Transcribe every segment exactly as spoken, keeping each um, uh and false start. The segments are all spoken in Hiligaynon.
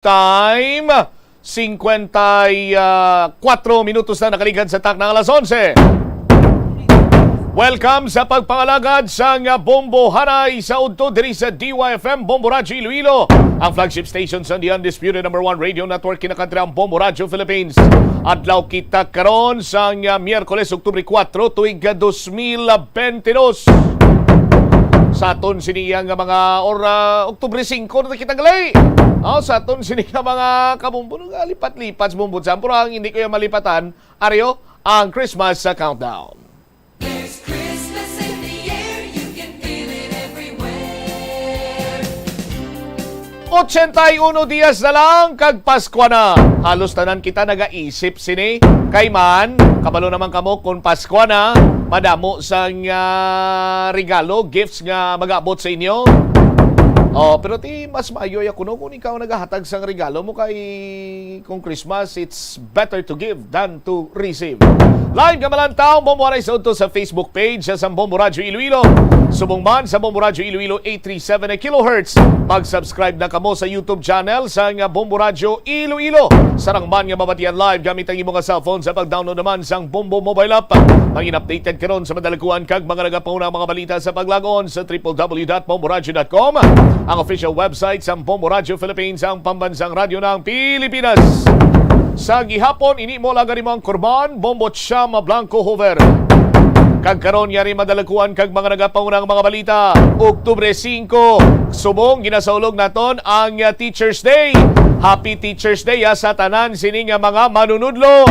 Time, singkwenta y kuwatro minutos na nakaligad sa takna alas onse. Welcome sa pagpangalagad sang Bombo Hanay sa udto diri sa D Y F M, Bombo Radyo Iloilo, ang flagship station sa The Undisputed Number One Radio Network, kinakantriang Bombo Radyo Philippines. Adlaw kita karon sang, ah, Miyerkules, Oktubre kuwatro, tuig, ah, dos mil bentidós. Sa aton sini nga mga or, ah, Oktubre singko na kita gali. Oh, sa aton sini nga mga kabumbo, nga lipat-lipat sa bumbo. Sampura ang hindi ko yung malipatan, Aryo, ang Christmas, ah, countdown. There's Christmas in the air, you can feel it everywhere. Ochenta y uno dias na lang kag Paskwa na. Halos tanan kita nagaisip sini. Kay man, kabalo naman kamo kung Paskwa na, madamo sang, ah, regalo, gifts nga mag-abot sa inyo. Oh, pero ti mas maayo ya kuno kung ikaw nagahatag sang regalo mo, kay kung Christmas, it's better to give than to receive. Live nga malantaw, Bombo Hanay sa udto sa Facebook page sa Bombo Radyo Iloilo. Subong man sa Bombo Radyo Iloilo eight three seven kilohertz. Mag-subscribe na kamo sa YouTube channel sa nga Bombo Radyo Iloilo. Sarang man nga mabatian live gamit ang imo nga cellphone sa pag-download naman sang Bombo mobile app. Mangin updated karon sa madalaguan kag mga nagapauna nga mga balita sa paglagon sa triple W dot bombo radyo dot com, ang official website sang Bombo Radyo Philippines, ang pambansang radyo ng Pilipinas. Sa gihapon, ini mo lang gani mo ang Kurban, Bombo Chama Blanco Hoover. Kag karon, yari madalakuan kag mga nagapaunang mga balita. Oktubre singko, subong ginasaulog naton ang, ah, Teacher's Day. Happy Teacher's Day, ah, sa tanan sini nga mga manunudlo.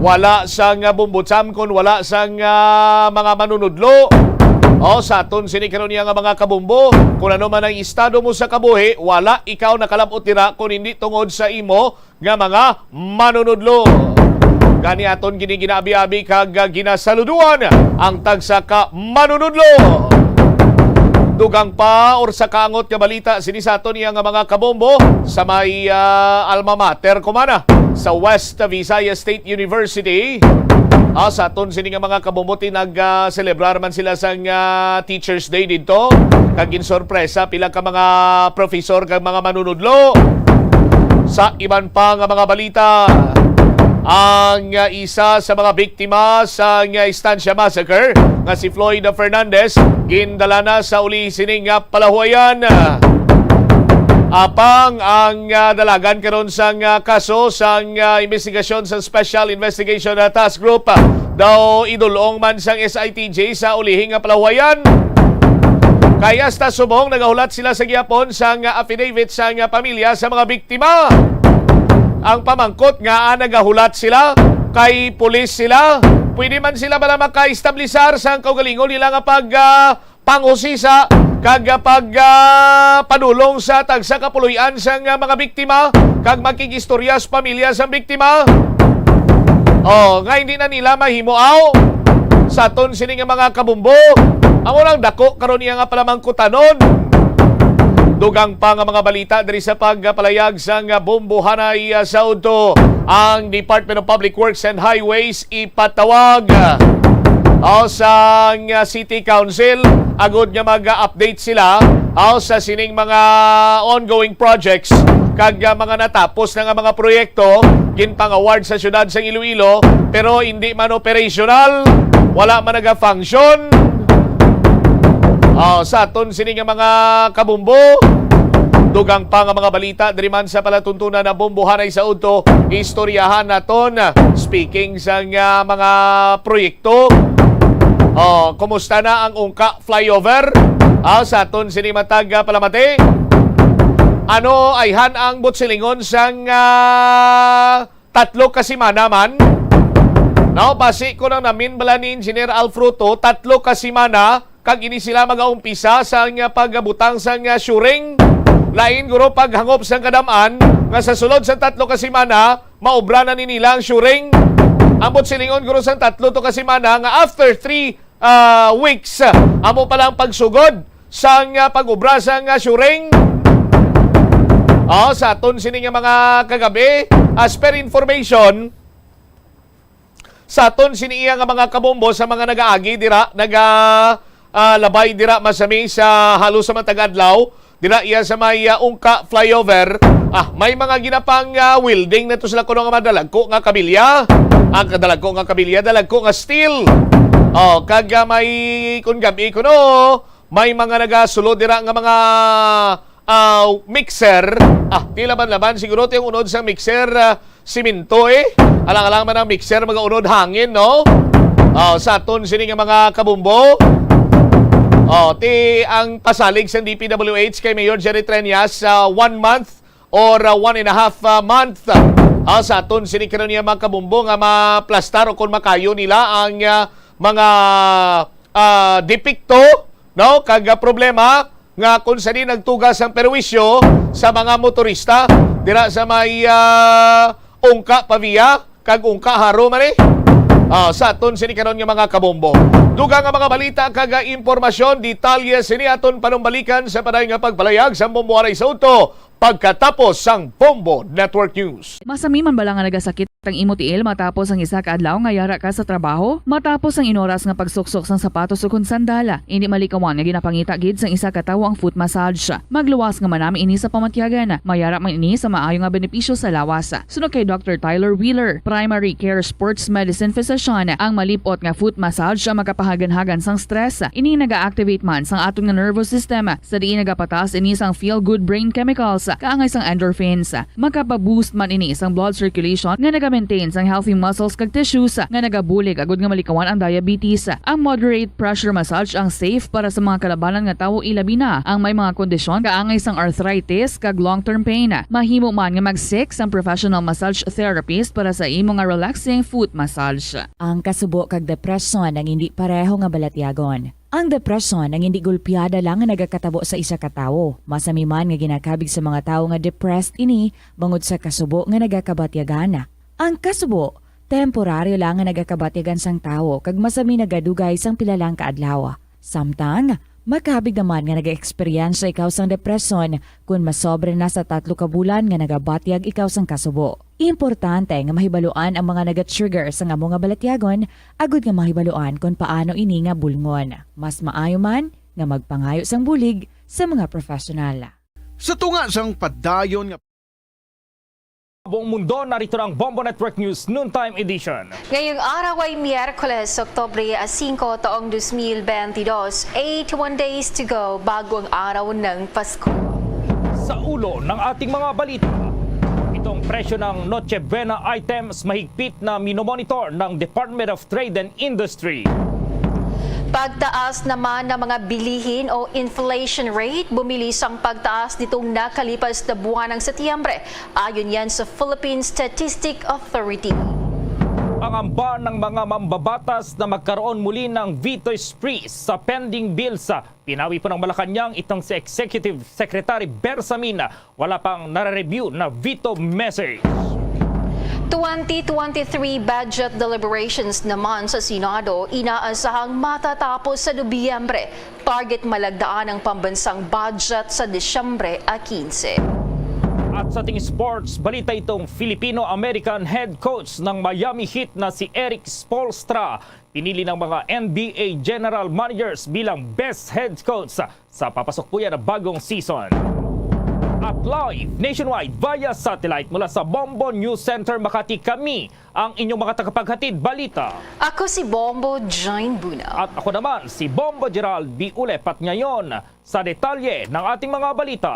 Wala sang, ah, bumbutsam kon wala sang, ah, mga manunudlo. O, sa aton sini karon niya nga mga kabumbo, kung ano man ang estado mo sa kabuhi, wala ikaw nakalab-ot dira kung hindi tungod sa imo nga mga manunudlo. Gani aton gini ginaabi-abi kag, ah, ginasaluduan ang tagsa ka manunudlo. Dugang pa or sa kaangot nga balita sini sa aton iya nga mga kabombo sa may, ah, alma mater kumana sa West Visayas State University. Ah, sa aton sini nga mga kabombo, ti nag, ah, celebrar man sila sang, ah, Teachers Day didto. Kag ginsorpresa pila ka mga professor kag mga manunudlo. Sa iban pa nga mga balita, ang, ah, isa sa mga biktima sa, ah, Estancia Massacre nga si Floyd Fernandez gindala na sa uli sining, ah, palahuayan. Apang ang, ah, dalagan karon sang, ah, kaso sang, ah, investigasyon sa Special Investigation, ah, Task Group, ah, daw idulong man sang S I T J sa ulihing nga palahuayan. Kay hasta subong nagahulat sila sa gihapon sang, ah, affidavit sang, ah, pamilya sa mga biktima. Ang pamangkot nga, ah, nagahulat sila kay pulis sila. Pwede man sila bala makaestablisar sang kaugalingon nila nga pag, ah, panghusisa kag, ah, pag, ah, padulong sa tagsa ka puloy-an sang, ah, mga biktima kag makig-istorya sa pamilya sang biktima. Oh, nga hindi na nila mahimo aw sa aton sini nga mga kabumbo. Amo lang dako karon iya nga palamangkutanon. Dugang pa nga mga balita diri sa pagpalayag sang, ah, bombohanay, ah, sa udto. Ang Department of Public Works and Highways ipatawag, ah, sang, ah, City Council agud nga mag-update sila, ah, sa sining mga ongoing projects kag, ah, mga natapos na nga mga proyekto ginpang-award sa siyudad sang Iloilo, pero hindi man operational, wala man naga-function. Ah, sa aton sini nga mga kabumbo, dugang pa nga mga balita diri man sa palatuntunan na bombohanay sa udto, istoryahan naton. Speaking sa nga mga proyekto, oh, kumusta na ang ungka flyover? Ah, sa aton sini matag, ah, palamati. Ano ayhan ang butsilingon sang, ah, tatlo ka semana man? No, basi ko nang namin bala ni Engineer Alfruto, tatlo ka semana kag ini sila magaumpisa sa nga pagabutang sa nga shoring. Lain guro paghangop sa kadam-an nga sa sulod sa tatlo ka semana, maobra na ni nila ang shoring. Ang butsilingon guro sa tatlo to ka semana nga after three, ah, weeks, amo pala ang pagsugod sa nga pag-obra sa nga shoring. Oh, sa aton sini nga mga kagabi, as per information, sa aton sini iya nga mga kabombo sa mga nagaagi dira, naga, ah, labay dira masami sa halos sa matag adlaw. Dira iya sa may, ah, Ungka flyover. Ah, may mga ginapang, ah, welding na to sila kuno nga madalagko nga kabilya. Ang kadalagko nga kabilya, dalagko nga steel. Oh, kag, ah, may kun gabi kuno, may mga nagasulod dira nga mga, ah, mixer. Ah, ti laban-laban siguro ti ang unod sa mixer, ah, simento, eh. Alang-alang man ang mixer, mga unod hangin, no? Ah, sa aton sini nga mga kabombo. Oh, ti ang pasalig sa D P W H kay Mayor Jerry Treñas, ah, one month or, ah, one and a half, ah, month. Ah, sa aton sini karon nga mga kabombo nga maplastar o kung makayo nila ang, ah, mga, ah, depekto, no? Kag, ah, problema nga kung sa di nagtugas ang perwisyo sa mga motorista dira sa may, ah, Ungka Pavia kag Ungka Jaro man, eh. Ah, sa aton sini karon nga mga kabombo. Dugang nga mga balita kag, ah, impormasyon, detalye sini aton panumbalikan sa padayon nga pagpalayag sa Bombo Aray sa Uto pagkatapos sang Bombo Network News. Masami man bala nga nagasakit ang imo tiil matapos ang isa ka adlaw nga yara ka sa trabaho? Matapos ang inoras nga pagsuksok sang sapatos ukon sandal, indi malikawan nga ginapangita gid sang isa ka tawo ang foot massage. Magluwas nga manami ini sa pamatyagan. Mayara man ini sa maayo nga benepisyo sa lawas. Suno kay Doctor Tyler Wheeler, primary care sports medicine physician, ang malip-ot nga foot massage ang makapahaganhagan sang stress. Ini naga-activate man sang aton nga nervous system, sa diin nagapataas ini sang feel-good brain chemicals, kaangay sang endorphins. Makapa-boost man ini sang blood circulation nga naga-maintain sang healthy muscles kag tissues nga nagabulig agud nga malikawan ang diabetes. Ang moderate pressure massage ang safe para sa mga kalabanan nga tawo, ilabi na ang may mga kondisyon kaangay sang arthritis kag long-term pain. Mahimo man nga mag-seek sang professional massage therapist para sa imo nga relaxing foot massage. Ang kasubo kag depresyon ang indi pareho nga balatyagon. Ang depresyon ang indi gulpiada lang nga nagakatabo sa isa ka tawo. Masami man nga ginakabig sa mga tawo nga depressed ini bangod sa kasubo nga nagakabatyagan. Ang kasubo, temporaryo lang nga nagakabatyagan sang tawo kag masami nagadugay sang pila lang ka adlaw. Samtang, makabig naman nga nag-eksperyensya ikaw sang depresyon kon masobra na sa tatlo ka bulan nga nagabatyag ikaw sang kasubo. Importante nga mahibaluan ang mga naga-trigger sang amo nga balatyagon agud nga mahibaluan kon paano ini nga bulngon. Mas maayo man nga magpangayo sang bulig sa mga professional. Sa tunga sang padayon nga buong mundo, narito na ang Bombo Network News Noontime Edition. Ngayong araw ay Miyerkules, Oktubre singko, taong dos mil benti dos. Eighty-one days to go bago ang araw ng Pasko. Sa ulo ng ating mga balita, itong presyo ng Noche Buena items mahigpit na minomonitor ng Department of Trade and Industry. Pagtaas naman ng mga bilihin o inflation rate, bumilis ang pagtaas nitong nakalipas na buwan ng Setyembre, ayon yan sa Philippine Statistic Authority. Pangamba ng mga mambabatas na magkaroon muli ng veto spree sa pending bills. Pinawi po ng Malacañang itong si Executive Secretary Bersamin. Wala pang nare-review na veto message. Twenty twenty-three budget deliberations naman sa Senado inaasahang matatapos sa Nobyembre. Target malagdaan ang pambansang budget sa Disyembre a quince. At sa ating sports balita, itong Filipino-American head coach ng Miami Heat na si Erik Spoelstra pinili ng mga N B A general managers bilang best head coach sa papasok po yan na bagong season. At live nationwide via satellite mula sa Bombo News Center Makati, kami ang inyong mga tagapaghatid balita. Ako si Bombo Jane Buna. At ako naman si Bombo Gerald B. Ulep. At ngayon, sa detalye ng ating mga balita.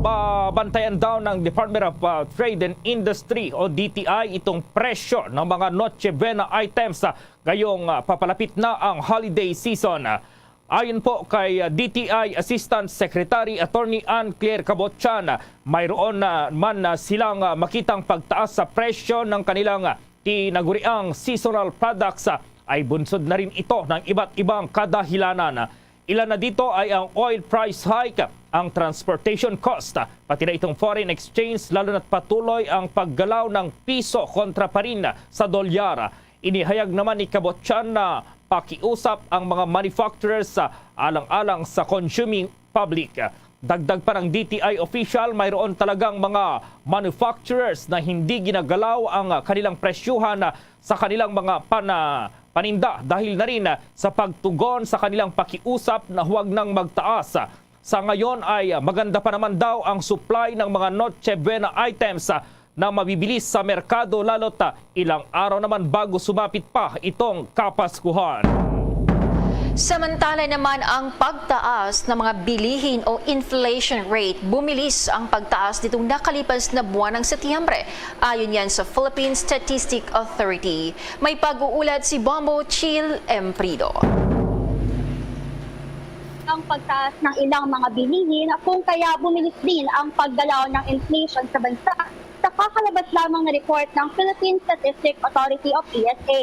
Babantayan daw ng Department of, uh, Trade and Industry o D T I itong presyo ng mga Noche Buena items, uh, ngayong, uh, papalapit na ang holiday season. Ayon po kay, uh, D T I Assistant Secretary Attorney Ann Claire Cabotchan, uh, mayroon na man, uh, silang, uh, makitang pagtaas sa presyo ng kanilang, uh, tinaguriang seasonal products, uh, ay bunsod na rin ito ng iba't ibang kadahilanan. Ilan na dito ay ang oil price hike, ang transportation cost, pati na itong foreign exchange, lalo na't patuloy ang paggalaw ng piso kontra pa rin sa dolyar. Inihayag naman ni Kabotyan na pakiusap ang mga manufacturers sa alang-alang sa consuming public. Dagdag pa ng D T I official, mayroon talagang mga manufacturers na hindi ginagalaw ang kanilang presyuhan sa kanilang mga pana-, paninda dahil na rin sa pagtugon sa kanilang pakiusap na huwag nang magtaas. Sa ngayon ay maganda pa naman daw ang supply ng mga Noche Buena items na mabibili sa merkado, lalo't ilang araw naman bago sumapit pa itong Kapaskuhan. Samantala naman, ang pagtaas ng mga bilihin o inflation rate, bumilis ang pagtaas nitong nakalipas na buwan ng Setyembre, ayon yan sa Philippine Statistic Authority. May pag-uulat si Bombo Chill Emprido. Ang pagtaas ng ilang mga bilihin kung kaya bumilis din ang pagdalaw ng inflation sa bansa sa kakalabas lamang na report ng Philippine Statistics Authority o P S A.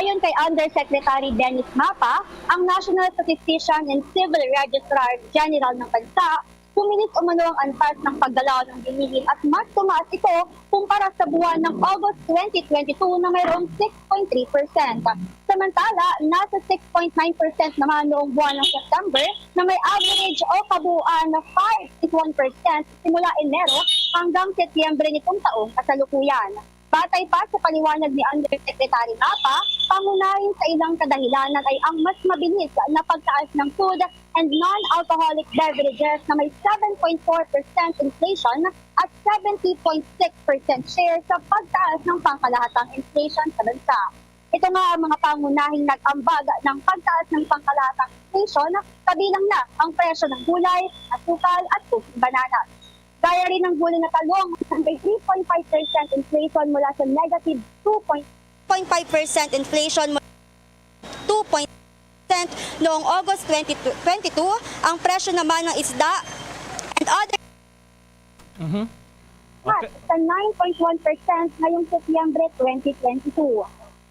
Ayon kay Undersecretary Dennis Mapa, ang National Statistician and Civil Registrar General ng bansa, bumilis umano ang antas ng pagdalaw ng bilihin at mas tumaas ito kumpara sa buwan ng August twenty twenty-two na mayroong six point three percent. Samantala, nasa six point nine percent naman noong buwan ng September na may average o kabuuan na five point one percent simula Enero hanggang Setyembre nitong taong kasalukuyan. Batay pa sa paliwanag ni Undersecretary Mapa, pangunahin sa ilang kadahilanan ay ang mas mabilis na pagtaas ng food and non-alcoholic beverages na may seven point four percent inflation at seventy point six percent share sa pagtaas ng pangkalahatang inflation sa bansa. Ito nga ang mga pangunahing nag-ambag ng pagtaas ng pangkalahatang inflation, kabilang na ang presyo ng gulay, asukal at tubig banana. Gaya rin ng gulay na talong, na may three point five percent inflation mula sa negative two point five percent inflation mula two point noong August twenty twenty-two, ang presyo naman ng isda and other Mhm. Okay. Sa nine point one percent ngayong Setyembre twenty twenty-two.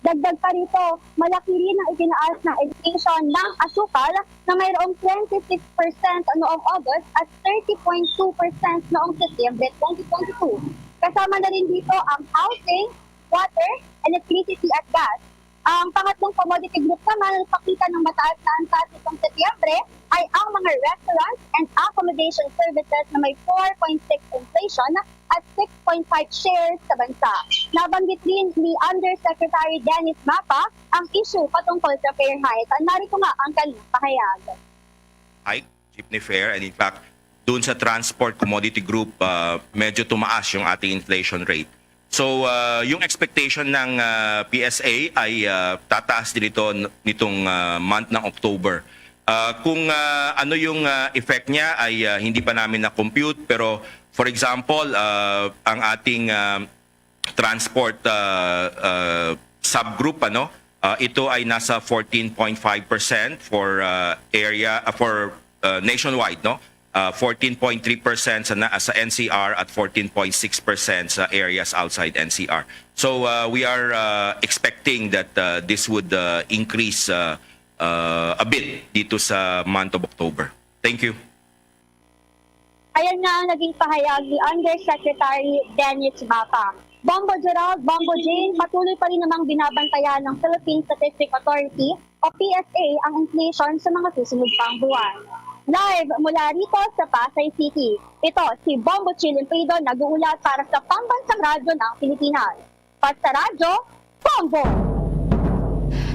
Dagdag pa rito, malaki rin ang itinaas na inflation ng asukal na mayroong twenty-six percent noong August at thirty point two percent noong Setyembre twenty twenty-two. Kasama na rin dito ang housing, water, electricity at gas. Ang pangatlong commodity group naman na nagpakita ng mataas na antas nitong Setyembre ay ang mga restaurants and accommodation services na may four point six inflation at six point five shares sa bansa. Nabanggit rin ni Undersecretary Dennis Mapa ang issue patungkol sa fare hike. Narito nga ang kanyang pahayag. Hike, jeepney fare, and in fact, doon sa transport commodity group, ah, medyo tumaas yung ating inflation rate. So, ah, yung expectation ng, ah, P S A ay, ah, tataas din ito n-, nitong, ah, month ng October. Ah, kung, ah, ano yung, ah, effect niya ay, ah, hindi pa namin na-compute, pero for example, ah, ang ating, ah, transport, ah, ah, subgroup, ano, ah, ito ay nasa fourteen point five percent for, ah, area, ah, for, ah, nationwide, no? Ah, fourteen point three percent sa na-, sa N C R at fourteen point six percent sa areas outside N C R. So, ah, we are, ah, expecting that, ah, this would, ah, increase, ah, ah, a bit dito sa month of October. Thank you. Ayan nga ang naging pahayag ni Undersecretary Dennis Mapa. Bombo Gerald, Bombo Jane, patuloy pa rin namang binabantayan ng Philippine Statistics Authority o P S A ang inflation sa mga susunod pang buwan. Live mula rito sa Pasay City, ito si Bombo Chill Emprido nag-uulat para sa Pambansang Radyo ng Pilipinas. Basta Radyo, Bombo!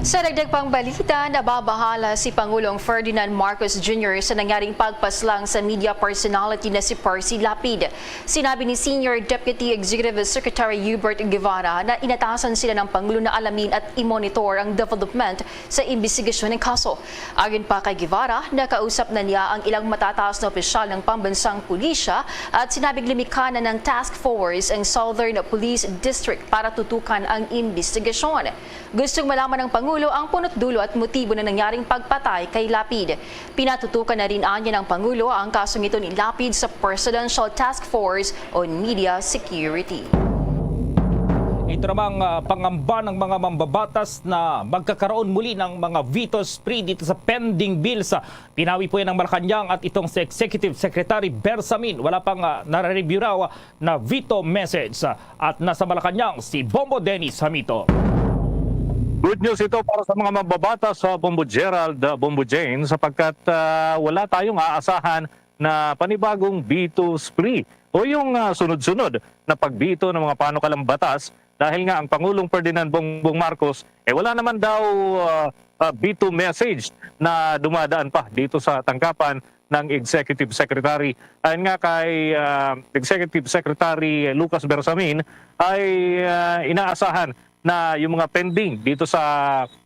Sa dagdag pang balita, nababahala si Pangulong Ferdinand Marcos Junior sa nangyaring pagpaslang sa media personality na si Percy Lapid. Sinabi ni Senior Deputy Executive Secretary Hubert Guevara na inatasan sila ng Pangulo na alamin at i-monitor ang development sa imbestigasyon ng kaso. Ayon pa kay Guevara, nakausap na niya ang ilang matataas na opisyal ng pambansang pulisya at sinabing limikha na ng task force ang Southern Police District para tutukan ang imbestigasyon. Gustong malaman ng Pangulo ang punot dulo at motibo ng nangyaring pagpatay kay Lapid. Pinatutukan na rin anya ng Pangulo ang kasong ito ni Lapid sa Presidential Task Force on Media Security. Ito namang, ah, pangamba ng mga mambabatas na magkakaroon muli ng mga veto spree dito sa pending bills. Pinawi po yan ng Malacañang at itong si Executive Secretary Bersamin. Wala pang, ah, nare-review raw na veto message. At nasa Malacañang si Bombo Dennis Hamito. Good news ito para sa mga mambabatas sa Bombo Gerald, ah, Bombo Jane, sapagkat, ah, wala tayong aasahan na panibagong veto spree o yung, ah, sunod-sunod na pagveto ng mga panukalang batas dahil nga ang Pangulong Ferdinand Bongbong Marcos, eh, wala naman daw, ah, ah, veto message na dumadaan pa dito sa tanggapan ng Executive Secretary. Ayon nga kay, ah, Executive Secretary Lucas Bersamin, ay, ah, inaasahan na yung mga pending dito sa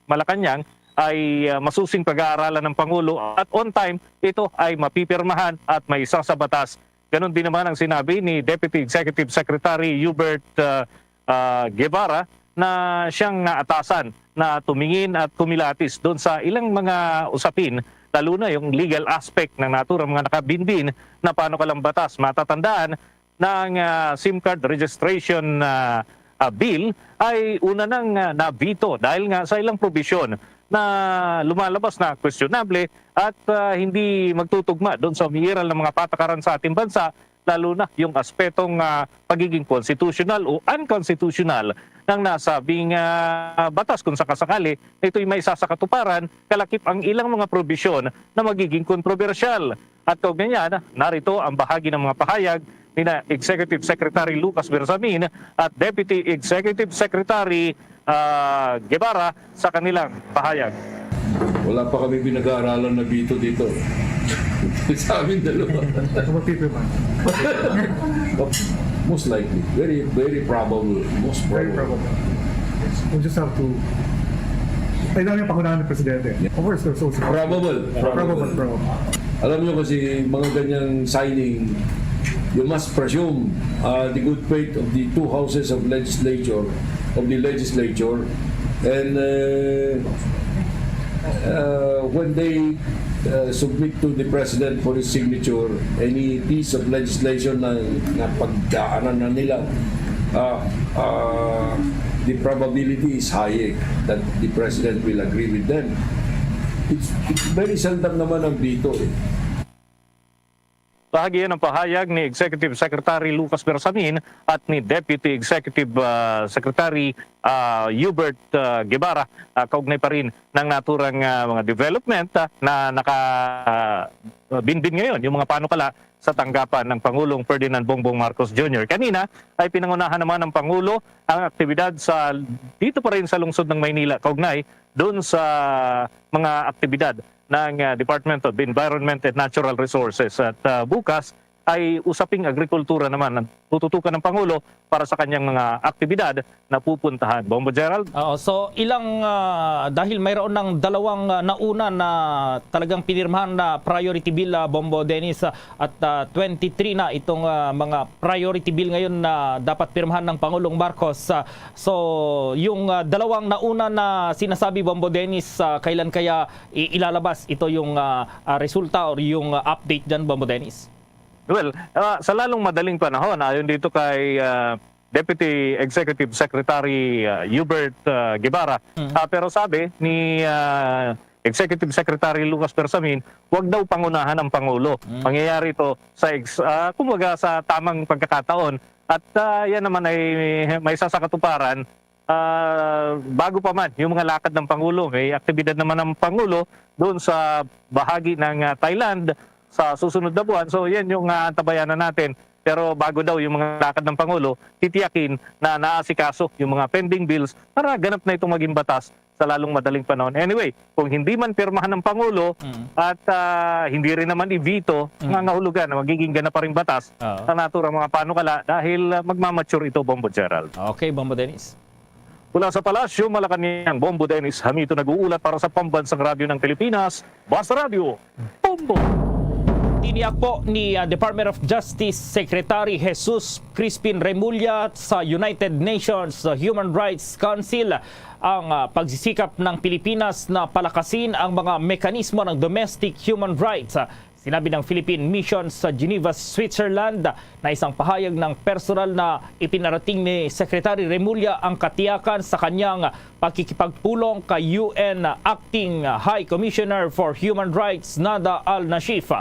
Malacañang ay, ah, masusing pag-aaralan ng Pangulo at on time ito ay mapipirmahan at maisa sa batas. Ganon din naman ang sinabi ni Deputy Executive Secretary Hubert, ah, ah, Guevara na siyang naatasan na tumingin at kumilatis doon sa ilang mga usapin, lalo na yung legal aspect ng naturang mga nakabinbin na panukalang batas. Matatandaan na ang, ah, SIM card registration, ah, ah, bill ay una nang, ah, na-veto dahil nga sa ilang probisyon na lumalabas na questionable at, ah, hindi magtutugma doon sa umiiral ng mga patakaran sa ating bansa, lalo na yung aspetong, ah, pagiging constitutional o unconstitutional ng nasabing, ah, batas kung sakasakali na ito'y maisa sa katuparan, kalakip ang ilang mga probisyon na magiging kontrobersyal. At kaugnay niyan, narito ang bahagi ng mga pahayag nina Executive Secretary Lucas Bersamin at Deputy Executive Secretary, ah, Guevara sa kanilang pahayag. Wala pa kami pinag-aaralan na veto dito. Sa amin dalawa. Kapatid naman. Most likely. Very, very probable. Most Very probable. Probable. Yes. We'll just have to, kailangan yung pangunahan ng presidente. Yeah. Of course, there's also Probable. Probable, probable. Alam nyo kasi, mga ganyang signing, you must presume, uh, the good faith of the two houses of legislature, of the legislature, and, uh, uh, when they, uh, submit to the president for his signature any piece of legislation na, na pagdaanan na nila, uh, uh, the probability is high, eh, that the president will agree with them. It's, it's very seldom naman ang veto, eh. Bahagi yan ang pahayag ni Executive Secretary Lucas Bersamin at ni Deputy Executive, ah, Secretary, ah, Hubert, ah, Guevara, ah, kaugnay pa rin ng naturang, ah, mga development, ah, na naka, ah, binbin ngayon yung mga panukala sa tanggapan ng Pangulong Ferdinand Bongbong Marcos Junior. Kanina ay pinangunahan naman ng Pangulo ang aktibidad sa, dito pa rin sa lungsod ng Maynila, kaugnay doon sa mga aktibidad ng, ah, Department of Environment and Natural Resources. At, ah, bukas ay usaping agrikultura naman ang tututukan ng Pangulo para sa kanyang mga aktibidad na pupuntahan. Bombo Gerald? Oo, so ilang, ah, dahil mayroon ng dalawang, ah, nauna na talagang pinirmahan na priority bill, ah, Bombo Dennis, ah, at, ah, twenty-three na itong, ah, mga priority bill ngayon na dapat pirmahan ng Pangulong Marcos. Ah, so, yung, ah, dalawang nauna na sinasabi, Bombo Dennis, ah, kailan kaya i-, ilalabas ito yung, ah, ah, resulta or yung, ah, update dyan, Bombo Dennis? Well, ah, sa lalong madaling panahon, ayon dito kay, ah, Deputy Executive Secretary, ah, Hubert, ah, Guevara. Mm. Ah, pero sabi ni, ah, Executive Secretary Lucas Bersamin, wag daw pangunahan ang Pangulo. Mm. Mangyayari ito sa ex-, ah, kumbaga sa tamang pagkakataon. At, ah, yan naman ay may isa sa katuparan, ah, bago pa man yung mga lakad ng Pangulo. May aktibidad naman ang Pangulo doon sa bahagi ng, ah, Thailand sa susunod na buwan. So, yan yung, ah, antabayanan natin. Pero bago daw yung mga lakad ng Pangulo, titiyakin na naasikaso yung mga pending bills para ganap na itong maging batas sa lalong madaling panahon. Anyway, kung hindi man pirmahan ng Pangulo Mm. at, ah, hindi rin naman i-veto, Mm. nangangahulugan na magiging ganap pa ring batas Oo. ang naturang mga panukala dahil, ah, magmamature ito, Bombo Gerald. Okay, Bombo Dennis. Mula sa Palasyo, Malacañang, Bombo Dennis Hamito nag-uulat para sa Pambansang Radyo ng Pilipinas, Basta Radyo, Bombo! Tiniyak po ni, ah, Department of Justice Secretary Jesus Crispin Remulla sa United Nations Human Rights Council ang, ah, pagsisikap ng Pilipinas na palakasin ang mga mekanismo ng domestic human rights. Sinabi ng Philippine Mission sa Geneva, Switzerland, na isang pahayag ng personal na ipinarating ni Secretary Remulla ang katiyakan sa kanyang pakikipagpulong kay U N Acting High Commissioner for Human Rights, Nada Al-Nashif.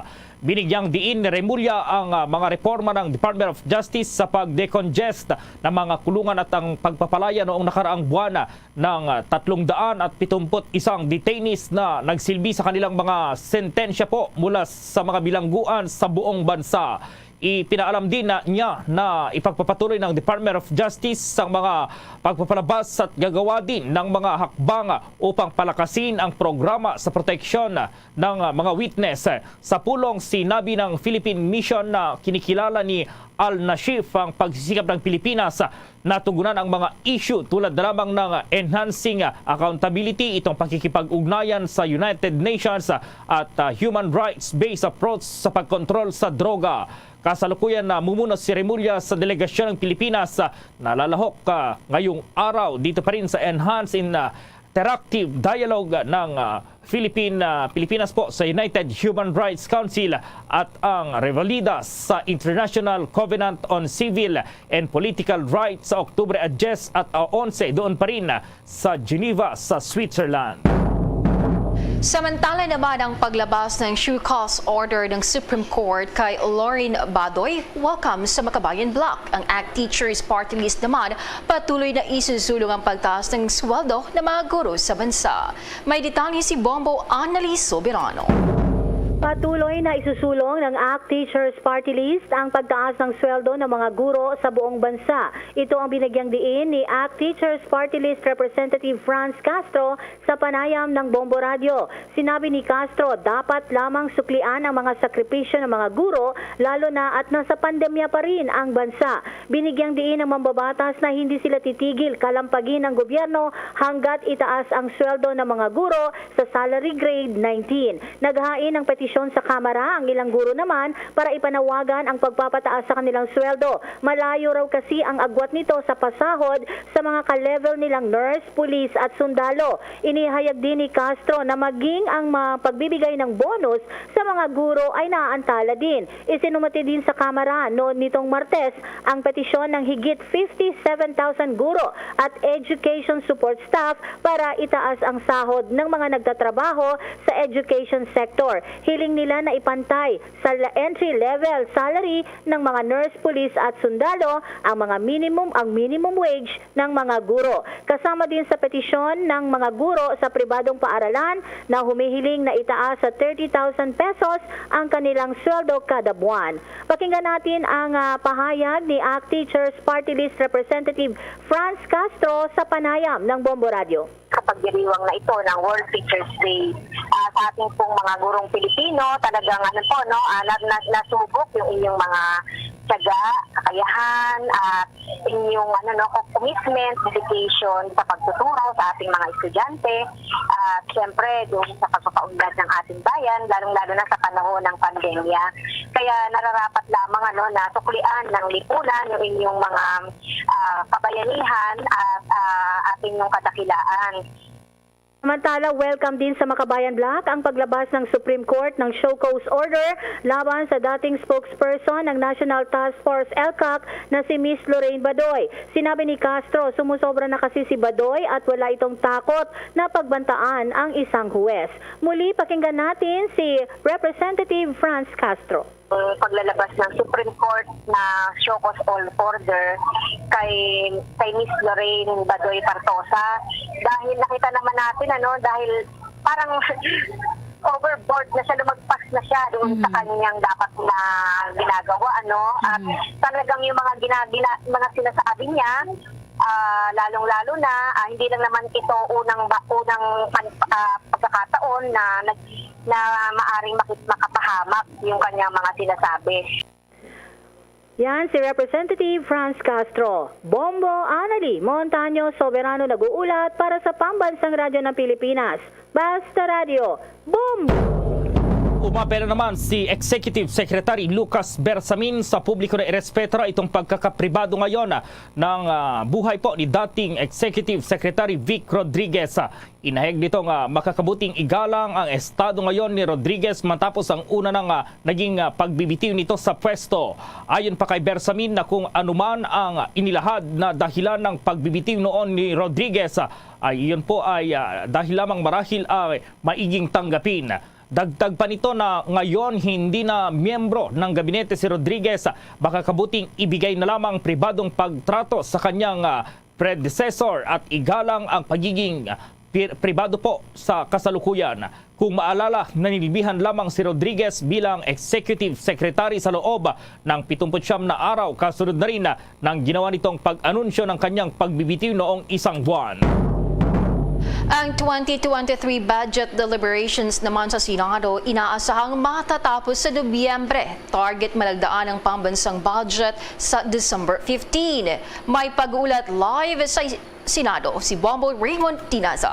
Binigyang diin ni Remulla ang, ah, mga reforma ng Department of Justice sa pag-decongest ng mga kulungan at ang pagpapalaya noong nakaraang buwan ng, ah, tatlong daan at pitumput isang detainees na nagsilbi sa kanilang mga sentensya po mula sa mga bilangguan sa buong bansa. Ipinaalam din na niya na ipagpapatuloy ng Department of Justice ang mga pagpapalabas at gagawa din ng mga hakbang upang palakasin ang programa sa proteksyon ng mga witness. Sa pulong, sinabi ng Philippine Mission na kinikilala ni Al-Nashif ang pagsisikap ng Pilipinas natugunan ang mga issue tulad na lamang ng enhancing accountability, itong pakikipag-ugnayan sa United Nations at, ah, human rights-based approach sa pagkontrol sa droga. Kasalukuyan, namumuno si Remulla sa delegasyon ng Pilipinas, ah, nalalahok, ah, ngayong araw dito pa rin sa Enhance in, ah, Interactive Dialogue ng, ah, Philippine, ah, Pilipinas po sa United Human Rights Council at ang Revalidas sa International Covenant on Civil and Political Rights sa Oktubre diyes at, ah, onse doon pa rin sa Geneva, sa Switzerland. Samantala naman ang paglabas ng show cause order ng Supreme Court kay Loren Badoy, welcome sa Makabayan Block. Ang ACT Teachers Party List naman patuloy na isusulong ang pagtaas ng sweldo ng mga guro sa bansa. May detalye si Bombo Annalise Soberano. Patuloy na isusulong ng ACT Teachers Party List ang pagtaas ng sweldo ng mga guro sa buong bansa. Ito ang binigyang diin ni ACT Teachers Party List Representative Franz Castro sa panayam ng Bombo Radio. Sinabi ni Castro, dapat lamang suklian ang mga sakripisyo ng mga guro, lalo na at nasa pandemya pa rin ang bansa. Binigyang diin ang mambabatas na hindi sila titigil kalampagin ang gobyerno hanggat itaas ang sweldo ng mga guro sa salary grade nineteen. Naghain ng petisyon sa Kamara ang ilang guro naman para ipanawagan ang pagpapataas sa kanilang sweldo. Malayo raw kasi ang agwat nito sa pasahod sa mga ka-level nilang nurse, pulis at sundalo. Inihayag din ni Castro na maging ang mga pagbibigay ng bonus sa mga guro ay naaantala din. Isinumati din sa Kamara noon nitong Martes ang petisyon ng higit fifty-seven thousand guro at education support staff para itaas ang sahod ng mga nagtatrabaho sa education sector. Hiling nila na ipantay sa entry-level salary ng mga nurse, pulis at sundalo ang mga minimum ang minimum wage ng mga guro. Kasama din sa petisyon ng mga guro sa pribadong paaralan na humihiling na itaas sa thirty thousand pesos ang kanilang sweldo kada buwan. Pakinggan natin ang, ah, pahayag ni ACT Teachers Party List Representative Franz Castro sa panayam ng Bombo Radio. Sa pagdiriwang na ito ng World Teachers Day, ah, sa ating pong mga gurong Pilipino, talagang ano po, no, ah, na, na, nasubok yung inyong mga tiyaga, kakayahan, at inyong ano, no, commitment, dedication sa pagtuturo sa ating mga estudyante, at siyempre doon sa pagpapaunlad ng ating bayan, lalong-lalo na sa panahon ng pandemya. Kaya nararapat lamang ano, na suklian ng lipunan yung inyong mga, ah, kabayanihan at, ah, ating yung kadakilaan. Samantala, welcome din sa Makabayan Block ang paglabas ng Supreme Court ng show cause order laban sa dating spokesperson ng National Task Force ELCAC na si Miss Lorraine Badoy. Sinabi ni Castro, sumusobra na kasi si Badoy at wala itong takot na pagbantaan ang isang huwes. Muli, pakinggan natin si Representative Franz Castro. Ang paglalabas ng Supreme Court na show cause all order kay kay Miss Lorraine Badoy Partosa, dahil nakita naman natin, ano, dahil parang overboard na siya, lumagpas na siya doon sa kanyang dapat na ginagawa, ano, at talagang yung mga gina, gina, mga sinasabi niya, ah, lalong-lalo na, ah, hindi lang naman ito unang ba, unang pan, ah, pagkakataon na nag, na maaring makit, makapahamak yung kanyang mga sinasabi. Yan si Representative Franz Castro. Bombo Anali Montaño Soberano nag-uulat para sa Pambansang Radyo ng Pilipinas. Basta Radyo, Bombo! Umapela naman si Executive Secretary Lucas Bersamin sa publiko na irespeta itong pagkakapribado ngayon ng, ah, buhay po ni dating Executive Secretary Vic Rodriguez. Inahayag nito nga makakabuting igalang ang estado ngayon ni Rodriguez matapos ang una na nga naging, ah, pagbibitiw nito sa pwesto. Ayon pa kay Bersamin na kung anuman ang inilahad na dahilan ng pagbibitiw noon ni Rodriguez, ah, ay iyon po ay, ah, dahil lamang marahil ay maiging tanggapin. Dagdag pa nito na ngayon hindi na miyembro ng gabinete si Rodriguez, makakabuting ibigay na lamang pribadong pagtrato sa kanyang, ah, predecessor at igalang ang pagiging pri, pribado po sa kasalukuyan. Kung maalala, nanilbihan lamang si Rodriguez bilang Executive Secretary sa loob ng pitungput siyam na araw. Kasunod na rin ng ginawa nitong pag-anunsyo ng kanyang pagbibitiw noong isang buwan. Ang twenty twenty-three budget deliberations naman sa Senado inaasahang matatapos sa Nobyembre. Target malagdaan ang pambansang budget sa December fifteen. May pag-ulat live sa Senado si Bombo Raymond Tinaza.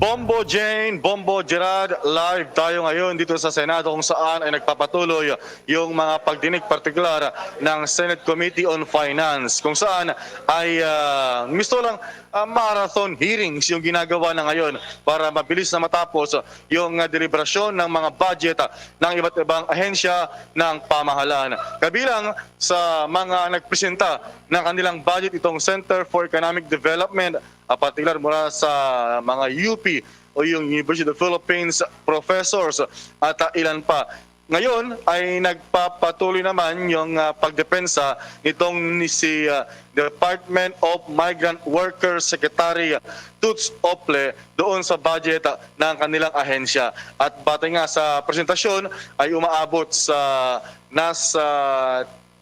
Bombo Jane, Bombo Gerard, live tayo ngayon dito sa Senado kung saan ay nagpapatuloy yung mga pagdinig partikular ng Senate Committee on Finance kung saan ay uh, gusto lang uh, marathon hearings yung ginagawa na ngayon para mabilis na matapos yung uh, deliberasyon ng mga budget uh, ng iba't ibang ahensya ng pamahalaan. Kabilang sa mga nagpresenta ng kanilang budget itong Center for Economic Development, uh, partikular mula sa mga U P o yung University of the Philippines professors at uh, ilan pa. Ngayon ay nagpapatuloy naman yung uh, pagdepensa nitong ni si uh, Department of Migrant Workers Secretary Toots Ople doon sa budget uh, ng kanilang ahensya. At batay nga sa presentasyon ay umaabot sa nasa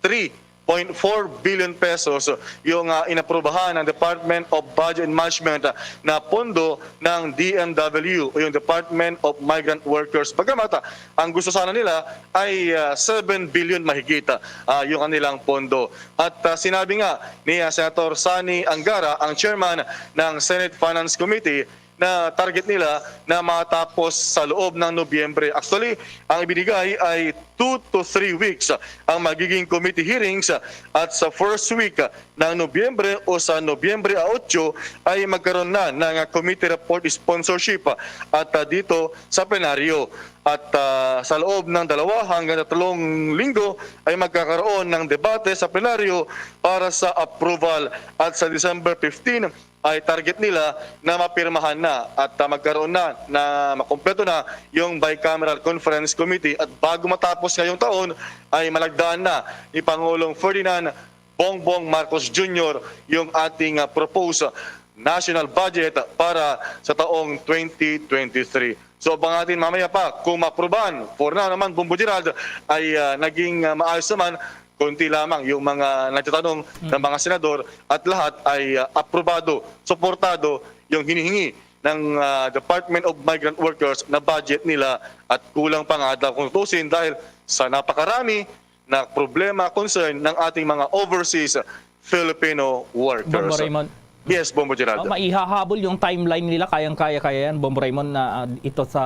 three point four billion pesos yung uh, inaprubahan ng Department of Budget and Management uh, na pondo ng D M W o yung Department of Migrant Workers. Bagamat uh, ang gusto sana nila ay uh, seven billion mahigit uh, yung kanilang pondo. At uh, sinabi nga ni uh, Senator Sani Angara, ang chairman ng Senate Finance Committee, na target nila na matapos sa loob ng Nobyembre. Actually, ang ibinigay ay two to three weeks ang magiging committee hearings at sa first week ng Nobyembre o sa Nobyembre a otso ay magkaroon na ng committee report sponsorship at uh, dito sa plenaryo. At uh, sa loob ng dalawa hanggang tatlong linggo ay magkakaroon ng debate sa plenaryo para sa approval at sa December fifteen ay target nila na mapirmahan na at uh, magkaroon na na makumpleto na yung bicameral conference committee at bago matapos ngayong taon ay malagdaan na ni Pangulong Ferdinand Bongbong Marcos Junior yung ating uh, proposed national budget para sa taong twenty twenty-three. So abangatin mamaya pa kung maprubahan. For now naman, Bombo Gerald, ay uh, naging uh, maayos naman konti lamang yung mga nagtatanong mm. ng mga senador at lahat ay uh, aprobado, suportado yung hinihingi ng uh, Department of Migrant Workers na budget nila at kulang pa nga daw kung tutusin dahil sa napakarami na problema, concern ng ating mga overseas Filipino workers. Bombo Raymond. Yes, Bombo Geraldo. Oh, maihahabol yung timeline nila, kayang-kaya kaya yan, Bombo Raymond, na uh, ito sa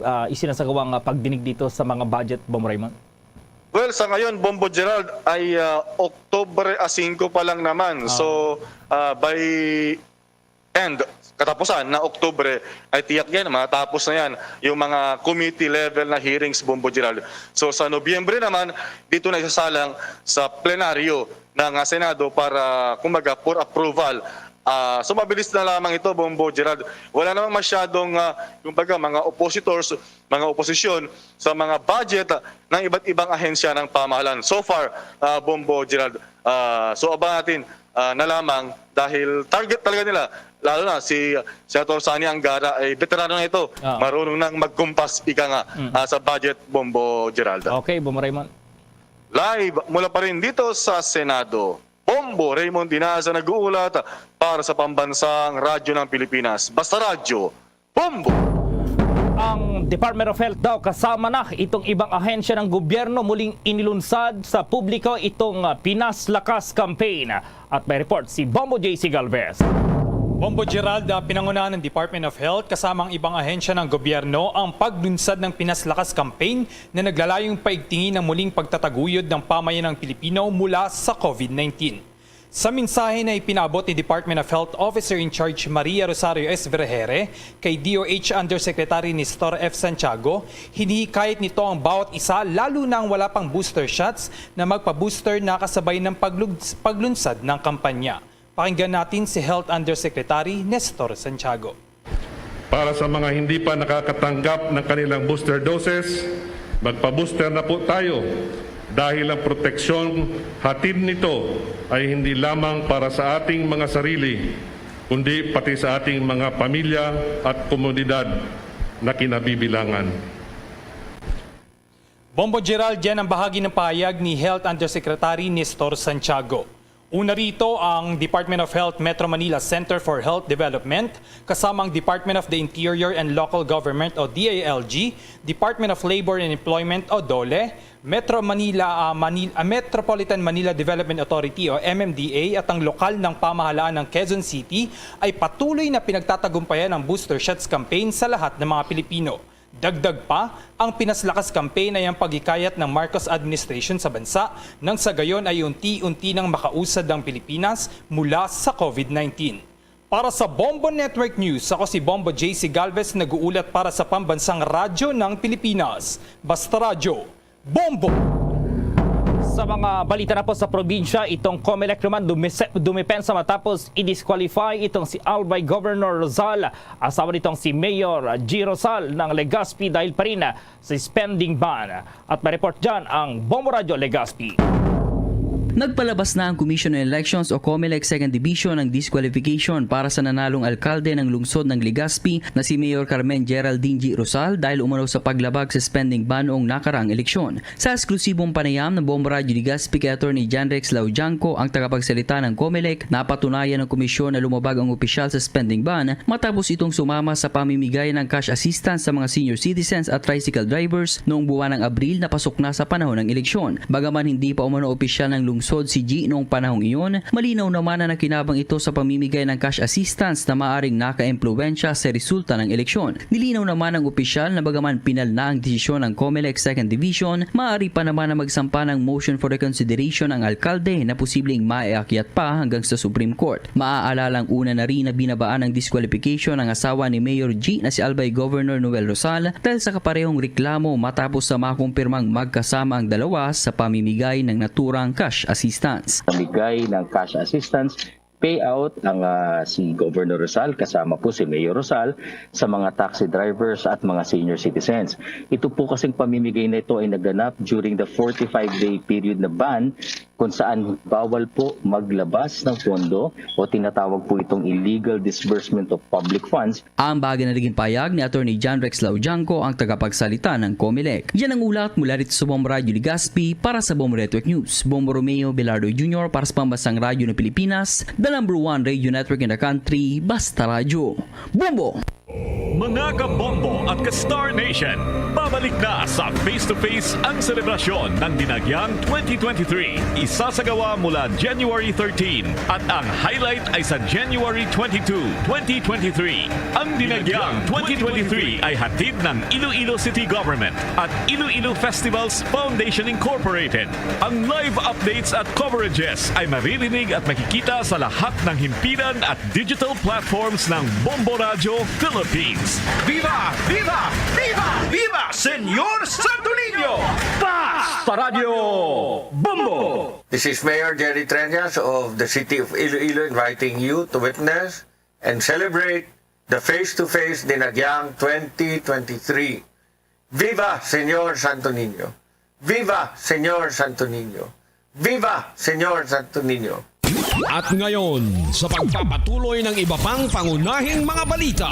uh, isinasagawang uh, pagdinig dito sa mga budget, Bombo Raymond? Well, sa ngayon, Bombo Gerald, ay uh, Oktubre a singko pa lang naman. So, uh, by end, katapusan na Oktubre, ay tiyak yan, matapos na yan yung mga committee level na hearings, Bombo Gerald. So, sa Nobyembre naman, dito na isasalang sa plenaryo ng uh, Senado para, kumbaga, for approval. Uh, so, mabilis na lamang ito, Bombo Gerald. Wala namang masyadong, uh, kumbaga, mga oppositors, mga oposisyon sa mga budget ng iba't ibang ahensya ng pamahalan. So far, uh, Bombo Gerald, uh, so abangan natin uh, na lamang dahil target talaga nila, lalo na si Senator Sani Angara, ay veterano na ito. Uh-huh. Marunong nang magkumpas, ika nga, uh-huh. uh, sa budget, Bombo Gerald. Okay, Bombo Raymond. Live mula pa rin dito sa Senado, Bombo Raymond Dinaza nag-uulat para sa Pambansang Radyo ng Pilipinas. Basta Radyo, Bombo! Ang Department of Health daw kasama na itong ibang ahensya ng gobyerno muling inilunsad sa publiko itong Pinas Lakas Campaign. At may report si Bombo J C Galvez. Bombo Gerald, pinangunahan ng Department of Health kasama ang ibang ahensya ng gobyerno ang paglunsad ng Pinas Lakas Campaign na naglalayong paigtingin ang muling pagtataguyod ng pamayanang Pilipino mula sa COVID nineteen. Sa mensahe na ipinabot ni Department of Health Officer in Charge Maria Rosario S. Vergere kay D O H Undersecretary Nestor F. Santiago, hinihikayat nito ang bawat isa, lalo na ang wala pang booster shots, na magpa-booster na kasabay ng pagluns- paglunsad ng kampanya. Pakinggan natin si Health Undersecretary Nestor Santiago. Para sa mga hindi pa nakakatanggap ng kanilang booster doses, magpa-booster na po tayo dahil ang proteksyong hatid nito ay hindi lamang para sa ating mga sarili, kundi pati sa ating mga pamilya at komunidad na kinabibilangan. Bombo Gerald, yan ang bahagi ng pahayag ni Health Undersecretary Nestor Santiago. Una rito ang Department of Health Metro Manila Center for Health Development, kasama ang Department of the Interior and Local Government o D I L G, Department of Labor and Employment o DOLE, Metro Manila, ah, Manil- ah, Metropolitan Manila Development Authority o M M D A at ang lokal ng pamahalaan ng Quezon City ay patuloy na pinagtatagumpayan ang booster shots campaign sa lahat ng mga Pilipino. Dagdag pa, ang pinaslakas campaign ay ang paghikayat ng Marcos administration sa bansa nang sa gayon ay unti-unti nang makausad ang Pilipinas mula sa COVID nineteen. Para sa Bombo Network News, ako si Bombo J C Galvez, nag-uulat para sa Pambansang Radyo ng Pilipinas. Basta Radyo, Bombo! Sa mga balita na po sa probinsya, itong Comelec naman dumise- dumepensa matapos i-disqualify itong si Albay Governor Rosal, asawa nitong si Mayor G. Rosal ng Legazpi dahil pa rin sa spending ban. At may report dyan ang Bombo Radyo Legazpi. Nagpalabas na ang Commission on Elections o Comelec Second Division ng disqualification para sa nanalong alkalde ng lungsod ng Legazpi na si Mayor Carmen Geraldine G. Rosal dahil umano sa paglabag sa spending ban noong nakaraang eleksyon. Sa eksklusibong panayam ng Bombo Radyo Legazpi kay Attorney Janrex Laudianco, ang tagapagsalita ng Comelec, napatunayan ng komisyon na lumabag ang opisyal sa spending ban matapos itong sumama sa pamimigay ng cash assistance sa mga senior citizens at tricycle drivers noong buwan ng Abril na pasok na sa panahon ng eleksyon. Bagaman hindi pa umano opisyal ng lungsod si G noong panahong iyon, malinaw naman na nakinabang ito sa pamimigay ng cash assistance na maaring nakaimpluwensya sa resulta ng eleksyon. Nilinaw naman ng opisyal na bagaman pinal na ang desisyon ng Comelec Second Division, maaari pa naman na magsampa ng motion for reconsideration ang alkalde na posibleng maiakyat pa hanggang sa Supreme Court. Maaalalang una na rin na binabaan ng disqualification ang asawa ni Mayor G na si Albay Governor Noel Rosal dahil sa kaparehong reklamo matapos sa makumpirmang magkasama ang dalawa sa pamimigay ng naturang cash assistance. Pamigay ng cash assistance payout ang, ah, si Governor Rosal kasama po si Mayor Rosal sa mga taxi drivers at mga senior citizens. Ito po kasing pamimigay na ito ay naganap during the forty-five day period na ban kung saan bawal po maglabas ng pondo o tinatawag po itong illegal disbursement of public funds. Ang bahagi na naging payag ni Attorney John Rex Laudianco, ang tagapagsalita ng Comelec. Yan ang ulat mula rito sa Bombo Radyo Legazpi para sa Bombo Network News. Bombo Romeo Velardo Junior para sa Pambansang Radyo ng Pilipinas, the number one radio network in the country, Basta Radyo. Bombo! Mga ka-Bombo at ka-Star Nation, babalik na sa Face to Face ang selebrasyon ng Dinagyang twenty twenty-three. Isasagawa mula January thirteen at ang highlight ay sa January twenty-two, twenty twenty-three. Ang Dinagyang twenty twenty-three ay hatid ng Iloilo City Government at Iloilo Festivals Foundation Incorporated. Ang live updates at coverages ay maririnig at makikita sa lahat ng himpilan at digital platforms ng Bombo Radyo Philippines. Viva! Viva! Viva! Viva Señor Santo Niño! Basta Radyo Bombo! This is Mayor Jerry Treñas of the City of Iloilo inviting you to witness and celebrate the Face to Face Dinagyang twenty twenty-three. Viva Señor Santo Niño! Viva Señor Santo Niño! Viva Señor Santo Niño! At ngayon, sa pagpapatuloy ng iba pang pangunahing mga balita.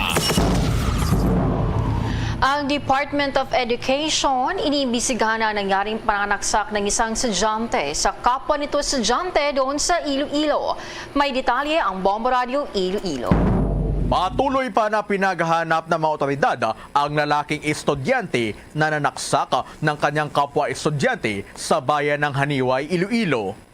Ang Department of Education iniimbestigahan ang nangyaring pananaksak ng isang estudyante sa kapwa nito estudyante doon sa Iloilo. May detalye ang Bombo Radyo Iloilo. Patuloy pa na pinaghahanap ng mga otoridad ang lalaking estudyante na nanaksak ng kanyang kapwa estudyante sa bayan ng Haniway, Iloilo.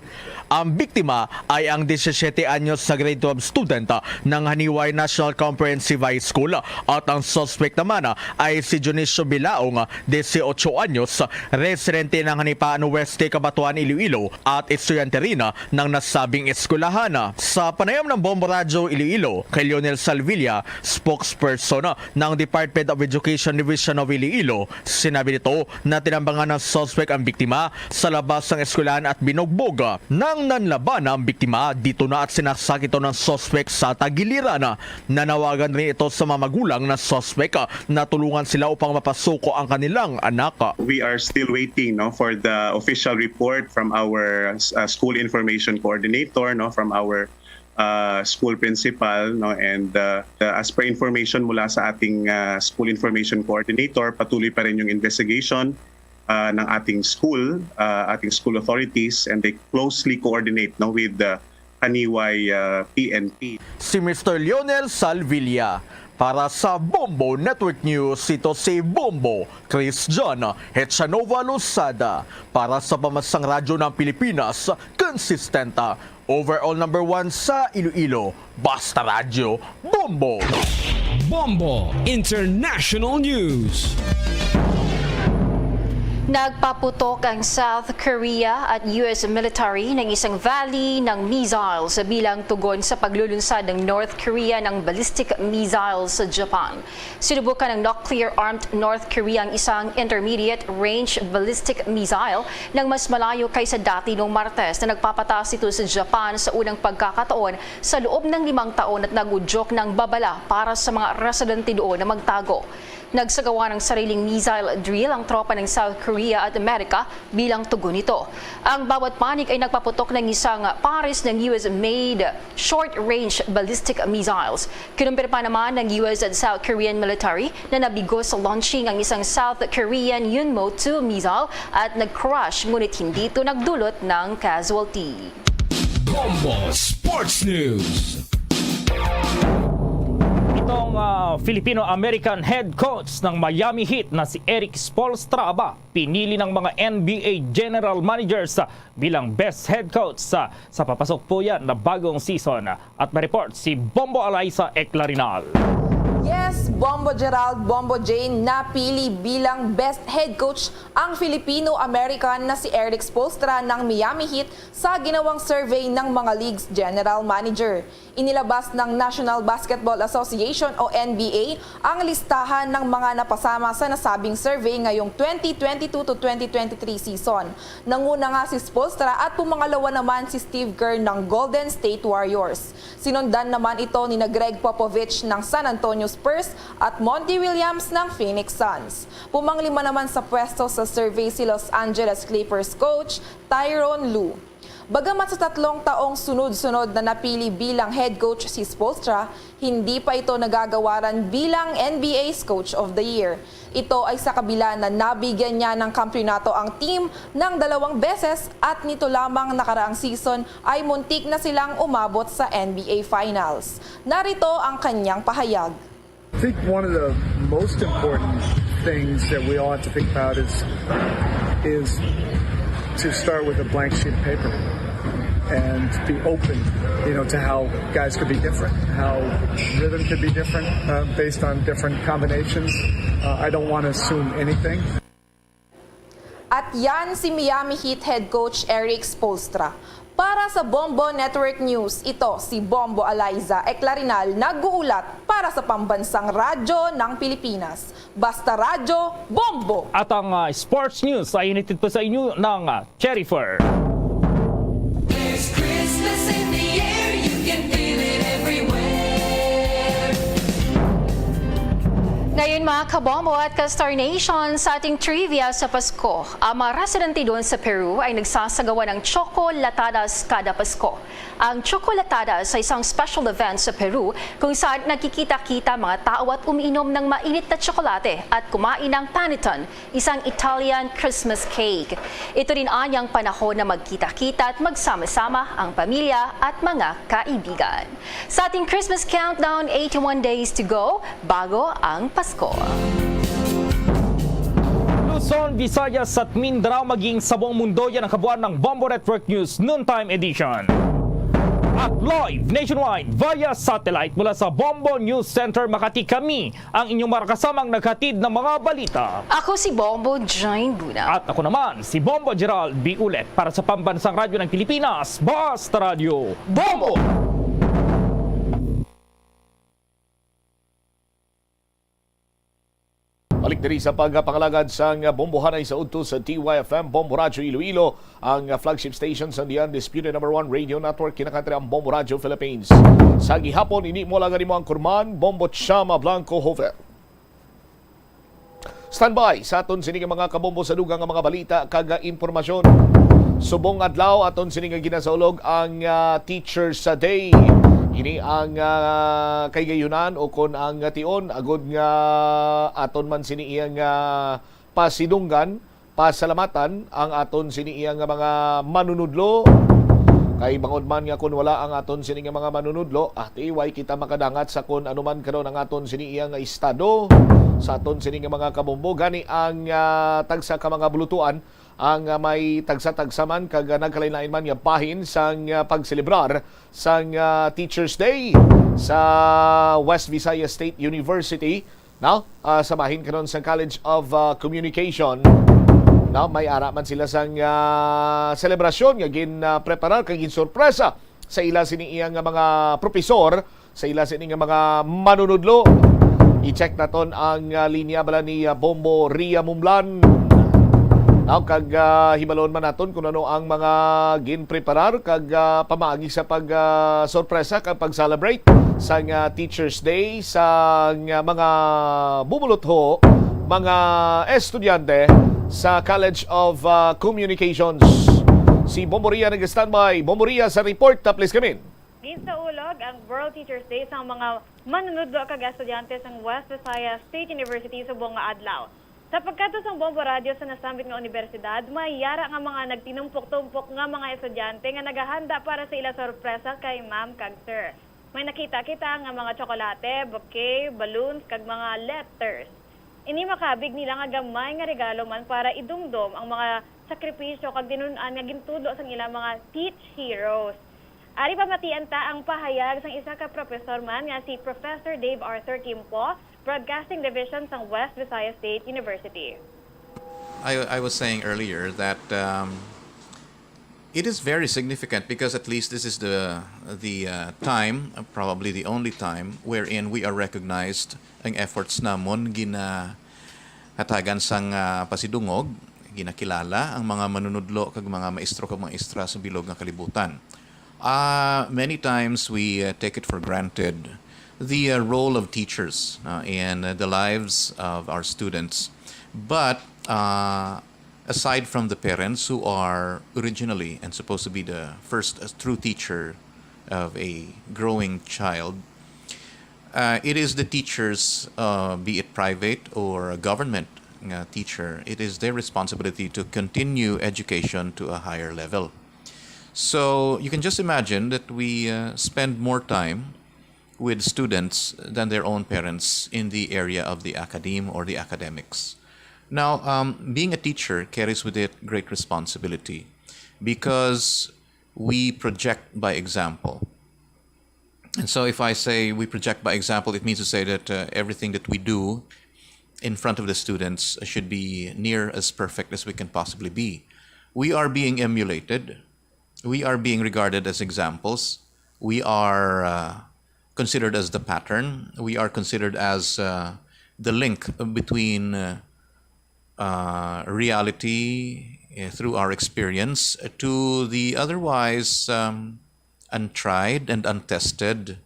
Ang biktima ay ang disisiyete anyos na grade twelve student ng Haniway National Comprehensive High School at ang suspect naman ay si Dionisio Bilaong, dieciocho anyos, residente ng Hanipaan Weste, Cabatuan, Iloilo at estudyante rin ng nasabing eskwelahan. Sa panayam ng Bombo Radyo Iloilo kay Lionel Salvilla, spokesperson ng Department of Education Division of Iloilo, sinabi nito na tinambangan ng suspect ang biktima sa labas ng eskwelahan at binugbog. Nang nanlaban ang biktima, dito na at sinaksak ito ng suspect sa tagiliran. Nanawagan rin ito sa mga magulang ng suspect na tulungan sila upang mapasuko ang kanilang anak. We are still waiting, no, for the official report from our uh, school information coordinator, no, from our uh, school principal, no, and uh, uh, as per information mula sa ating uh, school information coordinator, patuloy pa rin yung investigation uh, ng ating school, uh, ating school authorities, and they closely coordinate, no, with the Kaniway uh, P N P. Si Mister Lionel Salvilla para sa Bombo Network News. Ito si Bombo Christian Hechanova Losada para sa Pambansang Radyo ng Pilipinas, konsistente, overall number one sa Iloilo, Basta Radyo, Bombo! Bombo International News. Nagpaputok ang South Korea at U S military ng isang volley ng missiles bilang tugon sa paglulunsad ng North Korea ng ballistic missiles sa Japan. Sinubukan ng nuclear-armed North Korea ang isang intermediate-range ballistic missile ng mas malayo kaysa dati noong Martes na nagpapataas ito sa Japan sa unang pagkakataon sa loob ng limang taon at nag-udyok ng babala para sa mga residente doon na magtago. Nagsagawa ng sariling missile drill ang tropa ng South Korea at Amerika bilang tugon nito. Ang bawat panig ay nagpaputok ng isang pares ng U S-made short-range ballistic missiles. Kinumpirma naman ng U S at South Korean military na nabigo sa launching ang isang South Korean Yunmo two missile at nag-crash, ngunit hindi ito nagdulot ng casualty. Bombo Sports News. Itong ah, Filipino-American head coach ng Miami Heat na si Erik Spoelstra ba pinili ng mga N B A general managers bilang best head coach sa, sa papasok po yan na bagong season. At may report si Bombo Alayza Eclarinal. Yes, Bombo Gerald, Bombo Jane, napili bilang best head coach ang Filipino-American na si Erik Spoelstra ng Miami Heat sa ginawang survey ng mga league's general manager. Inilabas ng National Basketball Association o N B A ang listahan ng mga napasama sa nasabing survey ngayong twenty twenty-two to twenty twenty-three season. Nanguna nga si Spoelstra at pumangalawa naman si Steve Kerr ng Golden State Warriors. Sinundan naman ito ni na Gregg Popovich ng San Antonio Spurs at Monty Williams ng Phoenix Suns. Pumanglima naman sa pwesto sa survey si Los Angeles Clippers coach Tyronn Lue. Bagamat sa tatlong taong sunod-sunod na napili bilang head coach si Spoelstra, hindi pa ito nagagawaran bilang N B A's Coach of the Year. Ito ay sa kabila na nabigyan niya ng kampiyonato ang team ng dalawang beses at nito lamang nakaraang season ay muntik na silang umabot sa N B A Finals. Narito ang kanyang pahayag. I think one of the most important things that we all have to think about is is to start with a blank sheet of paper and be open, you know, to how guys could be different, how rhythm could be different uh, based on different combinations. Uh, I don't want to assume anything. At yan si Miami Heat head coach Erik Spoelstra. Para sa Bombo Network News, ito si Bombo Alayza Eclarinal nag-uulat para sa Pambansang Radyo ng Pilipinas. Basta Radyo, Bombo! At ang ah, sports news ay initid po sa inyo ng ah, Cherry Fur. There's Christmas in the air, you can feel it everywhere. Ngayon, mga kabombo at ka-Star Nation, sa ating trivia sa Pasko, ang mga residente doon sa Peru ay nagsasagawa ng chocolatadas kada Pasko. Ang chocolatadas ay isang special event sa Peru kung saan nagkikita-kita mga tao at umiinom ng mainit na tsokolate at kumain ng panettone, isang Italian Christmas cake. Ito rin anyang panahon na magkita-kita at magsama-sama ang pamilya at mga kaibigan. Sa ating Christmas countdown, eighty-one days to go bago ang Pasko. Luzon, Visayas at Mindanao, maging sa buong mundo, yan ang kabuuan ng Bombo Network News Noontime Edition. At live nationwide via satellite mula sa Bombo News Center Makati, kami ang inyong makakasamang naghatid ng mga balita. Ako si Bombo Jane Buna. At ako naman, si Bombo Gerald B. Ulet para sa Pambansang Radyo ng Pilipinas, Basta Radyo Bombo! Balik diri sa pagpangalagad sang bombohanay sa udto sa D Y F M, Bombo Radyo Iloilo, ang flagship station sa The Undisputed Number One Radio Network, kinakantri ang Bombo Radyo Philippines. Sa gihapon, ini mo lang mo ang kurman, Bombo Chama Blanco Joven. Standby sa aton sini nga mga kabombo sa dugang nga mga balita kag impormasyon. Subong adlaw aton sini nga ginasaulog ang ah, Teachers Day. Ini ang, ah, kahigayonan o kon ang tion, agod nga aton man sini iyang, ah, pasidunggan, pasalamatan ang aton sini iyang mga manunudlo. Kay bangod man nga kon wala ang aton sini nga mga manunudlo, ah, ti way kita makadangat sa kon ano man karon ang aton sini iyang estado, sa aton sini nga mga kabombo. Gani ang, ah, tagsa ka mga bulutuan ang, ah, may tagsa-tagsa man kag, ah, nagkalain-lain man nga bahin sang, ah, pagselebrar sang, ah, Teachers Day sa West Visayas State University, no? Ah, sa bahin karon sa College of, ah, Communication, no? May ara man sila sang, ah, selebrasyon nga gin, ah, preparar kag gin sorpresa sa ila sini iya nga mga profesor, sa ila sini nga mga manunudlo. I-check naton ang, ah, linya bala ni, ah, Bombo Ria Mumlan. Now, kag, ah, hibalon man naton kung ano ang mga ginpreparar kag, ah, pamaagi sa pag, ah, sorpresa kag pag-celebrate sang, ah, Teachers Day sa, ah, mga bubulutho, mga estudyante sa College of, ah, Communications. Si Bombo Ria nag-standby. Bombo Ria sa report. Ah, please come in. Ginsaulog ang World Teachers Day sang mga manunudlo kag estudyante sang West Visayas State University subong nga adlaw. Sa pagkadto sang Bombo Radyo sa nasambit nga unibersidad, may yara nga mga nagtinumpok-tumpok nga mga estudyante nga nagahanda para sa ila sorpresa kay ma'am kag sir. May nakita kita nga mga tsokolate, bouquet, balloons, kag mga letters. Ini makabig nila nga gamay nga regalo man para idumdom ang mga sakripisyo kag tinun-an nga gintudlo sang ilang mga teach heroes. Ari pamatian ta ang pahayag sang isa ka profesor man nga si Professor Dave Arthur Kimpo, Broadcasting Division sang West Visayas State University. I, I was saying earlier that um, it is very significant because at least this is the the uh, time, uh, probably the only time, wherein we are recognized ang efforts namon ginahatagan sang uh, pasidungog, ginakilala ang mga manunudlo kag mga maestro kag maestra sa bilog nga kalibutan. Uh, many times we uh, take it for granted the uh, role of teachers uh, in uh, the lives of our students. But uh, aside from the parents who are originally and supposed to be the first uh, true teacher of a growing child, uh, it is the teachers, uh, be it private or a government uh, teacher, it is their responsibility to continue education to a higher level. So you can just imagine that we uh, spend more time with students than their own parents in the area of the academe or the academics. Now, um, being a teacher carries with it great responsibility because we project by example. And so, if I say we project by example, it means to say that uh, everything that we do in front of the students should be near as perfect as we can possibly be. We are being emulated. We are being regarded as examples. We are uh, considered as the pattern. We are considered as uh, the link between uh, uh, reality uh, through our experience to the otherwise um, untried and untested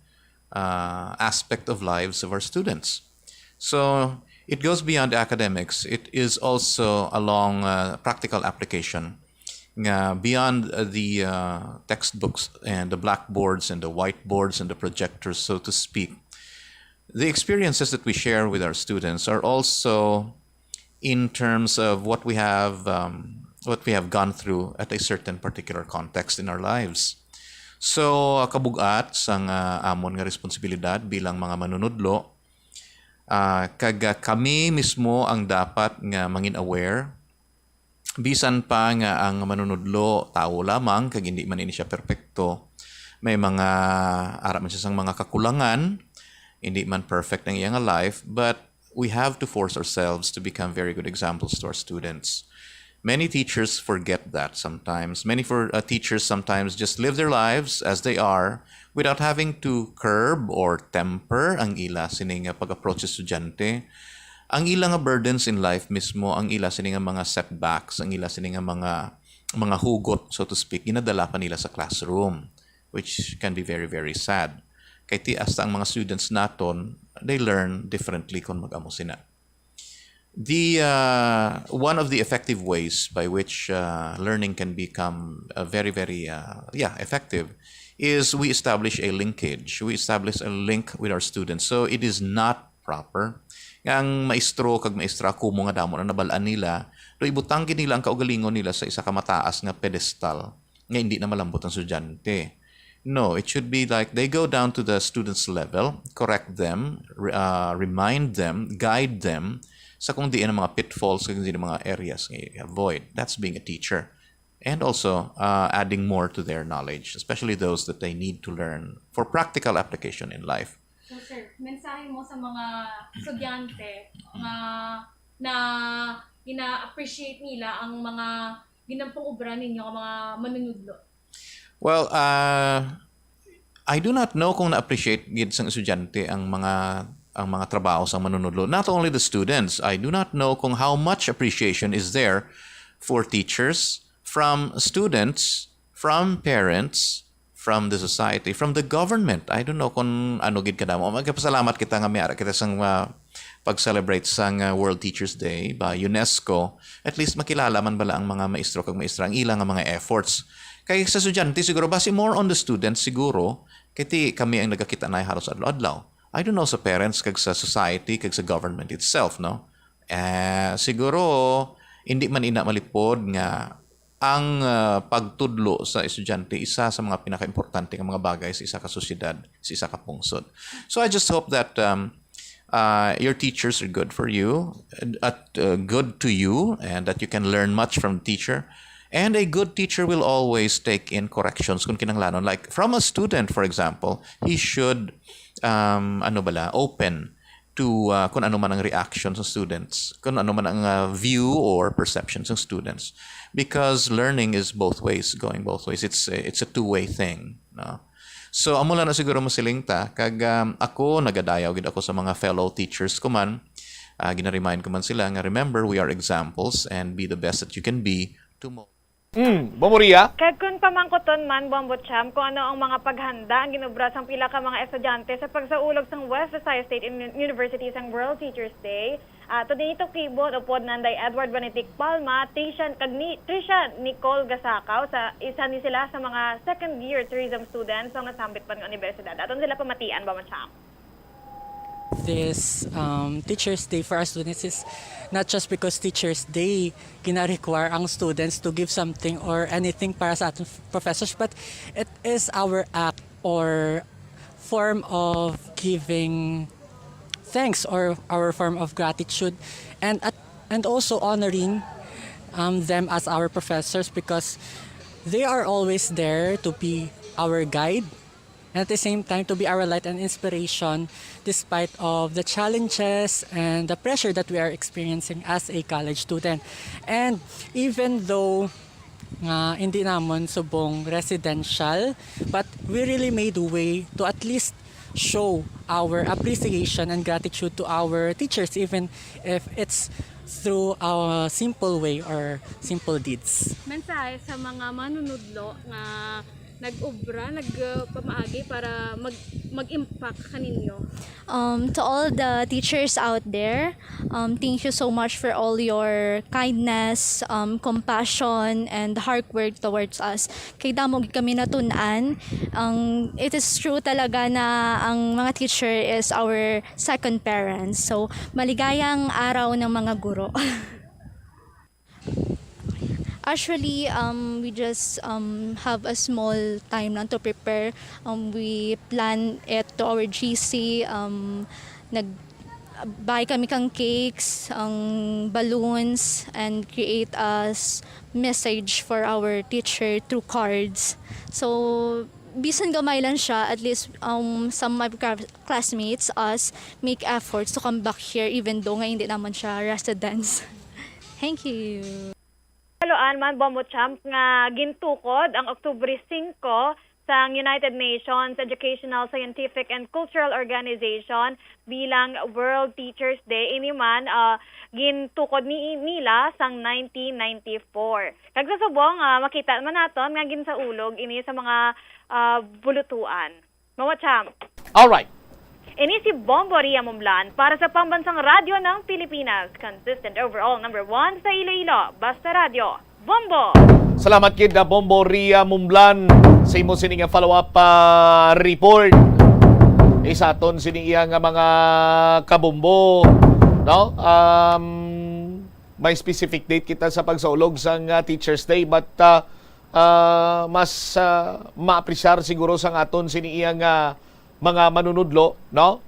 uh, aspect of lives of our students. So it goes beyond academics. It is also along uh, practical application. Nga beyond uh, the uh, textbooks and the blackboards and the whiteboards and the projectors, so to speak, the experiences that we share with our students are also in terms of what we have um, what we have gone through at a certain particular context in our lives. So, uh, kabugat sang uh, amon nga responsibilidad bilang mga manunudlo, uh, kag uh, kami mismo ang dapat nga mangin aware. Bisan pa nga ang manunudlo tawo lamang kag hindi man ini siya perpekto, may mga ara man siya sang mga kakulangan, hindi man perfect ang iyang life, but we have to force ourselves to become very good examples to our students. Many teachers forget that sometimes. Many for uh, teachers sometimes just live their lives as they are without having to curb or temper ang ila sining pag-approach sa estudyante. Ang ila nga burdens in life mismo, ang ila sini nga mga setbacks, ang ila sini nga mga mga hugot, so to speak, ginadala pa nila sa classroom, which can be very, very sad. Kay ti hasta ang mga students naton, they learn differently kung mag-amo sina. The uh, one of the effective ways by which uh, learning can become uh, very, very, uh, yeah, effective is we establish a linkage. We establish a link with our students. So it is not proper nga ang maestro kag maestra kumo nga damo na nabal-an nila, do ibutang gid nila ang kaugalingon nila sa isa ka mataas nga pedestal nga hindi na malambot ang estudyante. No, it should be like they go down to the students' level, correct them, re- uh, remind them, guide them sa kung diin ang mga pitfalls, kung diin ang mga areas nga i-avoid. That's being a teacher. And also uh, adding more to their knowledge, especially those that they need to learn for practical application in life. So, sir, mensahe mo sa mga estudyante nga na ina-appreciate nila ang mga ginampang obra ninyo nga mga manunudlo? Well, uh, I do not know kung na-appreciate gid sang estudyante ang mga ang mga trabaho sang manunudlo. Not only the students, I do not know kung how much appreciation is there for teachers from students, from parents, from the society, from the government. I don't know kung ano gid kadamo. Magpasalamat kita nga may ara kita sang uh, pag-celebrate sang uh, World Teachers Day by UNESCO. At least makilala man bala ang mga maestro kag maestra ang ila nga mga efforts. Kay sa estudyante siguro, basi more on the students siguro, kay ti kami ang nagakita na halos adlaw-adlaw. I don't know sa parents kag sa society kag sa government itself, no? Eh, siguro hindi man ina malipod nga ang uh, pagtudlo sa estudyante isa sa mga pinakaimportante nga mga bagay sa isa ka sosyedad, sa isa ka pungsod. So I just hope that um, uh, your teachers are good for you, at uh, good to you, and that you can learn much from the teacher. And a good teacher will always take in corrections kung kinahanglanon. Like from a student, for example, he should um, ano bala, open to uh, kung ano man ang reaction sa students, kung ano man ang uh, view or perception sa students. Because learning is both ways, going both ways. It's a, it's a two-way thing. No? So, amo lang na siguro masiling ta, kag um, ako, nagadayaw gid ako sa mga fellow teachers ko man, uh, ginaremind ko man sila nga remember, we are examples and be the best that you can be to mo. Mm, Bombo Ria? Kag kon pamangkuton man, Bombo Champ, kung ano ang mga paghanda ang ginobra sang pila ka mga estudyante sa pagsaulog sang West Visayas State Uni- University sang World Teachers Day, ato dito kibot upod nanday Edward Banitik Palma, Trisha, kag ni Trisha Nicole Gasakaw, sa isa ni sila sa mga second year tourism students nga nasambit pa nga universidad. Aton sila pamatian, Bombo Champ. This um, Teachers Day for our students is not just because Teachers Day gina-require ang students to give something or anything para sa ating professors, but it is our act or form of giving thanks or our form of gratitude and at, and also honoring um, them as our professors because they are always there to be our guide and at the same time to be our light and inspiration despite of the challenges and the pressure that we are experiencing as a college student. And even though nga hindi namon subong residential, but we really made way to at least show our appreciation and gratitude to our teachers, even if it's through a simple way or simple deeds. Mensahe sa mga manunudlo nga nag-obra, nagpamaagi para mag mag-impact kaninyo? Um, to all the teachers out there, um, thank you so much for all your kindness, um, compassion, and hard work towards us. Kay damo gid kami natun-an. Ang, it is true talaga na ang mga teacher is our second parents. So, maligayang araw ng mga guro. Actually, um, we just um, have a small time lang to prepare. Um, we plan it to our G C. Um, nag buy kami kang cakes, ang balloons, and create a s- message for our teacher through cards. So, bisan gamay lang siya, at least um, some of my cra- classmates, us, make efforts to come back here even though nga hindi naman siya residence. Thank you. Kaluan man, Bombo Champ, nga gintukod ang Oktubre singko sang United Nations Educational, Scientific, and Cultural Organization bilang World Teachers Day. Ini man, ah, gintukod ni nila sang nineteen ninety-four. Kag sa subong, ah, makita man naton nga ginsaulog ini sa mga ah, bulutuan. Bombo Champ. Alright. Ini si Bombo Ria Mumlan para sa Pambansang Radyo ng Pilipinas, consistent overall number one sa Iloilo. Basta Radyo, Bombo! Salamat gid, ah, Bombo Ria Mumblan, sa imo sini nga follow-up, ah, report. Isaton sini iya nga mga kabombo, no? Um, may specific date kita sa pagsaulog sang, ah, Teachers Day, but, ah, ah, mas, ah, maapresyar siguro sang aton sini iya nga mga manunudlo, no?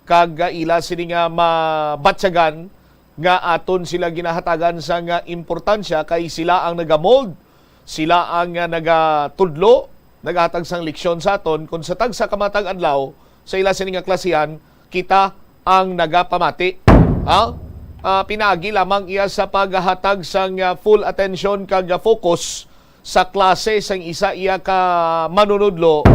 Kag, ah, ila sini nga mabatyagan nga aton sila ginahatagan sang, ah, importansya, kay sila ang nagamold, sila ang, ah, nagatudlo, nagahatag sang leksyon sa aton. Kung sa tagsa ka matag adlaw sa ila sini nga klasihan, kita ang nagapamati. Ha? Ah, pinaagi lamang iya sa paghatag sang, ah, full attention kag, ah, focus sa klase sang isa iya ka manunudlo.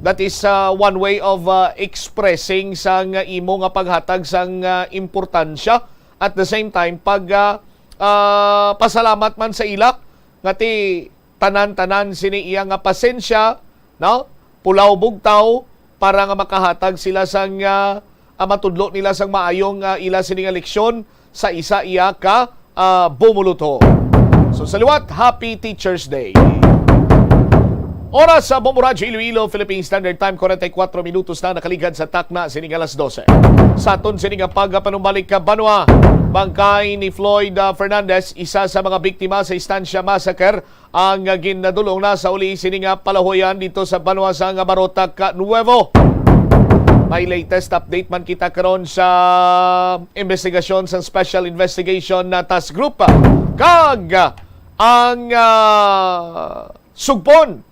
That is, uh, one way of, uh, expressing sang imo nga paghatag sang, uh, importansya. At the same time, pag, uh, uh, pasalamat man sa ila, nga ti tanan-tanan sini iya nga pasensya, no? Pulaw bugtaw, para nga makahatag sila sang, ah, ah, matudlo nila sang maayong, ah, ila sini nga leksyon sa isa iya ka, ah, bumulutho. So, sa liwat, Happy Teachers Day. Oras sa Bombo Radyo Iloilo, Philippine Standard Time, forty-four minutos na nakaligad sa takna sini nga alas dose. Sa aton sini nga pagpanumbalik ka banwa, bangkay ni Floyd, ah, Fernandez, isa sa mga biktima sa Estancia Massacre, ang ginadulong na sa uli sini nga palahuyan dito sa banwa sang Barotac Nuevo. May latest update man kita karon sa investigasyon sang Special Investigation na Task Group kag ang, ah, sugpon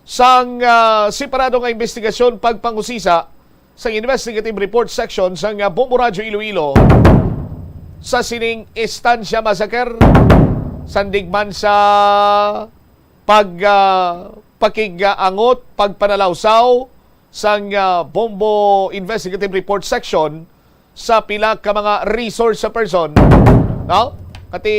sang, ah, separado nga investigasyon pagpangusisa sang Investigative Report Section sang, ah, Bombo Radyo Iloilo sa sining Estancia Massacre, sandig man sa pag, ah, pakigangot, pagpanalawsaw sang, ah, Bombo Investigative Report Section sa pila ka mga resource person, no? Kati,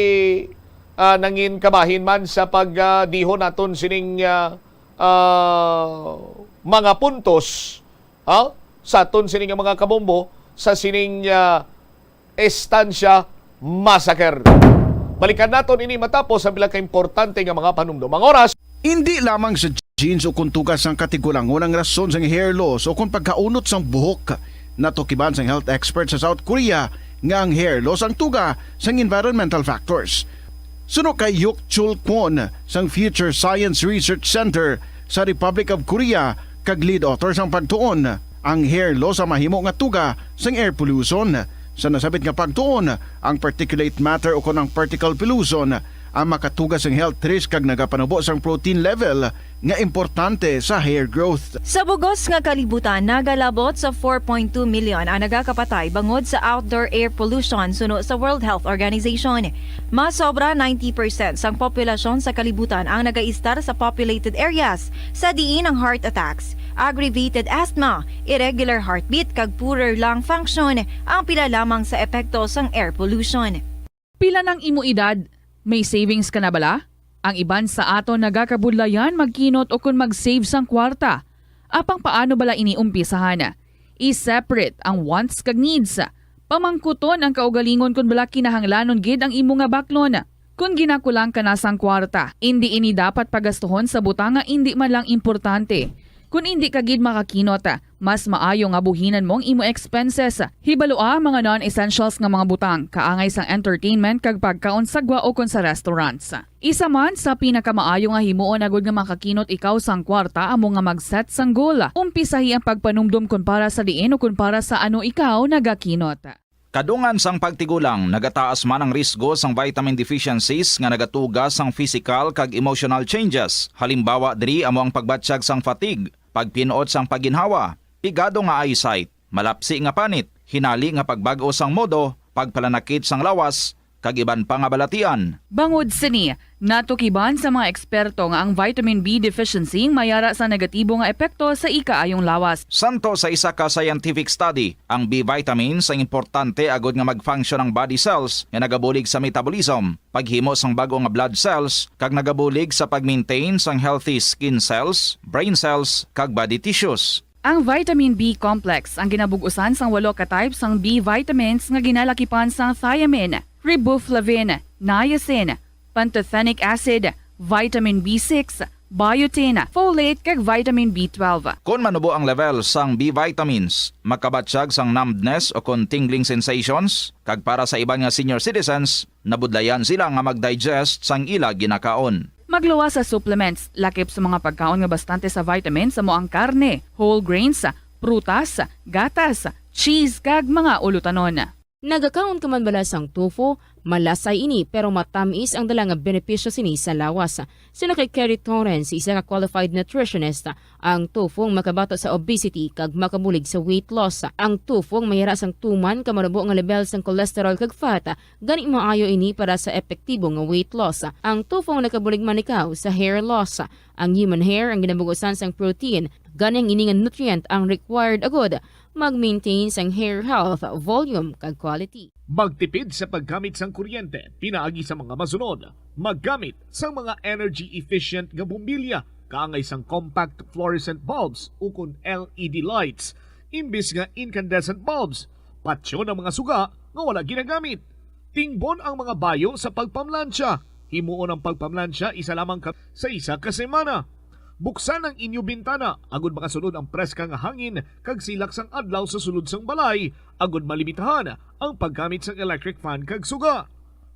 ah, nangin kabahin man sa pag, ah, dihon naton sining, ah, ah, mga puntos, ha? Sa aton sini nga mga kabombo, sa sining, ah, Estancia Massacre. Balikan naton ini matapos ang pila ka importante nga mga panumdom. Ang oras. Indi lamang sa genes o kon tuga sang katigulangon ang rason sang hair loss o kon pagkaunot sang buhok. Natukiban sang health expert sa South Korea nga ang hair loss ang tuga sang environmental factors. Suno kay Hyuk Chul Kwon sang Future Science Research Center sa Republic of Korea kag lead author sang pagtuon, ang hair loss ang mahimo nga tuga sang air pollution. Sa nasabit nga pagtuon, ang particulate matter o kon ang particle pollution ang makatuga sang health risk kag nagapanubo sang protein level nga importante sa hair growth. Sa bugos nga kalibutan, nagalabot sa four point two million ang nagakapatay bangod sa outdoor air pollution suno sa World Health Organization. Mas sobra ninety percent sang populasyon sa kalibutan ang nagaistar sa populated areas, sa diin ang heart attacks, aggravated asthma, irregular heartbeat, kag poorer lung function ang pila lamang sa epekto sang air pollution. Pila nang imo edad? May savings ka na bala? Ang iban sa aton nagakabudlayan magkinot o kon mag-save sang kwarta. Apang paano bala ini umpisahan? I-separate ang wants kag needs. Pamangkuton ang kaugalingon kon bala kinahanglanon gid ang imo nga baklon. Kon ginakulang ka na sang kwarta, indi ini dapat pagastuhon sa butang nga indi man lang importante. Kon indi ka gid makakinot, mas maayo nga buhinan mo ang imo expenses. Hibalua ang mga non-essentials nga mga butang, kaangay sang entertainment kag pagkaon sa gwa o kon sa restaurants. Isa man sa pinakamaayo nga himuon agud nga makakinot ikaw sang kwarta amo nga mag-set sang goal. Umpisahi ang pagpanumdom kon para sa diin o kon para sa ano ikaw nagakinot. Kadungan sang pagtigulang, nagataas man ang risgo sang vitamin deficiencies nga nagatuga sang physical kag emotional changes. Halimbawa diri amo ang pagbatyag sang fatigue, pagpin-ot sang pagginhawa, pigado nga eyesight, malapsi nga panit, hinali nga pagbag-o sang modo, pagpalanakit sang lawas, kag iban pa nga balatian. Bangod sini, natukiban sa mga eksperto nga ang vitamin B deficiency mayara sa negatibo nga epekto sa ikaayong lawas. Santo sa isa ka scientific study, ang B vitamins ang importante agud nga mag-function ang body cells nga nagabulig sa metabolism, paghimo sang bag-o nga blood cells, kag nagabulig sa pag-maintain sang healthy skin cells, brain cells, kag body tissues. Ang vitamin B complex ang ginabug-usan sang walo ka type sang B vitamins nga ginalakipan sang thiamine, riboflavin, niacin, pantothenic acid, vitamin B six, biotin, folate, kag vitamin B twelve. Kon manubo ang level sang B vitamins, makabatyag sang numbness o kon tingling sensations, kag para sa iban nga senior citizens, nabudlayan sila nga mag-digest sang ila ginakaon. Magluwas sa supplements, lakip sa mga pagkaon nga bastante sa vitamins amo ang karne, whole grains, prutas, gatas, cheese, kag mga ulutanon. Nagakaon ka man bala sang tofu? Malasay ini, pero matamis ang dala nga benepisyo sini sa lawas. Suno kay Kerry Torrens, isa ka qualified nutritionist, ang tofu ang makabato sa obesity kag makabulig sa weight loss. Ang tofu ang mayara sang tuman ka manubo nga level sang cholesterol kag fat, gani maayo ini para sa epektibo nga weight loss. Ang tofu ang nakabulig man ikaw sa hair loss. Ang human hair ang ginabugusan sang protein, gani ang ini nga nutrient ang required agud mag-maintain sang hair health, volume, kag quality. Magtipid sa paggamit sang kuryente pinaagi sa mga masunod: maggamit sang mga energy efficient nga bombilya kaangay sang compact fluorescent bulbs ukon L E D lights imbis nga incandescent bulbs, patyon ang mga suga nga wala ginagamit, tingbon ang mga bayo sa pagpamlansya, himuon ang pagpamlansya isa lamang ka sa isa ka semana. Buksan ang inyo bintana agud makasulod ang preska nga hangin kag silak sang adlaw sa sulod sang balay, agud malimitahan ang paggamit sang electric fan kag suga.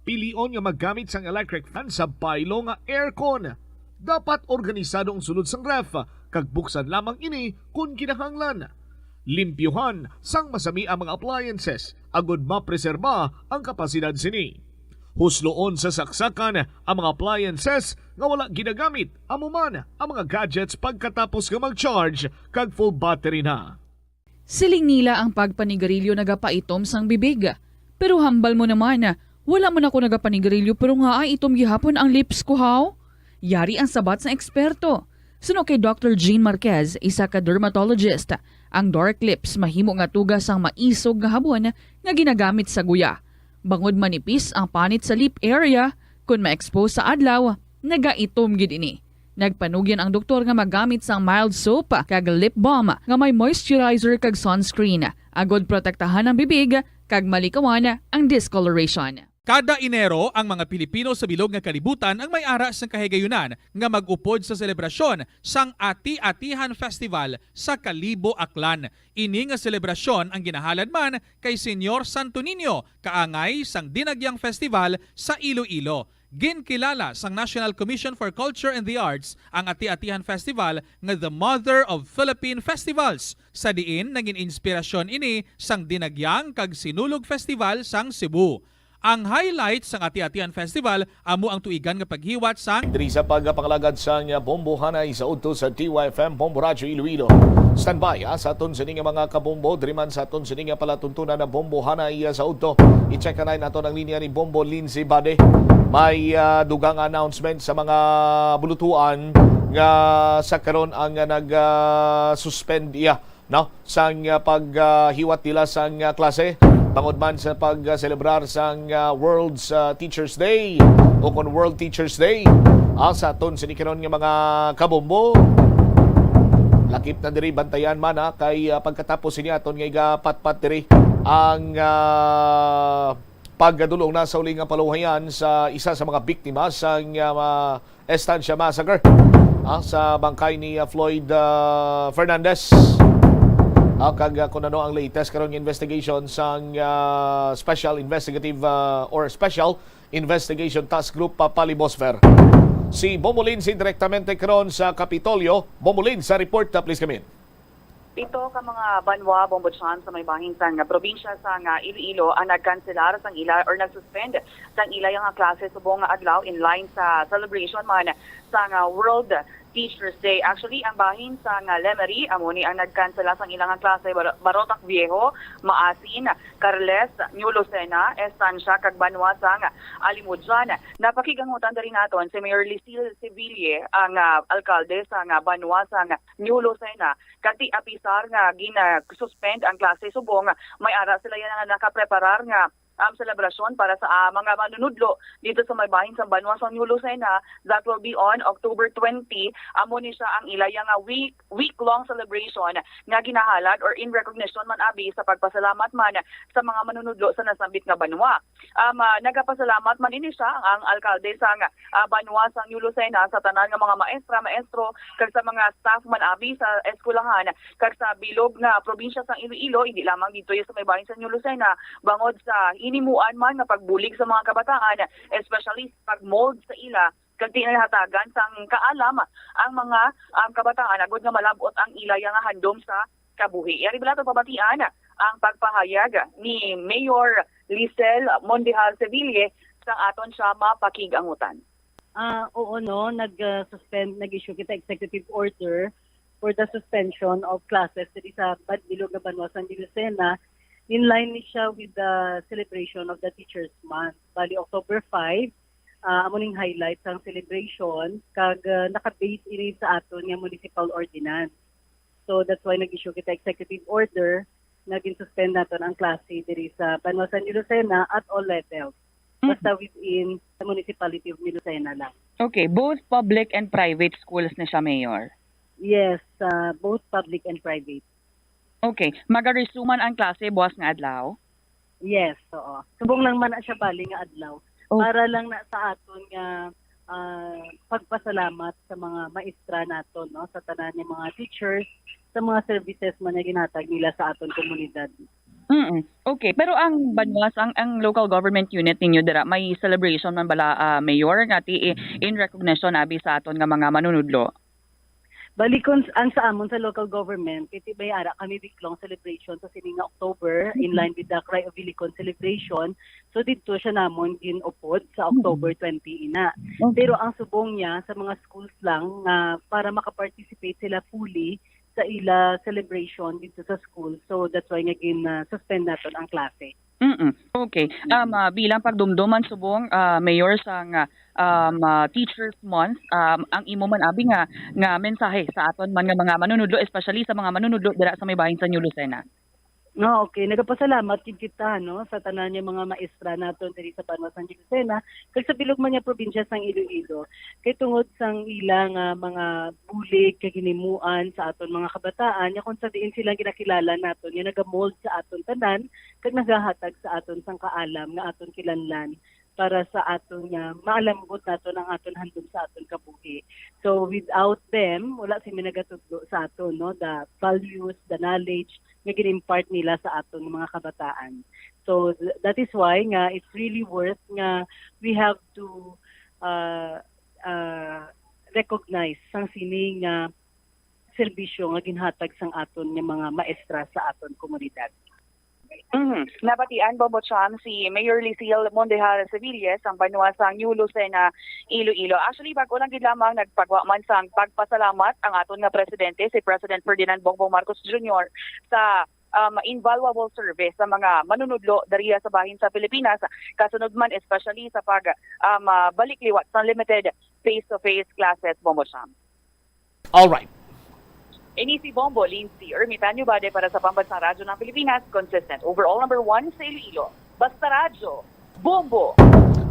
Pilion nga maggamit sang electric fan sa baylo nga aircon. Dapat organisado ang sulod sang ref kag buksan lamang ini kon kinahanglan. Limpyuhan sang masami ang mga appliances agud mapreserba ang kapasidad sini. Husloon sa saksakan ang mga appliances nga wala ginagamit, amo man ang mga gadgets pagkatapos nga mag-charge kag full battery na. Siling nila ang pagpanigarilyo nagapaitom sang bibig. Pero hambal mo naman, wala man ako nagapanigarilyo pero ngaa itom gihapon ang lips ko, haw? Yari ang sabat sang eksperto. Suno kay Doctor Jean Marquez, isa ka dermatologist, ang dark lips mahimo nga tuga sang maisog nga habon nga ginagamit sa guya. Bangod manipis ang panit sa lip area, kon ma-expose sa adlaw, nagaitom gid ini. Nagpanugyan ang doktor nga magamit sang mild soap kag lip balm nga may moisturizer kag sunscreen, agud protektahan ang bibig kag malikawan ang discoloration. Kada Enero, ang mga Pilipino sa bilog nga kalibutan ang may ara sang kahigayunan nga mag-upod sa selebrasyon sang Ati-Atihan Festival sa Kalibo, Aklan. Ini nga selebrasyon ang ginahalad man kay Señor Santo Niño, kaangay sang Dinagyang Festival sa Iloilo. Ginkilala sang National Commission for Culture and the Arts ang Ati-Atihan Festival nga the mother of Philippine festivals, sa diin nagin inspirasyon ini sang Dinagyang kag Sinulog Festival sang Cebu. Ang highlight sang Ati-Atihan Festival amo ang tuigan nga paghiwat sang diri sa pagpangalagad sang Bombo Hanay sa udto sa D Y F M Bombo Radyo Iloilo. Standby, ha, sa aton sini nga mga kabombo, diri man sa aton sini nga palatuntunan na Bombo Hanay, ah, sa udto. I-check na naton ang linya ni Bombo Lindsay Bade. May, ah, dugang announcement sa mga bulutuan nga sa karon ang, ah, nag, ah, suspend iya, no, sang, ah, pag, ah, hiwat nila sang, ah, klase, bangod man sa pag, ah, selebrar sang, ah, World's, ah, Teachers Day o kon World Teachers Day, ah, sa aton sini karon nga mga kabombo. Lakip na diri, bantayan man, ah, kay, ah, pagkatapos sini aton nga igapatpat diri ang, ah, pagdulong na sa uli nga paluhayan sa isa sa mga biktima sang, ah, Estancia Massacre, ah, sa bangkay ni, ah, Floyd, ah, Fernandez. Ah, kag, ah, kung ano ang latest karon nga investigation sang, ah, Special Investigative, ah, or Special Investigation Task Group, ah, Palibosfer. Si Bombo Lindsay direktamente karon sa Kapitolyo. Bombo Lindsay, sa report, ah, please come in. Pito ka mga banwa, Bombo Chan, sa may bahin sang probinsya sang Iloilo ang nagkanselar sang ila or nag-suspend sang ila nga klase subong nga adlaw in line sa celebration man sang World Teachers Day. Actually, ang bahin sang Lemery amo ni ang nagkansela sang ila nga klase, Bar-, Barotac Viejo, Maasin, Carles, New Lucena, Estancia, kag banwa sang Alimodian. Napakigangutan diri naton si Mayor Lisil Seville, ang, ah, alkalde sang banwa sang New Lucena, kag ti apisar nga gina-suspend ang klase subong may ara sila yana nga nakapreparar nga um, selebrasyon para sa, ah, mga manunudlo dito sa may bahin sa banwa sa New Lucena. That will be on October twenty. Amo ni siya ang ilaya nga week, week-long celebration nga ginahalad or in recognition man abi sa pagpasalamat man sa mga manunudlo sa nasambit nga banwa. Um, ah, nagapasalamat man ini siya ang alkalde sang, ah, banwa sang New Lucena sa tanan nga mga maestra, maestro, kag sa mga staff man abi sa eskwelahan kag sa bilog nga probinsya sang Iloilo, hindi lamang dito sa may bahin sa New Lucena, bangod sa hinimuan man nga pagbulig sa mga kabataan, especially sa pag-mold sa ila, kag di na nahatagan sang kaalam ang mga, um, kabataan agud nga malab-ot ang ila nga handom sa kabuhi. Yari bala ato pabatian ang pagpahayag ni Mayor Lisel Mondehal Seville sang aton siya mapakig-angutan. Ah, oo, no, nag, ah, suspend, nag-issue kita executive order for the suspension of classes diri sa Bad-, bilog nga banwa sang Lucena. In line ni siya with the celebration of the Teachers Month. Bali, October five, ah, amo ning highlight sang celebration, kag, ah, naka-base ini sa aton nga municipal ordinance. So, that's why nag-issue kita executive order nga gin-suspend naton ang klase diri sa banwa sa New Lucena at all levels. Mm. Basta within the municipality of New Lucena lang. Okay, both public and private schools na siya, Mayor? Yes, ah, both public and private. Okay, magaresume man ang klase buwas nga adlaw? Yes, oo. Subong lang man na siya bali nga adlaw. Oh. Para lang na sa aton nga, ah, pagpasalamat sa mga maestra naton, no, sa tanan nga mga teachers, sa mga services man nga ginhatag nila sa aton komunidad. Mm. Okay, pero ang banwa sa, ang, ang local government unit ninyo dira, may celebration man bala, ah, Mayor, nga ti-, in recognition abi sa aton nga mga manunudlo? Bali, kung s-, ang sa amon sa local government, kay ti-, may ara kami week-long celebration sa sini nga October, in line with the Cry of Ilikon celebration. So, didto siya namon gin-upod sa October twenty ina. Okay. Pero ang subong niya sa mga schools lang nga para maka-participate sila fully sa ila celebration dito sa school. So, that's why nga gin, ah, suspend naton ang klase. Mm-mm. Okay. Mm. Um, ah, bilang pagdumdum man subong, ah, Mayor, sang, ah, um, ah, Teachers Month, um, ang imo man abi nga, nga mensahe sa aton man nga mga manunudlo, especially sa mga manunudlo dira sa may bahin sa New Lucena? No, okay. Nagapasalamat gid kita, no, sa tanan nga mga maestra naton diri sa banwa sang Lucena, kag sa bilog man nga probinsya sang Iloilo. Kay tungod sang ila nga mga bulig kag hinimuan sa aton mga kabataan, nga kung sa diin sila ginakilala naton, nga nagamold sa aton tanan, kag nagahatag sa aton sang kaalam nga aton kilanlan para sa aton nga maalambot naton ang aton handom sa aton kabuhi. So, without them, wala sila nagatudlo sa aton, no, the values, the knowledge nga gin-impart nila sa aton mga kabataan. So, th-, that is why nga it's really worth nga we have to, uh, uh, recognize sang sini nga serbisyo nga ginhatag sang aton nga mga maestra sa aton komunidad. Mhm. Nabatian, Bombo Cham, si Mayor Liciel Mondehal Sevilla sang banwa sang New Lucena, Iloilo. Actually, bag-o lang gid lamang nagpagwa man sang pagpasalamat ang aton nga presidente, si President Ferdinand Bongbong Marcos Junior, sa, um, invaluable service sa mga manunudlo dariya sa bahin sa Pilipinas, kasunod man especially sa pag, um, ah, balik liwat sa limited face-to-face classes, Bombo Cham. All right. Ini si Bombo Lindsay Ermitanyo Bade para sa Pambansang Radyo ng Pilipinas, consistent overall number one sa Iloilo. Basta Radyo, Bombo!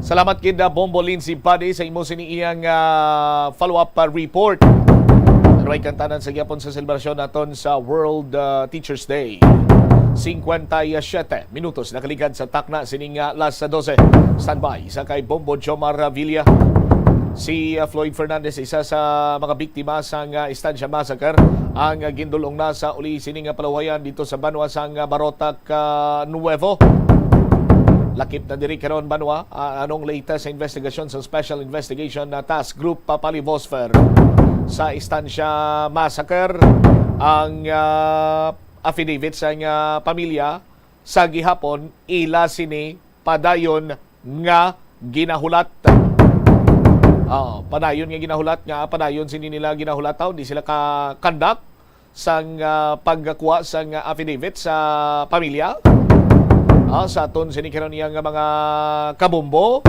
Salamat gid, ah, Bombo Lindsay Bade, sa imo sini iyang, ah, follow-up, ah, report. Pero ay kantanan sa gyapon sa selebrasyon naton sa World, ah, Teachers Day. Cincuenta y siete minutos nakaligad sa takna sining, ah, alas doce. Standby sa kay Bombo Jomar Villa. Si, ah, Floyd Fernandez, isa sa mga biktima sang, ah, Estancia Massacre, ang, ah, gindul-ong na sa uli sini nga paluhayan dito sa banwa sang, ah, Barotac, ah, Nuevo. Lakip na diri karon, banwa. Ah, anong latest sa investigasyon sa Special Investigation, ah, Task Group, ah, Pali Vosper sa Estancia Massacre? Ang, ah, affidavit sang, ah, pamilya sa gihapon, ila sini padayon nga ginahulat. Ah, padayon nga ginahulat nga, padayon sini nila ginahulat, taw, di sila ka-conduct sang, ah, pagkuha sang affidavit sa pamilya. Ah, sa aton sini karon iya nga mga kabombo.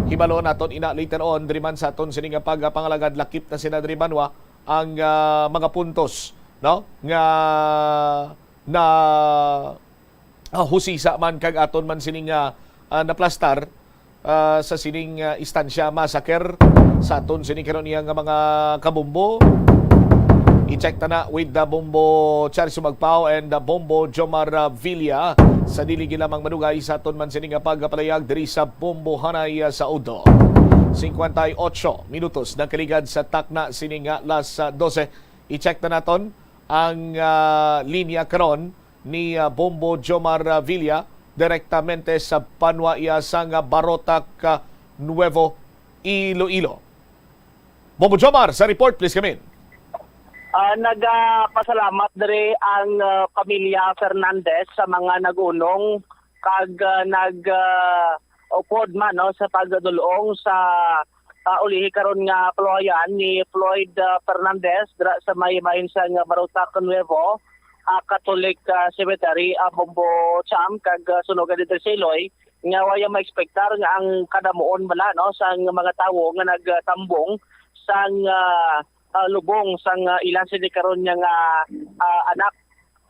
Hibalo naton ina later on, diri man sa aton sini nga pagpangalagad, lakip na sila diri, banwa, ang, ah, mga puntos, no, nga na ah, husisa man kag aton man sining, ah, ah, naplastar, ah, sa sining, ah, Estancia massacre. Sa aton sini karon iya nga mga kabombo, i-check ta na with the Bombo Charles Sumagpao and the Bombo Jomar, ah, Villa. Sa dili gid lamang madugay sa aton man sini nga pagpalayag diri sa Bombohanay, ah, sa Udo. Cincuenta y ocho minutos nakaligad sa takna sini nga las, ah, dose. I-check na naton ang, ah, linya karon ni, ah, Bombo Jomar, ah, Villa direktamente sa banwa iya sang, ah, Barotac, ah, Nuevo Iloilo. Bombo Jomar, sa report, please come in. Ah, nagapasalamat diri ang, ah, pamilya Fernandez sa mga nag-unong kag, ah, nag, ah, upod man, no, sa pagdul-ong sa, ah, ulihi karon nga paluwayan ni Floyd, ah, Fernandez dira sa may bahin sang Barotac Nuevo, ah, Catholic, ah, Cemetery, ah, Bombo Champ, kag, ah, sunugan dito sa Iloy, nga wala maekspektar nga ang kadamuon bala, no, sang mga tawo nga nagtambong sang, ah, ah, lubong sang, ah, ilang sini karon nga, ah, anak,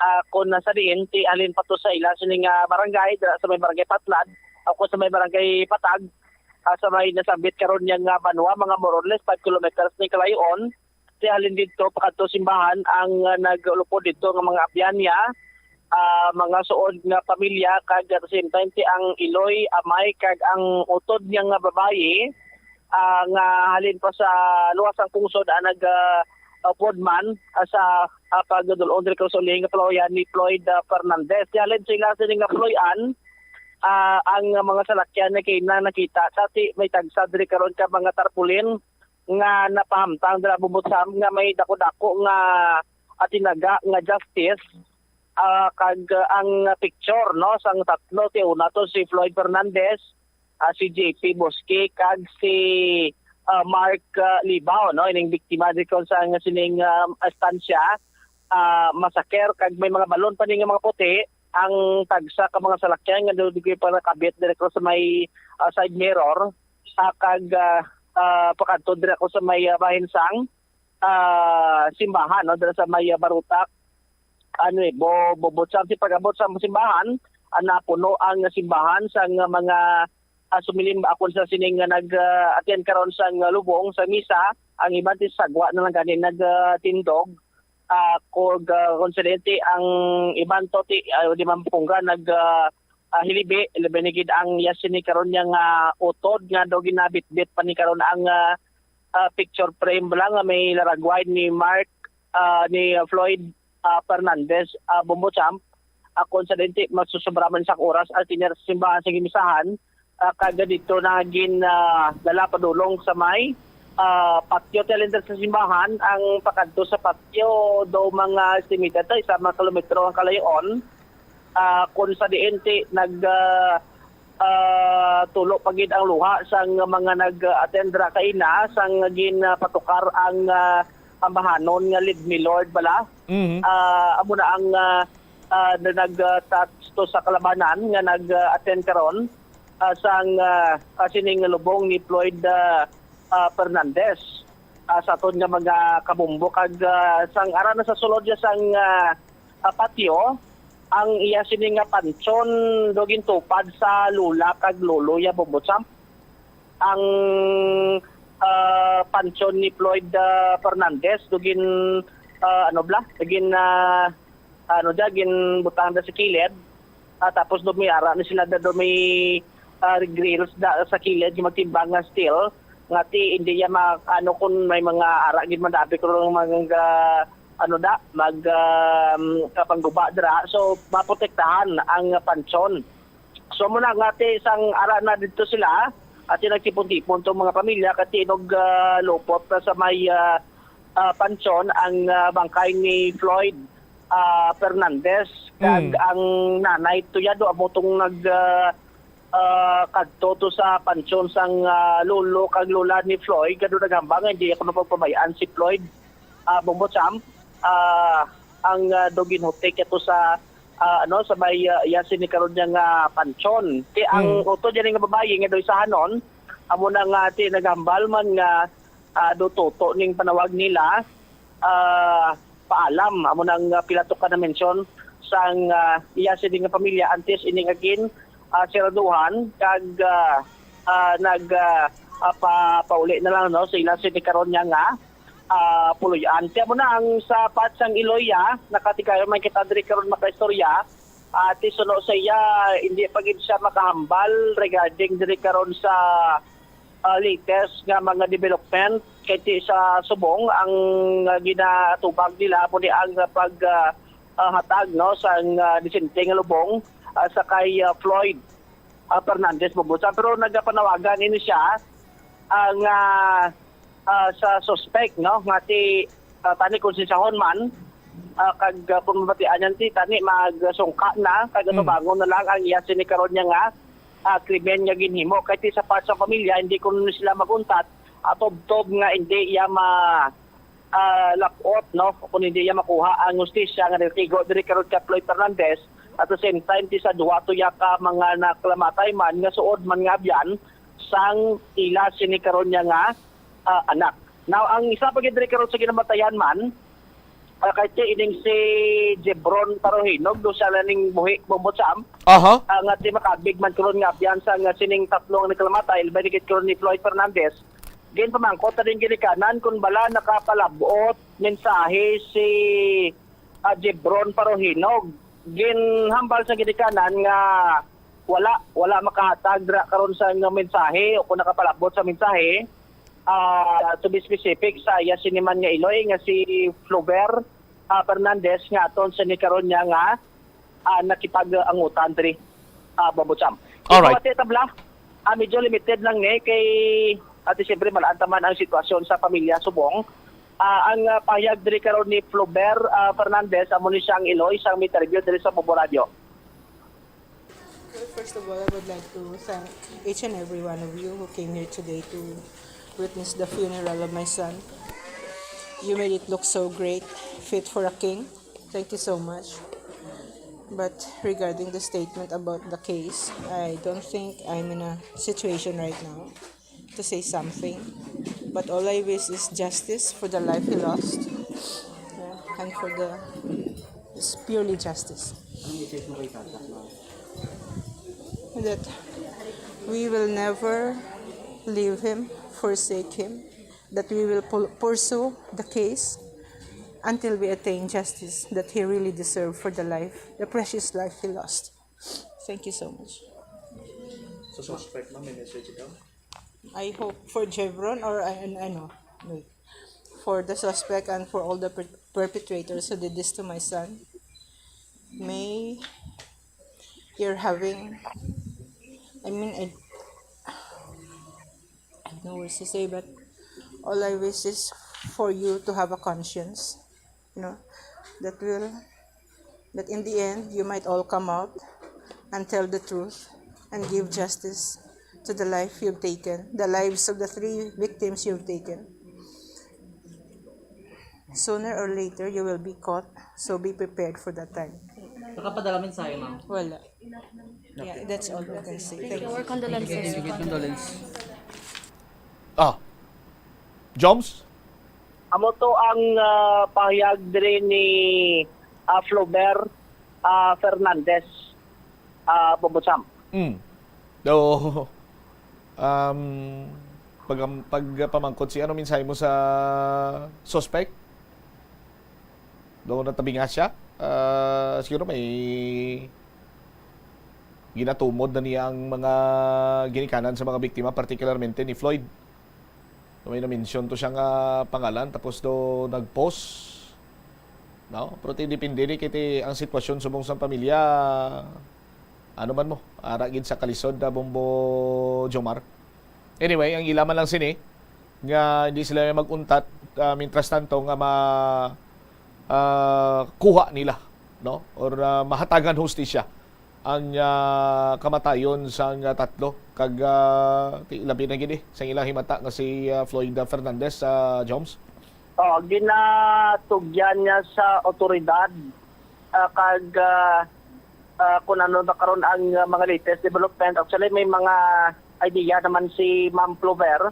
ah, kung nasa diin, ti halin pa to sa ilang sini nga barangay, dira sa may barangay Patlad, o kung sa may barangay Patag, ah, sa may nasambit karon niya nga banwa, mga more or less five kilometers ni kalayoon. Ti halin dito, pakadto simbahan ang, ah, naglupod dito nga mga abyan niya, ah, mga suod nga pamilya, kag at the same time, ti ang iloy, amay, kag ang utod niya nga babayi, ah, nga halin pa sa luwas sang pungsod, ah, nag, ah, upod man, ah, sa, ah, pagdul-ong diri sa ulihi nga paluwayan ni Floyd, ah, Fernandez. Ti halin sa ila sini nga paluy-an, ah, ang mga salakyan na kay na nakita sa ti may tagsa diri karon ka mga tarpaulin nga napahamtang dira Bombo Champ nga may dako-dako nga, ah, tinaga nga justice, ah, kag, ah, ang picture, no, sang tatlo, ti una to si Floyd Fernandez, ah, si J P Bosque, kag si, ah, Mark, ah, Libao, no, ining biktima di kon sa nga sining, ah, estansya, ah, massacre, kag may mga balon pa ni nga mga puti ang tagsa ka mga salakyan nga doon di pa nakabit direkto sa may, ah, side mirror, ah, kag, ah, ah, pakadto direkto sa may, ah, bahin sang, ah, simbahan, no, dira sa may, ah, Barotac, ano eh, bo, bo, bo, sa pag-abot sa simbahan, ah, napuno ang simbahan sang mga, ah, sumilim akon sa sining nga nag, ah, attend karon sang, ah, lubong sa misa, ang iban ti sagwa na lang gani nag, ah, tindog, ah, kog, ah, konsidente ang iban to ti, ah, di man pungga nag, ah, ah, hilibi, labi na gid ang iya sini karon niya nga utod nga daw ginabitbit pa ni karon ang, ah, ah, picture frame lang nga may laragway ni Mark, ah, ni Floyd, ah, Fernandez, ah, Bombo Champ. Akon sa dinti, magsusubra man sa oras ang senior sa simbahan sa gimisahan, ah, kag dito na gin, ah, dala padulong sa may, ah, patio, ti halin sa simbahan. Ang pakadto sa patio daw mga estimated ay sa mga kilometro ang kalayoon. Ah, kung sa diin ti nag, ah, ah, tulo pa gid ang luha sang mga nag-attend ra kaina sang gin, ah, patukar ang, ah, ambahanon nga Lead Me Lord bala. Mhm. Ah, amo na ang, ah, ah, na nag, ah, touch to sa kalabanan nga nag, ah, attend karon, ah, sang, ah, ah, sining lubong ni Floyd, ah, ah, Fernandez, ah, sa aton nga mga kabombo kag, ah, sang ara na sa sulod niya sang, ah, ah, patio, ang iya sini nga pansyon do gintupad sa lola kag lolo ya Bombo Champ. Ang, ah, pansyon ni Floyd, ah, Fernandez do gin, ah, ano bla, gin, ah, ano da, ginbutang da sa kilid. Ah, tapos do may ara ni sila da do may, ah, grills da sa kilid nga magtimbang nga steel. Nga ti, hindi niya ma-, ano, kung may mga ara gid man dabi ko mga, ano da, mag, um, kapangguba dira. So, maprotektahan ang pansyon. So, muna nga ti, sang ara na dito sila, at nagtipon-tipon tong mga pamilya, katinog, ah, lupot na sa may, ah, ah, pansyon ang, ah, bangkay ni Floyd, ah, Fernandez. Kag Mm. ang nanay to ya, do amo tong nag, ah, ah, kadto to sa pansyon sang, ah, lolo kag lola ni Floyd, kado naghambal nga hindi ako napagpabayaan si Floyd, ah, Bombo Champ. Ah, ang, ah, do ginhutik ito sa, ah, ano, sa may, ah, iya sini karon niya nga pansyon. Ti ang Mm. utod niya nga babayi nga do isahanon, amo na nga ti naghambal man nga, ah, do tuto ning panawag nila, ah, paalam. Amo nang, ah, pila to ka na mention sang, ah, iya sini nga pamilya antes ini nga gin, ah, siraduhan kag, ah, ah, nag, ah, ah, pa-, pauli na lang, no, sa ila sini karon niya nga, ah, puloy-an. Kaya mo na ang sa part sang Iloy, ah, nakatigayon man kita diri karon makaistorya. Ati suno sa iya, hindi pa gid siya makahambal regarding diri karon sa, ah, latest nga mga development kay ti sa subong ang, ah, ginatubag nila mo ni ang pag, ah, ah, hatag, no, sang, ah, disente nga lubong, ah, sa kay, ah, Floyd, ah, Fernandez Bubusa. Pero nagapanawagan ini siya, ah, nga, ah, sa suspect, no, nga si, ah, tani kung si Sahon man, ah, kag, ah, kung mabatian niyan si tani magsungka na kag atubangon na lang ang iya sini karon niya nga, ah, krimen nga ginhimo. Kay ti sa part sa pamilya, hindi kuno sila maguntat, ah, tubtob nga hindi iya ma, ah, lapot, no? Kung hindi iya makuha ang hustisya nga nagtigo diri karon ka Floyd Fernandez, at the same time, ti sa duwa to iya ka mga nakamatay man nga suod man nga abyan sang ila sini karon niya nga, ah, anak. Now, ang isa pa gid diri karon sa ginamatayan man, ah, kay ti ining si Jebron Paruhinog, do siya na ning buhi, Bumbot Sam, Aha. ah, nga ti makabig man karon nga abyan sa nga sining tatlo nga nagkalamatay, ilbay ni karon ni Floyd Fernandez. Ginpamangkot na din ginikanan kung bala nakapalabot mensahe si, ah, Jebron Paruhinog. Ginhambal sa ginikanan nga wala, wala makahatag dira karon sa nga mensahe o kung nakapalabot sa mensahe. Ah, to be specific, sa iya sini man nga iloy nga si Flover, ah, Fernandez nga aton sa ni karon niya nga, ah, nakipag-angutan diri, ah, Bumbot Sam. Alright. Ito, ate, tabla, ah, medyo limited lang ni kay, ate, siyempre, malaan ta man ang sitwasyon sa pamilya subong. Ah, ang, ah, pahayag diri karon ni Flover, ah, Fernandez, amo ni siya ang iloy sang interview diri sa Bubo Radio. Well, first of all, I would like to thank each and every one of you who came here today to witness the funeral of my son. You made it look so great, fit for a king. Thank you so much. But regarding the statement about the case, I don't think I'm in a situation right now to say something. But all I wish is justice for the life he lost. Yeah, and for the, it's purely justice. Anong message mo kay Tata, ma'am? That we will never leave him, forsake him, that we will pu- pursue the case until we attain justice that he really deserved for the life, the precious life he lost. Thank you so much. Sa suspect, ma'am, may message ikaw? I hope for Jevron or uh, an- ano, wait, for the suspect and for all the per- perpetrators who did this to my son, may you're having, I mean, I, I have no words to say, but all I wish is for you to have a conscience, you know, that will, that in the end, you might all come out and tell the truth and give justice to the life you've taken, the lives of the three victims you've taken. Sooner or later, you will be caught, so be prepared for that time. Nakapadala mensahe, ma'am. Wala. Yeah, that's all I can say. Thank you. Our condolences. Ah. Joms? Amo to ang, ah, pahayag diri ni, ah, Flover, ah, Fernandez, ah, Bumbot Sam. Mm. Do, um, pag, pagpamangkot si ano mensahe mo sa suspect? Do natabi nga siya? Ah, siguro may ginatumod na niya ang mga ginikanan sa mga biktima, particularmente ni Floyd. May na-mention to siya nga pangalan, tapos do nag-post. No? Pero ti depende ni kiti ang sitwasyon subong sang pamilya. Ano man mo, ara gid sa kalisod na Bombo Jomar. Anyway, ang ila man lang sini nga hindi sila mag-untat, ah, mientras tanto nga ma ah, kuha nila, no? Or ah, mahatagan hustisya ang ah, kamatayon sang ah, tatlo kag ah, ti- labi na gid eh, sang ilang himata nga si ah, Floyd Fernandez sa Joms. Oh, ginatugyan niya sa otoridad, ah, kag ah, ah, kung ano na karon ang ah, mga latest development. Actually, may mga idea naman si Ma'am Plover,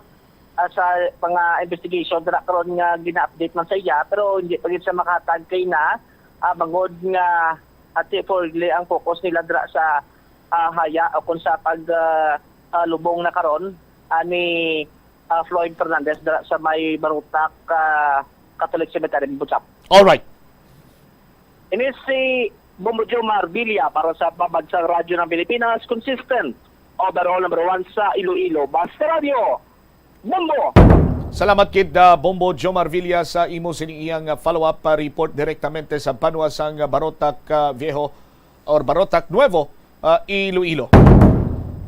ah, sa mga investigation na karon nga gina-update man sa iya, pero hindi pa gid siya makatag kay na, ah, bangod nga Ate Forley, ang focus nila dira sa, ah, haya o kung sa pag, ah, ah, lubong na karon, ah, ni, ah, Floyd Fernandez dira sa may Barotac, ah, Catholic Cemetery, Bambo Cham. Alright. Ini si Bombo Jomar Villa para sa Pambansang Radyo ng Pilipinas, consistent, overall number one sa Iloilo. Basta Radyo, Bombo! Salamat kid, ah, Bombo Jomar Villa, sa imo sining iyang, ah, follow-up, ah, report direktamente sa banwa sang, ah, Barotac, ah, Viejo or Barotac Nuevo, ah, Iloilo.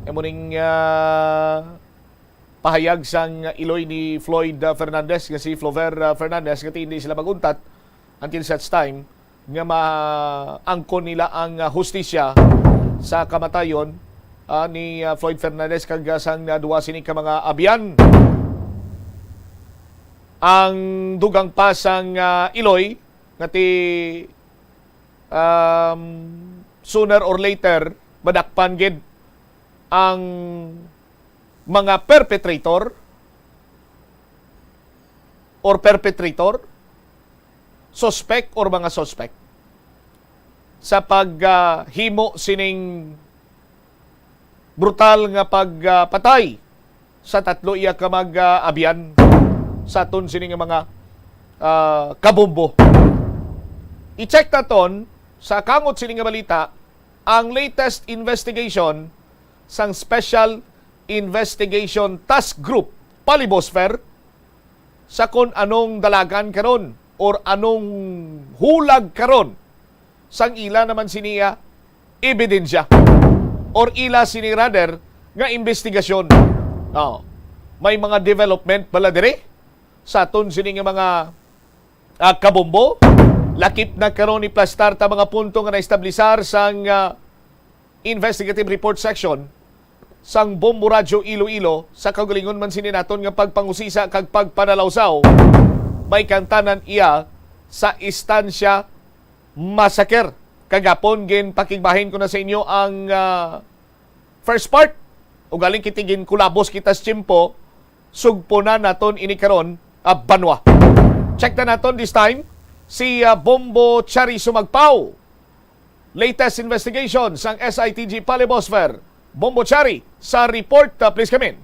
Amo ning, ah, pahayag sang iloy ni Floyd, ah, Fernandez nga si Flover, ah, Fernandez, nga hindi sila maguntat until such time nga maangkon nila ang, ah, hustisya sa kamatayon, ah, ni, ah, Floyd Fernandez kag, ah, sang, ah, duwa sini ka mga abyan. Ang dugang pa sang, ah, iloy nga ti, um, sooner or later madakpan gid ang mga perpetrator or perpetrator, suspect or mga suspect sa paghimo sining brutal nga pagpatay sa tatlo iya ka mag-abyan sa aton sini nga mga, ah, kabombo. I-check naton sa kangot sini nga balita ang latest investigation sang Special Investigation Task Group Palibosfer sa kon anong dalagan karon or anong hulag karon sang ila naman siniya ebidensya or ila sini rather nga investigasyon. Oh, may mga development bala diri sa aton sini nga mga, ah, kabombo. Lakip na karon iplastar ta mga punto nga naestablisar sang, ah, investigative report section sang Bombo Radyo Iloilo sa kaugalingon man sini naton nga pagpangusisa kag pagpanalawsaw. May kantanan iya sa Estancia Massacre. Kagapon ginpakigbahin ko na sa inyo ang, ah, first part. Ugaling kiti ginkulabos kita sa tiyempo, sugpo na naton ini karon, ah, banwa. Check na naton this time si, ah, Bombo Chari Sumagpaw. Latest investigation sang S I T G Palibosfer. Bombo Chari, sa report, ah, please come in.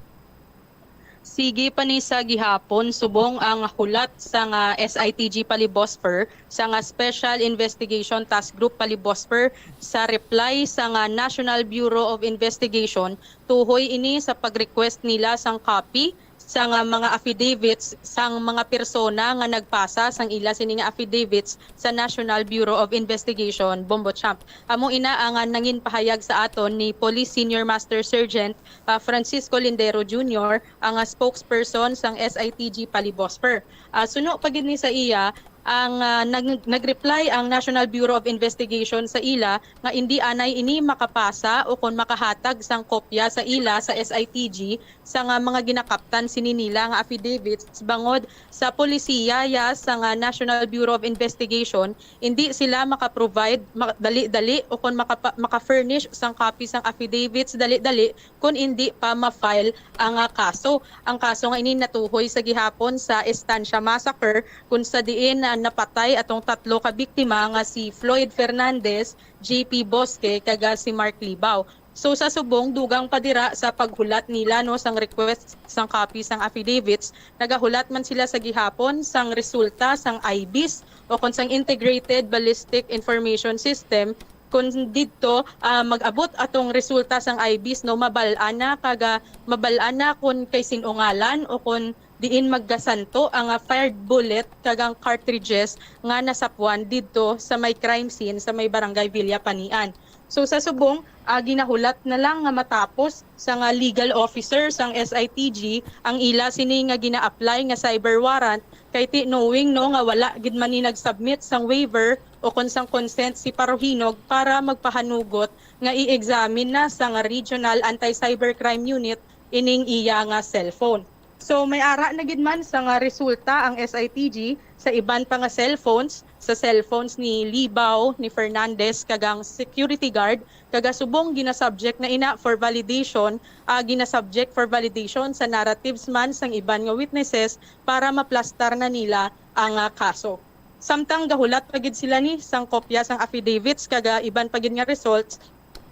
Sige pa ni sa gihapon, subong ang hulat sa nga S I T G Palibosfer, sa nga Special Investigation Task Group Palibosfer, sa reply sa nga National Bureau of Investigation, tuhoy ini sa pag-request nila sang copy sa nga mga affidavits sang mga persona nga nagpasa sang ila sini nga affidavits sa National Bureau of Investigation, Bombo Champ. Amo ina ang, ah, nangin pahayag sa aton ni Police Senior Master Sergeant, ah, Francisco Lindero Junior, ang, ah, spokesperson sang S I T G Palibosfer. Ah, suno pa gid ni sa iya, ang, ah, nag-, nag-reply ang National Bureau of Investigation sa ila nga indi anay ini makapasa o kon makahatag sang kopya sa ila sa S I T G sa nga mga ginakaptan sini nila nga affidavits bangod sa polisiya ya sa nga National Bureau of Investigation, indi sila maka-provide ma-, dali-dali o kon makapa-, maka-furnish sang copy sang affidavits dali-dali kon indi pa ma-file ang, ah, kaso. Ang kaso nga ini natuhoy sa gihapon sa Estancia Massacre, kung sa diin, ah, napatay atong tatlo ka biktima nga si Floyd Fernandez, J P Bosque, kag, ah, si Mark Libao. So, sa subong, dugang pa dira sa paghulat nila, no, sang request sang copy sang affidavits, nagahulat man sila sa gihapon sang resulta sang I B I S o kon sang Integrated Ballistic Information System, kung didto, ah, mag-abot atong resulta sang I B I S, no, mabal-an na kag, ah, mabal-an na kung kay sin-o ngalan o kung diin maggasanto ang, ah, fired bullet kag ang cartridges nga nasapuan didto sa may crime scene sa may barangay Villa Panian. So, sa subong, ah, ginahulat na lang nga matapos sa nga legal officer sang S I T G ang ila sini nga gina-apply nga cyber warrant, kay ti knowing, no, nga wala gid man ni nag-submit sang waiver o kon sang consent si Parohinog para magpahanugot nga i-examine na sang Regional Anti-Cybercrime Unit ining iya nga cellphone. So, may ara na gid man sang resulta ang S I T G sa iban pa nga cellphones, sa cellphones ni Libao, ni Fernandez, kag ang security guard, kag subong ginasubject na ina for validation, ah, ginasubject for validation sa narratives man sang iban nga witnesses para maplastar na nila ang, ah, kaso. Samtang gahulat pa gid sila ni sang kopya sang affidavits kag, ah, iban pa gid nga results,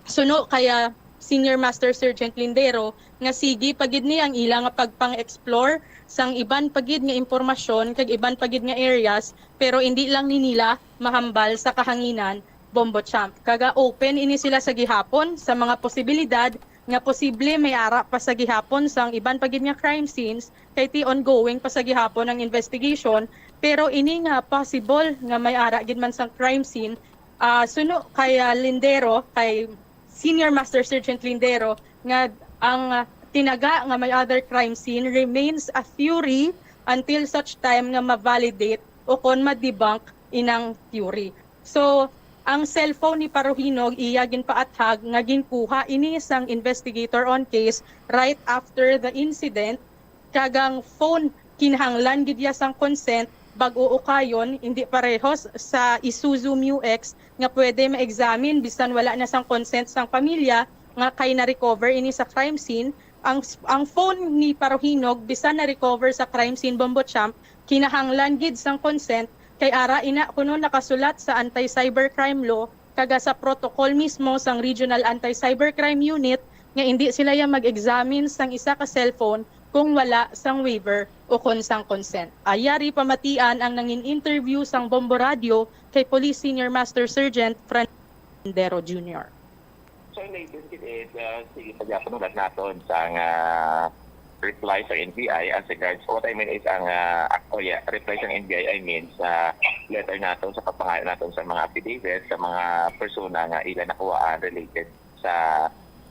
suno kay, ah, Senior Master Sergeant Lindero nga sige pa gid ni ang ila nga pagpang-explore sang iban pa gid nga impormasyon kag iban pa gid nga areas, pero indi lang ni nila mahambal sa kahanginan, Bombo Champ. Kag, ah, open ini sila sa gihapon sa mga posibilidad nga posible may ara pa sa gihapon sang iban pa gid nga crime scenes, kay ti ongoing pa sa gihapon ang investigation, pero ini nga possible nga may ara gid man sang crime scene, ah, suno kay, ah, Lindero, kay Senior Master Sergeant Lindero, nga ang, ah, tinaga nga may other crime scene remains a theory until such time nga ma-validate o kon ma-debunk inang theory. So, ang cellphone ni Paruhinog iya ginpaathag nga ginkuha ini sang investigator on case right after the incident, kag ang phone kinahanglan gid iya sang consent bag-o ukayon, hindi parehos sa Isuzu Mu X nga pwede ma-examine bisan wala na sang consent sang pamilya nga kay na-recover ini sa crime scene. Ang, ang phone ni Paruhinog bisan na-recover sa crime scene, Bombo Champ, kinahanglan gid sang consent kay ara ina kuno nakasulat sa anti-cybercrime law kag sa protocol mismo sang Regional Anti-Cybercrime Unit nga indi sila ya mag-examine sang isa ka cellphone kung wala sang waiver o kon sang consent. Ayari pamatian ang nangin interview sang Bombo Radio kay Police Senior Master Sergeant Fran Lindero Junior. So, in latest, it is, uh, sige pa gyapon ulit naton sang, uh, reply sa N B I as regards, what I mean is ang, uh, oh yeah, reply sa N B I, I mean sa letter nato, sa pagpangayo nato sa mga affidavit, sa mga persona nga ila nakuhaan related sa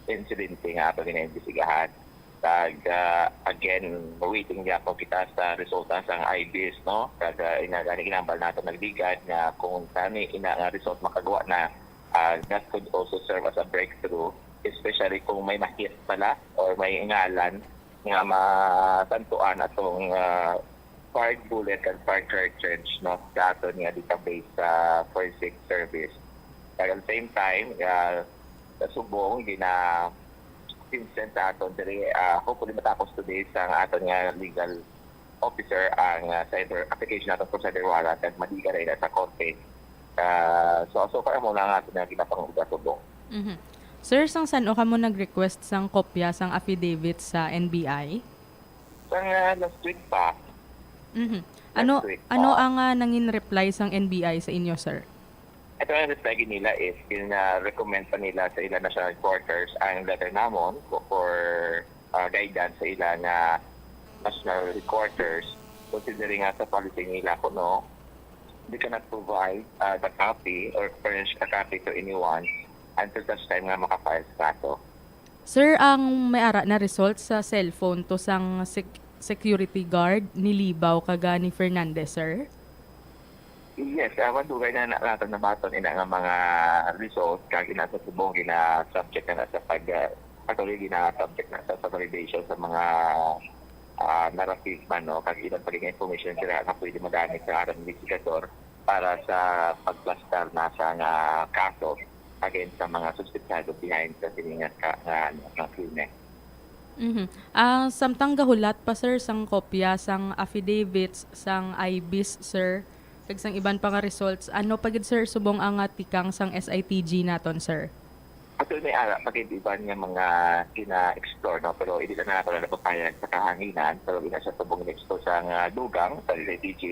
insidente nga ato ginaimbestigahan. Kag, uh, again, waiting gyapon kita sa resulta sang I B I S, no? Kag, uh, ina-, gani ginambal nato nagligad nga kung kani ina nga result makagawa na, uh, that could also serve as a breakthrough, especially kung may ma-hit pala or may ngalan nga masantuan atong, uh, fired bullet and fired cartridge, no, sa aton nga database sa forensic service. Kag at the same time, uh, sa subong, gina-consent sa aton diri, uh, hopefully matapos today sa aton nga legal officer ang, uh, cyber application naton for cyber warrant kag madiga na ila sa korte. Uh, so, so far mo lang aton nga ginapanguga subong. Mhm. Sir, sang san-o kamo nag-request sang kopya sang affidavit sa N B I? Sang, uh, last week pa. Mhm. Ano Last week ano pa. ang, ah, nangin reply sang N B I sa inyo, sir? Ito ang reply nila is gina-recommend pa nila sa ila national headquarters ang letter namon for, for, uh, guidance sa ila nga national headquarters, considering nga sa policy nila kuno they cannot provide, uh, the copy or furnish a copy to anyone until such time nga maka-file sa kaso. Sir, ang may ara na result sa cellphone to sang sec- security guard ni Libao kag ni Fernandez, sir? Yes, uh, madugay na na- naton nabaton ina nga mga result kag ina sa subong gina-subject na, na sa pag, uh, actually gina-subject na sa, sa validation sa mga, uh, narrative man, no, kag ilang pa nga information sila nga pwede magamit sa aron investigador para sa pagplastar na sa nga kaso against sa mga suspetsado behind sa sini nga ka- nga, ano, nga krimen. Mhm. Ah, samtang gahulat pa, sir, sang kopya sang affidavits sang I B I S, sir, kag sang iban pa nga results, ano pa gid, sir, subong ang, ah, tikang sang S I T G naton, sir? Actually, may ara pa gid iban nga mga gina-explore, no? Pero hindi na nato na napapayag sa kahanginan. Pero gina sa subong explore sa nga dugang sa S I T G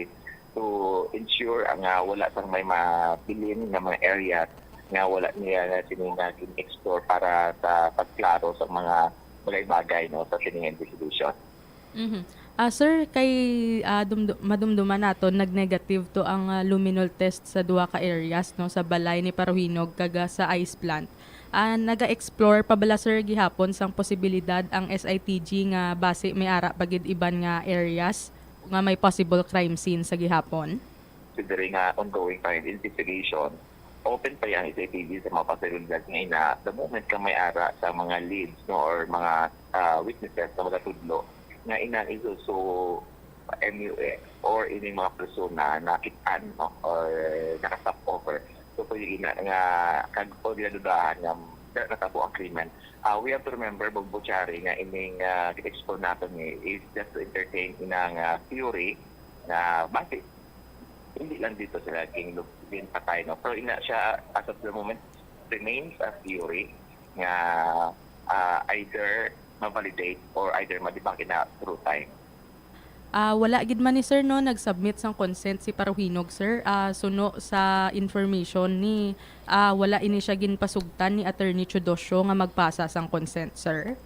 to ensure nga wala sang may mabilin nga mga areas nga wala niya na sini nga gin-explore para sa pagklaro sa mga bagay-bagay, no, sa sining investigation. Mhm. Ah, sir, kay, ah, dumdu- madumduman naton nag-negative to ang, ah, luminol test sa duha ka areas, no, sa balay ni Paruhinog kag, ah, sa ice plant. Ah, naga-explore pa bala, sir, gihapon sang posibilidad ang S I T G nga basi may ara pa gid iban nga areas nga may possible crime scene sa gihapon? Considering nga ongoing pa yung investigation, open pa yung S I T G sa mga posibilidad nga ina. The moment ka may ara sa mga leads, no, or mga, ah, witnesses na magatudlo nga ina is also M U X or ining mga persona na kitaan, no, or nakastop over. So, pwede ina nga kag o ginadudahan nga da- natabo ang krimen. Ah, we have to remember, Bog Buchari, nga ining, ah, gin-explore nato ni is just to entertain inang, ah, theory na base Hindi lang dito sila king-, ginpatay, no? Pero ina siya, as of the moment, remains a theory nga, ah, either ma-validate or either ma-debunk ina through time. Ah, wala gid man ni sir, no, nag-submit sang consent si Paruhinog, sir. Ah, suno sa information ni, ah, wala ini siya ginpasugtan ni Attorney Teodosio nga magpasa sang consent, sir.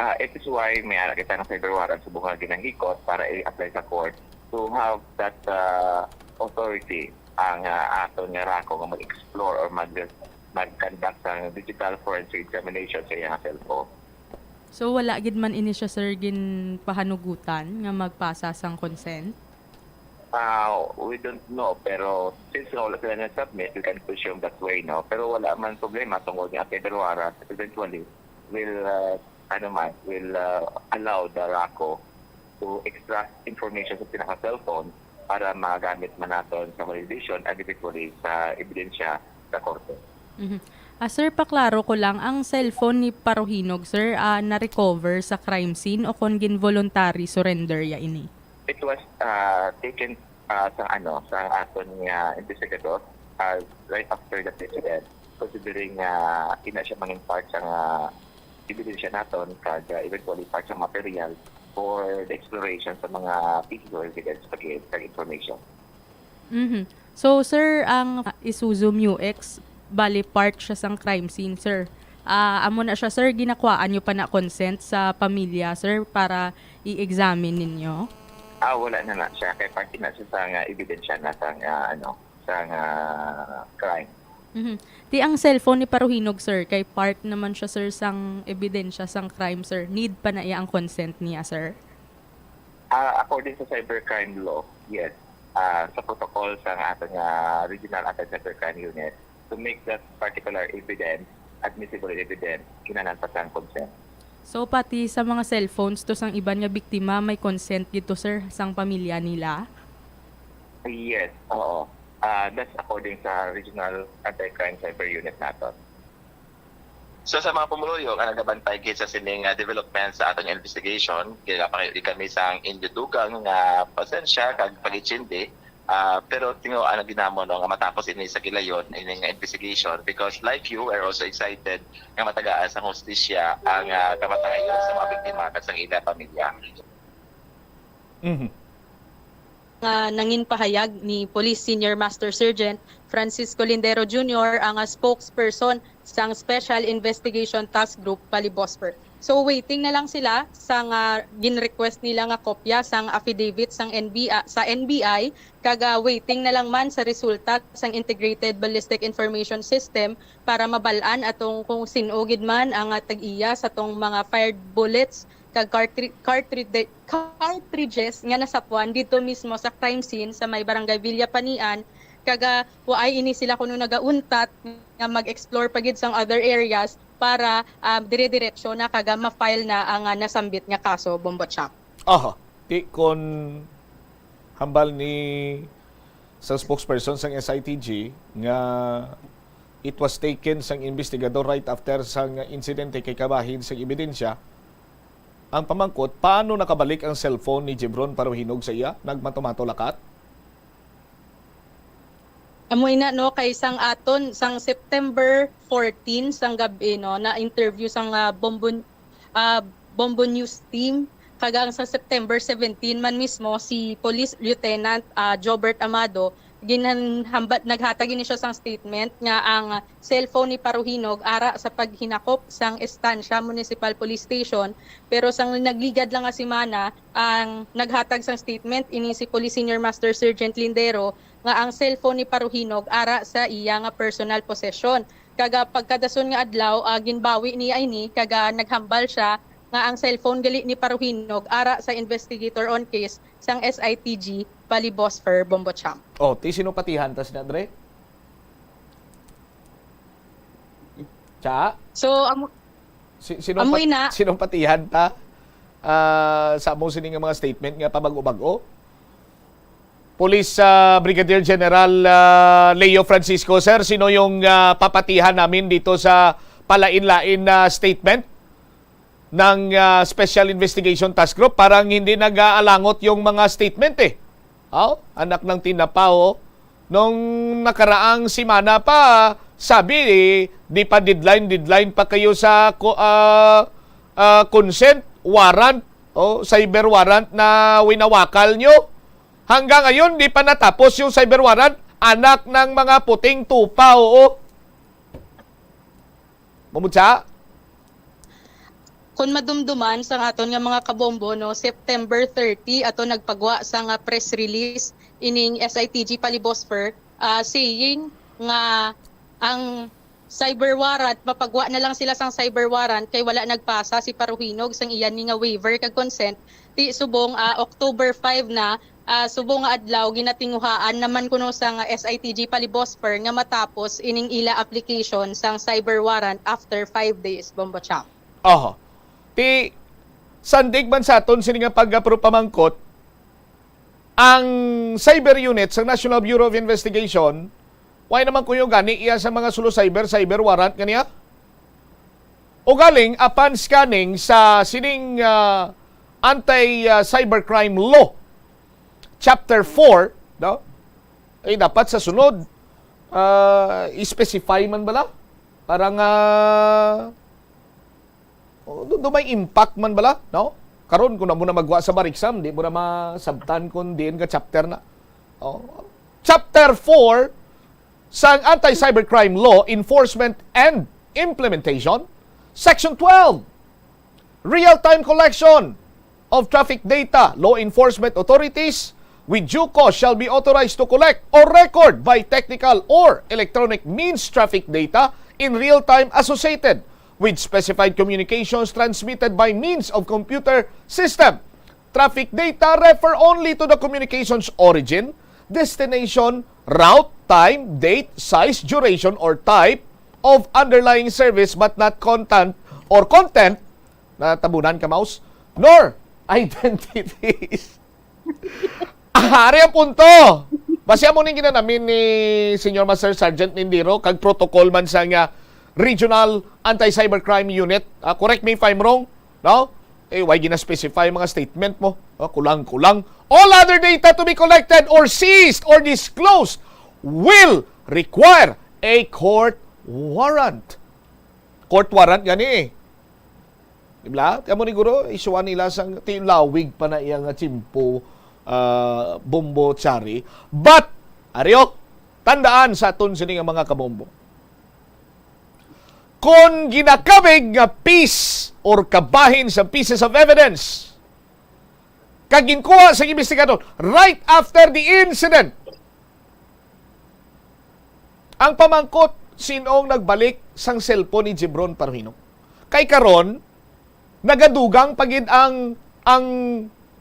Ah, it is why may ara kita ng cyber warrant subong nga ginahikot para i-apply sa court to have that, ah, authority ang, ah, aton nga RACO nga mag-explore or mag-, mag-conduct ng digital forensic examination sa iyang cellphone. So wala gid man ini siya, sir, ginpahanugutan nga magpasa sang consent? Ah, we don't know, pero since nga wala sila na-submit, we can presume that way, no? Pero wala man problema tungkol niya kay Berwara, eventually will, ah, ano man, will, ah, allow the RACO to extract information sa pinaka-cellphone para magamit man naton sa validation and eventually sa ebidensya sa korte. Mhm. Ah, sir, paklaro ko lang, ang cellphone ni Paruhinog, sir, ah, na-recover sa crime scene o kon gin-voluntary surrender ya ini? It was, ah, taken, ah, sa, ano, sa aton nga investigador, ah, right after the incident, considering nga ina siya mangin part sa nga ebidensya naton kag, ah, eventually part sa material for the exploration sa mga pieces of evidence pag sa information. Mhm. So, sir, ang Isuzu Mu X, bali part siya sang crime scene, sir. Ah, amo na siya, sir, ginakuhaan niyo pa na consent sa pamilya, sir, para i-examine ninyo? Ah, wala na na siya. Kay parte na siya sa nga ebidensya na sa nga, ano, sa nga crime. Mhm. Ti ang cellphone ni Paruhinog, sir, kay part naman siya, sir, sang ebidensya sang crime, sir. Need pa na iya ang consent niya, sir? Ah, according sa cybercrime law, yes. Ah, sa protocol sa nga aton nga Regional Anti-Cybercrime Unit, to make that particular evidence admissible evidence, kinahanglan pa sang consent. So, pati sa mga cellphones to sang iban nga biktima, may consent gid to, sir, sang pamilya nila? Yes, oo. Ah, that's according sa Regional Anti-Crime Cyber Unit naton. So, sa mga pumuluyo nga nagabantay gid sa sining, ah, development sa atong investigation, ginapangayod kami sang inyo dugang nga pasensya kag pag-intindi. Ah, pero tinguha na gid namon, no, nga matapos ini sa gilayon, ini nga investigation, because like you, we're also excited nga matagaan sang hustisya ang, ah, kamatayon sa mga biktima kag sang ila pamilya. Mhm. Nga nangin pahayag ni Police Senior Master Sergeant Francisco Lindero Junior, ang, ah, spokesperson sang Special Investigation Task Group Balibosper. So, waiting na lang sila sa nga gin-request nila nga kopya sang affidavit sang N B I, sa N B I, kag, ah, waiting na lang man sa resulta sang Integrated Ballistic Information System para mabal-an atong kung sin-o gid man ang, ah, tag-iya sa tong mga fired bullets kag cartri-, cartri-, cartridges nga nasapuan didto mismo sa crime scene sa may barangay Villa Panian, kag, ah, waay ini sila kuno nagauntat nga mag-explore pa gid sang other areas para, ah, dire-diretso na kag, ah, ma-file na ang, ah, nasambit nga kaso, Bombo Champ. Aha. Ti kon hambal ni sa spokesperson sang S I T G nga it was taken sang investigador right after sang insidente kay kabahin sang ebidensya. Ang pamangkot, paano nakabalik ang cellphone ni Jebron Paruhinog sa iya? Nagmatomato lakat? Amo ina, no, kay sang aton, sang September fourteen sang gab-i, no, na-interview sang, ah, Bombo, ah, Bombo News team, kag ang sa September seventeen man mismo si Police Lieutenant, ah, Jobert Amado, ginhanhambat, naghatag ini siya sang statement nga ang cellphone ni Paruhinog ara sa paghinakop sang Estancia Municipal Police Station, pero sang nagligad lang nga semana, ang naghatag sang statement ini si Police Senior Master Sergeant Lindero nga ang cellphone ni Paruhinog ara sa iya nga personal possession. Kag, ah, pagkadason nga adlaw, ah, ginbawi niya ini kag, ah, naghambal siya nga ang cellphone gali ni Paruhinog ara sa investigator on case sang S I T G Balibosfer, Bombo Champ. Oh, ti sino patihan ta sina, Dre? Cha? So, amo, Si, sinong, Amoy pat- na. Sinong patihan ta, ah, sa among sini nga mga statement nga pabago-bago? Police, ah, Brigadier General, ah, Leo Francisco, sir, sino yung, ah, papatihan namin dito sa palain-lain na statement ng, ah, Special Investigation Task Group? Parang hindi nag-aalangot yung mga statement eh. Oh, anak ng tinapa, oh. Nung nakaraang semana pa, sabi, eh, di pa deadline, deadline pa kayo sa ko-, ah, ah, consent warrant, oh, cyber warrant na winawakal nyo. Hanggang ngayon, di pa natapos yung cyber warrant. Anak ng mga puting tupa, oo. Mamutsa? Kung madumduman sang aton nga mga kabombo, no, September thirty ato nagpagwa sa nga press release ining S I T G Palibosfer, ah, saying nga ang cyber warrant, mapagwa na lang sila sang cyber warrant kay wala nagpasa si Paruhinog sang iya ni nga waiver kag consent. Ti subong, ah, October five na, ah, subong nga adlaw, ginatinguhaan naman kuno sang S I T G Palibosfer nga matapos ining ila application sang cyber warrant after five days, Bombo Cham. Oho. Ti, sandig man sa aton sini nga pag-, pero pamangkot, ang cyber unit sa National Bureau of Investigation, why naman kuyo gani iya sa mga sulo cyber, cyber warrant kaniya? O galing, apan scanning sa sining, ah, anti, ah, cybercrime law, chapter four, no? Eh, dapat sa sunod, ah, i-specify man bala? Para nga, oh, do, do may impact man bala, no? Karon, kung amo na magwa sa bar exam, di mo na masabtan kung diin nga chapter na. Oh. Chapter four, sang Anti-Cybercrime Law Enforcement and Implementation, Section twelve, Real-time Collection of Traffic Data. Law enforcement authorities with due cause shall be authorized to collect or record by technical or electronic means traffic data in real time associated with specified communications transmitted by means of computer system. Traffic data refer only to the communication's origin, destination, route, time, date, size, duration, or type of underlying service, but not content or content, natabunan ka, mouse, nor identities. Ari ang punto. Basi amo ning ginanamin ni Senior Master Sergeant Lindero kag protocol man sa nga Regional Anti-Cybercrime Unit. Ah, correct me if I'm wrong, no? Eh, why gina-specify mga statement mo? Ah, kulang-kulang. All other data to be collected or seized or disclosed will require a court warrant. Court warrant gani eh. Di ba? Kaya mo ni guro, isuan nila sang tilawig pa na iya nga tiyempo, ah, Bombo Chari. But, aryo, tandaan sa aton sini nga mga kabombo. Kon ginakabig nga piece or kabahin sa pieces of evidence, kag ginkuha sa investigador right after the incident, ang pamangkot, sin-ong nagbalik sang cellphone ni Jebron Paruhinog? Kay karon, nagadugang pa gid ang, ang,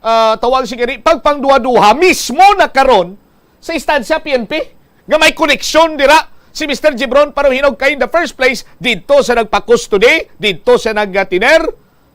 ah, tawag sigari, pagpangduha-duha mismo na karon sa istansya P N P nga may koneksyon dira si Mister Jebron Paruhinog kay in the first place, didto sa nagpa-custody, didto sa nagtiner,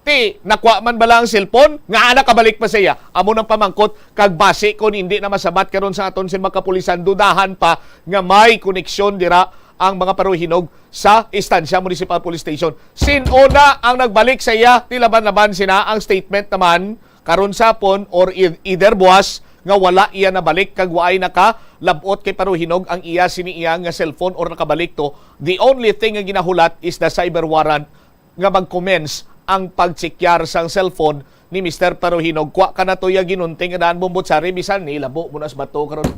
ti, nakuha man bala ang cellphone? Nga nakabalik pa siya? Amo nang pamangkot, kag basi kon hindi na masabat karon sa aton sin mga kapulisan, dudahan pa nga may koneksyon dira ang mga Paruhinog sa Estancia Municipal Police Station. Sin-o na ang nagbalik sa iya, ti laban-laban sina ang statement naman karon sa hapon or e-, either buwas nga wala iya nabalik kag waay nakalab-ot kay Paruhinog ang iya sini iya nga cellphone or nakabalik to. The only thing nga ginahulat is the cyber warrant nga mag-commence ang pagtsekyar sang cellphone ni Mister Paruhinog. Kwa ka na to ya ginunting nga daan, Bombo Chari, bisan ni labo mo na sa bato karon.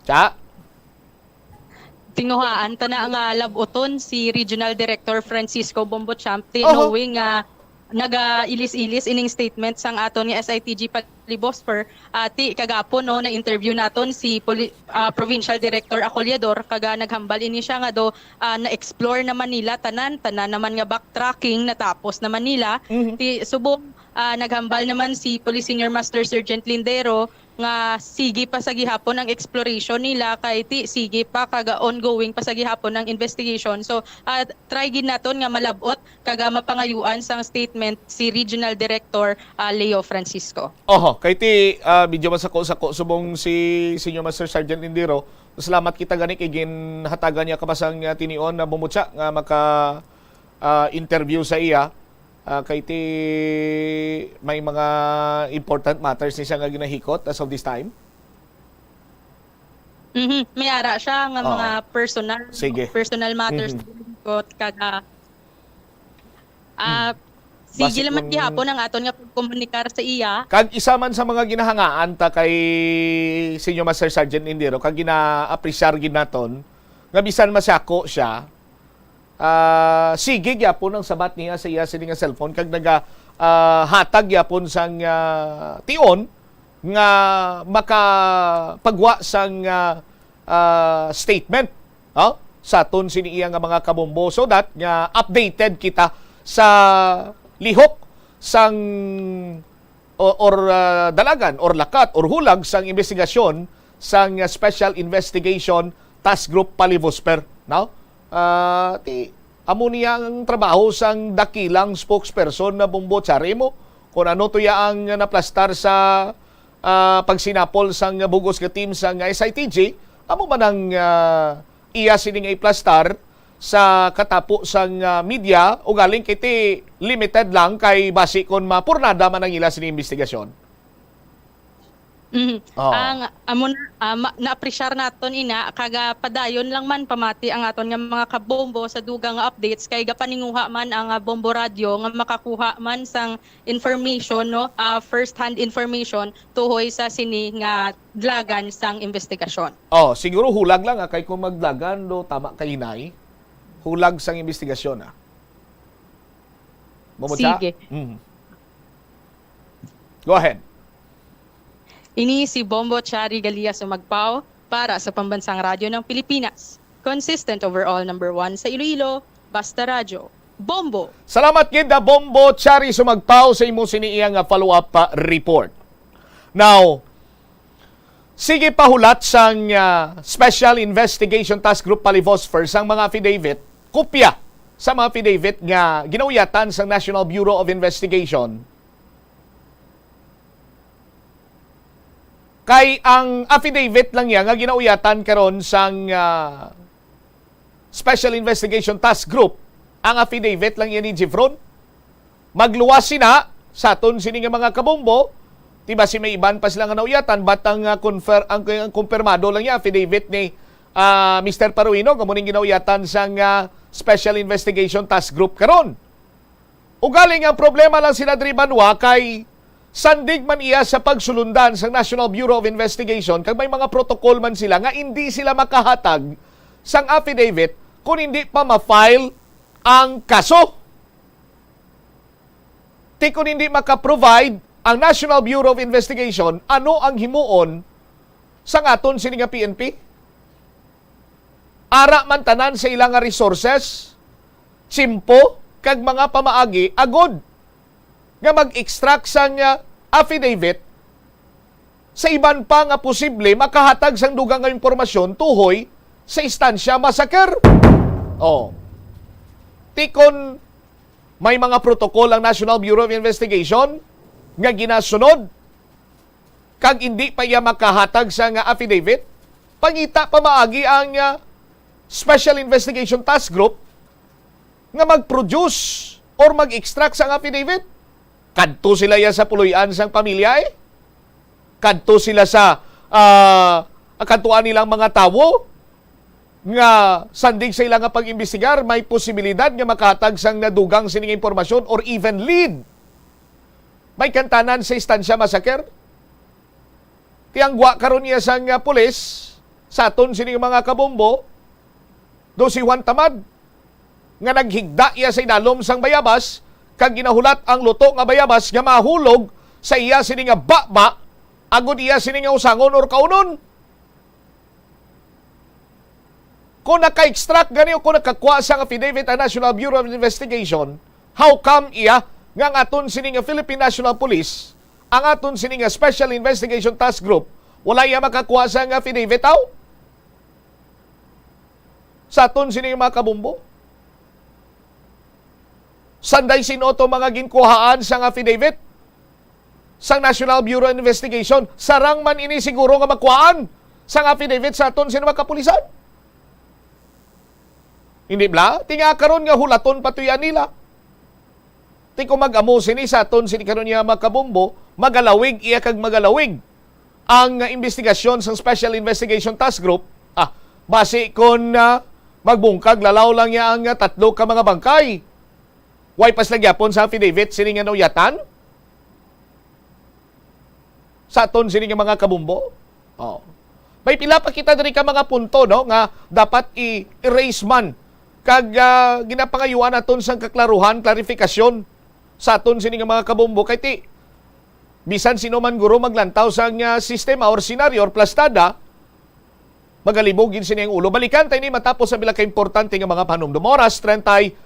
Cha? Tinguhaan ta na nga lab-uton si Regional Director Francisco Bombo Champ, ti Oho. knowing nga nagailis-ilis ining statement sang aton nga S I T G Palibosfer, ah, ti kagapon, no, na-interview naton si Poli-, ah, Provincial Director Acollador, kaga naghambal ini siya nga do, ah, na-explore naman nila tanan, tanan naman nga backtracking natapos naman nila. Mhm. Ti subong, ah, naghambal naman si Police Senior Master Sergeant Lindero nga sige pa sa gihapon ang exploration nila, kay ti sige pa kag ongoing pa sa gihapon ang investigation. So, ah, try gid naton nga malab-ot kag, ah, mapangayuan sang statement si Regional Director, ah, Leo Francisco. Oho, kay ti, ah, medyo masako-sako subong si Senior Master Sergeant Lindero. Salamat kita gani kay ginhatagan niya kabasang, ah, tinion na bumutsa nga maka, ah, interview sa iya. Ah, kay ti may mga important matters ni siya nga ginahikot as of this time? Mhm. May ara siya nga Oo. mga personal Sige. personal matters Mhm. nga ginahikot, kag ah, ah, Basi sige lang man kung gihapon ang aton nga pagkomunikar sa iya. Kag isa man sa mga ginahangaan ta kay Senior Master Sergeant Lindero, kag gina-appreciate gid naton nga bisan masako siya, ah, sige gyapon ang sabat niya sa iya sini nga cellphone, kag naga ah, hatag gyapon sang ah, tion nga makapagwa sang ah, ah, statement, no? Sa aton sini iya nga mga kabombo, so that nga updated kita sa lihok sang o- or ah, dalagan or lakat or hulag sang investigasyon sang ah, Special Investigation Task Group Palivosper, no? Ah, ti amo niya ang trabaho sang dakilang spokesperson na Bombo Charimo. Kung ano to ya ang naplastar sa ah, pagsinapol sang bugos nga team sang S I T G, amo man ang ah, iya sini nga iplastar sa katapo sang ah, media, ugaling kiti limited lang kay basi kon mapurnada man ang ila sini investigasyon. Mhm. Oo. Ang amo na, ah, ma- na-appreciate naton ina, kag ah, padayon lang man pamati ang aton nga mga kabombo sa dugang nga updates, kay gapaninguha man ang ah, Bombo Radio nga makakuha man sang information, no, ah, first hand information tuhoy sa sini nga dalagan sang investigasyon. Oh, siguro hulag lang ah, kay kung magdalagan do tama kay hinay. Hulag sang investigasyon ah. Bombo Cha? Sige. Mm. Go ahead. Ini si Bombo Chari Galia Sumagpao para sa Pambansang Radyo ng Pilipinas. Consistent overall number one sa Iloilo, Basta Radyo. Bombo! Salamat gid na Bombo Chari Sumagpao sa imo sini iya nga follow-up pa report. Now, sige pahulat sang ah, Special Investigation Task Group Palivosfer sang mga affidavit, kopya sa mga affidavit nga ginauyatan sang National Bureau of Investigation. Kay ang affidavit lang niya nga ginauyatan karon sang ah, Special Investigation Task Group, ang affidavit lang niya ni Jeffron. Magluwas sina sa aton sini nga mga kabombo, di ba, si may iban pa sila nga nauyatan, but ang ah, confer ang, ang kumpirmado lang niya affidavit ni ah, Mister Paruino, kamo ning ginauyatan sang ah, Special Investigation Task Group karon. Ugaling ang problema lang sila diri banwa kay sandig man iya sa pagsulundan sa National Bureau of Investigation, kag may mga protocol man sila nga hindi sila makahatag sang affidavit kung hindi pa ma-file ang kaso. Ti kung hindi maka-provide ang National Bureau of Investigation, ano ang himuon sang aton sini nga P N P? Ara man tanan sa ila nga resources, tiyempo, kag mga pamaagi agod nga mag-extract sang ah, affidavit sa iban pa nga posible makahatag sang dugang nga impormasyon tuhoy sa Estancia massacre. Oh. Ti kon may mga protocol ang National Bureau of Investigation nga ginasunod, kag indi pa iya makahatag sang affidavit, pangita pamaagi ang ah, Special Investigation Task Group nga mag-produce or mag-extract sang affidavit. Kadto sila iya sa puloy-an sang pamilya, eh. Kadto sila sa ah, kadtuan nilang mga tawo nga sandig sa ila nga pag-imbestigar, may posibilidad nga makahatag sang nadugang sini nga impormasyon or even lead. May kantanan sa Estancia massacre. Ti ang gwa karon niya sang ah, pulis sa aton sini nga mga kabombo, do si Juan Tamad, nga naghigda iya sa idalom sang bayabas, kag ginahulat ang luto nga bayabas nga mahulog sa iya sini nga baba, agod iya sini nga usangon or kaunon. Kung naka-extract gani o kung nakakuha sang affidavit ang National Bureau of Investigation, how come iya nga ang aton sini nga Philippine National Police, ang aton sini nga Special Investigation Task Group, wala iya makakuha sang affidavit, aw? Sa aton sini nga mga kabombo? Sanday sin-o to mga ginkuhaan sang affidavit sang National Bureau of Investigation? Sarang man ini siguro nga makuhaan sang affidavit sa aton sini mga kapulisan. Hindi bala? Ti nga karon nga hulaton pa to yan nila. Ti kung mag-amo sini sa aton sini karon niya, mga kabombo, magalawig iya kag magalawig ang, ah, investigasyon sang Special Investigation Task Group. Ah, basi kon, ah, magbungkag lalaw lang niya ang, ah, tatlo ka mga bangkay. Way pa sila gyapon sa affidavit sini nga nauyatan sa aton sini nga mga kabombo. Oh. May pila pa kita diri ka mga punto, no, nga dapat i-erase man kag, ah, ginapangayuan naton sang kaklaruhan, klarifikasyon sa aton sini nga mga kabombo. Kay ti, bisan sino man guro maglantaw sang, ah, sistema or senaryo or plastada, magalibog gid sini ang ulo. Balikan ta ini matapos sa pila ka importante nga mga panumdum. Oras, treinta y tres.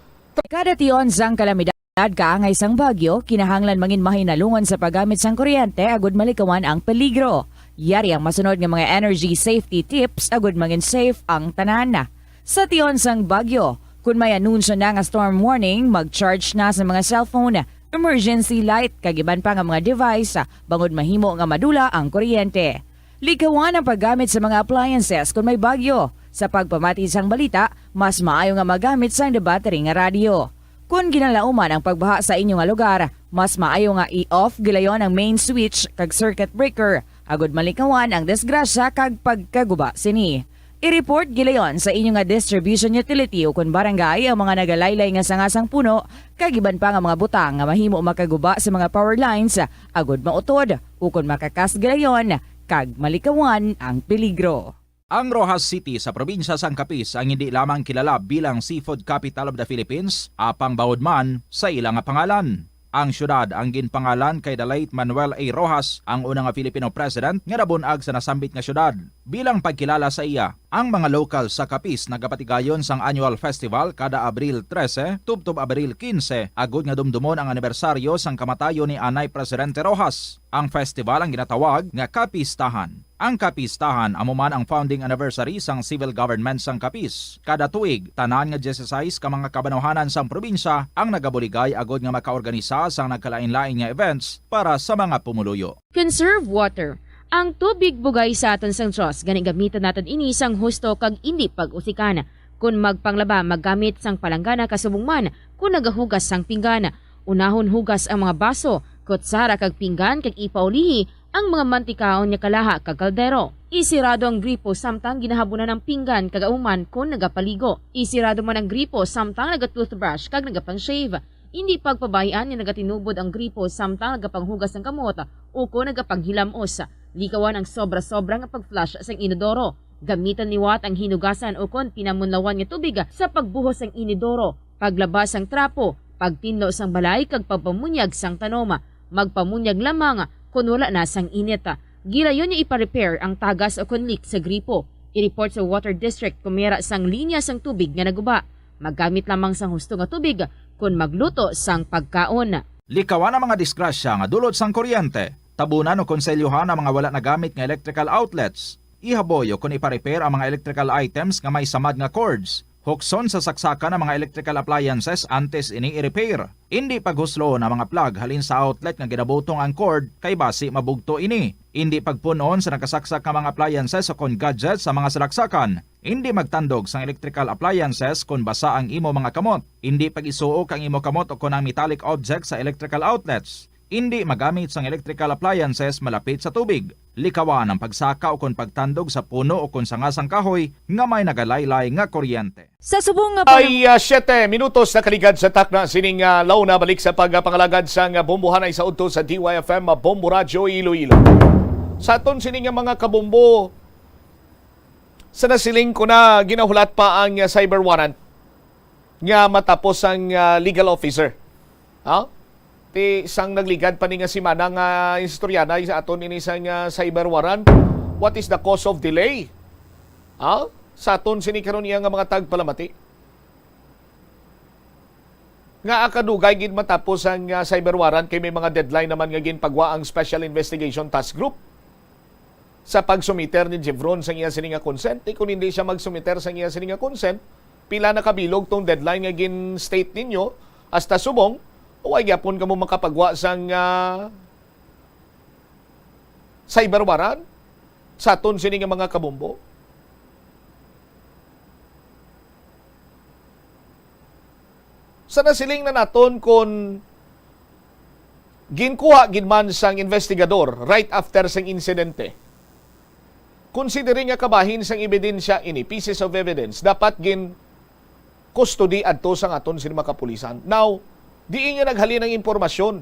Kada tion sang kalamidad, kaangay sang bagyo, kinahanglan mangin mahinalungan sa paggamit sang kuryente agud malikawan ang peligro. Yari ang masunod nga mga energy safety tips agud mangin safe ang tanan. Sa tion sang bagyo, kun may anunsyo na nga storm warning, mag-charge na sa mga cellphone, emergency light, kag iban pa nga mga device, bangod mahimo nga madula ang kuryente. Likawan ang paggamit sa mga appliances kon may bagyo. Sa pagpamati sang balita, mas maayo nga magamit sang battery nga radyo. Kon ginalauman ang pagbaha sa inyo nga lugar, mas maayo nga i-off gilayon ang main switch kag circuit breaker, agud malikawan ang disgrasya kag pagkaguba sini. I-report gilayon sa inyo nga distribution utility o kon barangay ang mga nagalaylay nga sanga sang puno kag iban pa nga mga butang nga mahimo makaguba sa mga power lines, agud mautod o kon makakas gilayon kag malikawan ang peligro. Ang Roxas City sa probinsya sang Capiz ang hindi lamang kilala bilang Seafood Capital of the Philippines, apang bawod man sa ila nga pangalan. Ang siyudad ang ginpangalan kay the late Manuel A. Roxas, ang una nga Filipino president nga nabun-ag sa nasambit nga siyudad. Bilang pagkilala sa iya, ang mga lokal sa Capiz nagapatigayon sang annual festival kada Abril trese tubtob Abril kinse, agud nga dumdumon ang anibersaryo sang kamatayon ni anay Presidente Roxas. Ang festival ang ginatawag nga Kapistahan. Ang Kapistahan amo man ang founding anniversary sang civil government sang Capiz. Kada tuig, tanan nga dieciséis ka mga kabanuhanan sang probinsya ang nagabuligay agud nga makaorganisa sang nagkalain-lain nga events para sa mga pumuluyo. Conserve water. Ang tubig bugay sa aton sang Dios, gani gamiton naton ini sang husto kag indi pag-usikan. Kon magpanglaba, maggamit sang palanggana kasubong man kon nagahugas sang pinggan. Unahon hugas ang mga baso, kutsara kag pinggan kag ipaulihi ang mga mantikaon nga kalaha kag kaldero. Isirado ang gripo samtang ginahabunan ang pinggan kag auman kon nagapaligo. Isirado man ang gripo samtang naga-toothbrush kag nagapang-shave. Indi pagpabay-an nga nagatinubod ang gripo samtang nagapanghugas sang kamot o kon nagapanghilamos. Likawan ang sobra-sobra nga pag-flush sang inodoro. Gamitan liwat ang hinugasan o kon pinamunlawan nga tubig sa pagbuhos sang inodoro, paglaba sang trapo, pagtinlo sang balay kag pagpamunyag sang tanom. Magpamunyag lamang kon wala na sang init. Gilayon nga ipa-repair ang tagas o kon leak sa gripo. I-report sa Water District kon may ara sang linya sang tubig nga naguba. Maggamit lamang sang husto nga tubig kon magluto sang pagkaon. Likawan ang mga disgrasya nga dulot sang kuryente. Tabunan o konselyohan ang mga wala nagamit nga electrical outlets. Ihaboy o kon ipa-repair ang mga electrical items nga may samad nga cords. Hukson sa saksakan ang mga electrical appliances antes ini i-repair. Indi paghusloon ang mga plug halin sa outlet nga ginabutong ang cord, kay basi mabugto ini. Indi pagpun-on sa nakasaksak nga mga appliances o kon gadgets sa mga salaksakan. Indi magtandog sang electrical appliances kon basa ang imo mga kamot. Indi pag-isuok ang imo kamot o kon ang metallic object sa electrical outlets. Indi magamit sang electrical appliances malapit sa tubig. Likawan ang pagsaka o kon pagtandog sa puno o kon sanga sang kahoy nga may nagalaylay nga kuryente. Sa subong nga pag- Ay, ah, siyete minutos na kaligad sa takna sining, ah, launa. Balik sa pagpangalagad sang, ah, bombohanay sa udto sa D Y F M, ah, Bombo Radyo Iloilo. Sa aton sini nga mga kabombo, sa nasiling ko na ginahulat pa ang, ah, cyber warrant nga matapos ang, ah, legal officer. Ha? Ti sang nagligad pa ni nga semana nga istorya na sa aton ini sang, ah, cyber warrant. What is the cause of delay? Ha? Sa aton sini karon iya nga mga tagpalamati. Nga kadugay gid matapos ang, ah, cyber warrant kay may mga deadline naman nga ginpagwa ang Special Investigation Task Group sa pagsumiter ni Jevron sang iya sini nga consent. Di, kung hindi siya magsumiter sang iya sini nga consent, pila na kabilog tong deadline nga gin-state ninyo, hasta subong, way gyapon kamo makapagwa sang, ah, cyber warrant sa aton sini nga mga kabombo? Sa nasiling na naton kon Ginkuha gid man sang investigador right after sang insidente. Considering nga kabahin sang ebidensya ini, pieces of evidence, dapat gin custody adto sang aton sini mga kapulisan. Now, diin nga naghalin ang impormasyon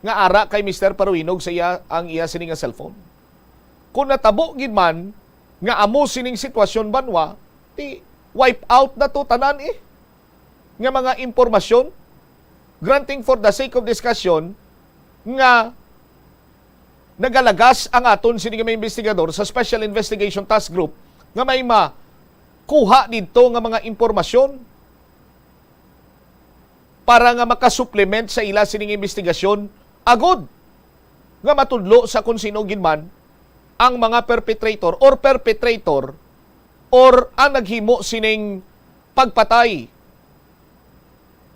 nga ara kay Mister Paruinog sa iya, ang iya sini nga cellphone. Kung natabo gid man nga amo sining sitwasyon, banwa, ti wipe out na to tanan eh, nga mga impormasyon, granting for the sake of discussion, nga nagalagas ang aton sini nga mga investigador sa Special Investigation Task Group nga may makuha didto nga mga impormasyon para nga makasupplement sa ila sining investigasyon, agod nga matudlo sa kung sino gid man ang mga perpetrator or perpetrator or ang naghimo sining pagpatay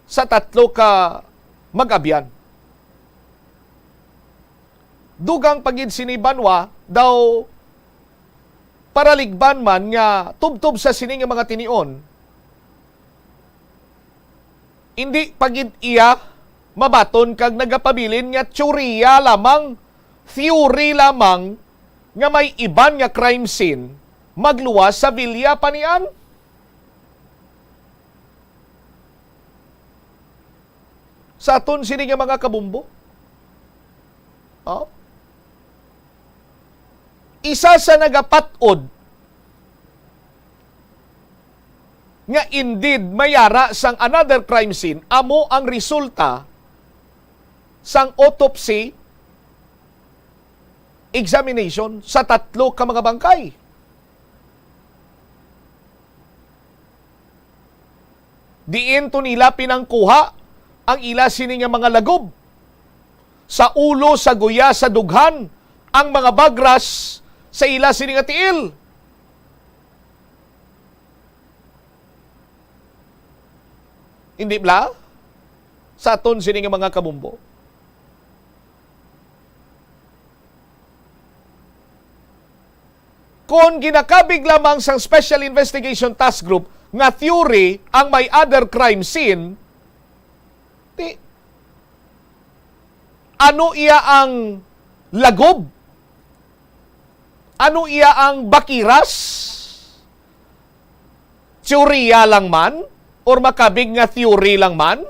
sa tatlo ka mag-abyan. Dugang pa gid sini, banwa, daw paraligban man nga tubtob sa sini nga mga tinion, indi pa gid iya mabaton kag nagapabilin nga teorya lamang, theory lamang, nga may iban nga crime scene magluwas sa Villa pa niyan. Sa aton sini nga mga kabumbo. Oh? Isa sa nagapat-od nga indeed may ara sang another crime scene amo ang resulta sang autopsy examination sa tatlo ka mga bangkay. Diin to nila pinangkuha ang ila sini nga mga lagob, sa ulo, sa guya, sa dughan, ang mga bagras sa ila sini nga tiil. Hindi bala? Sa aton sini nga mga kabumbo. Kon ginakabig lamang sang Special Investigation Task Group nga theory ang may other crime scene, ti, ano iya ang lagob? Ano iya ang bakiras? Teorya lang man? Or makabig nga theory lang man?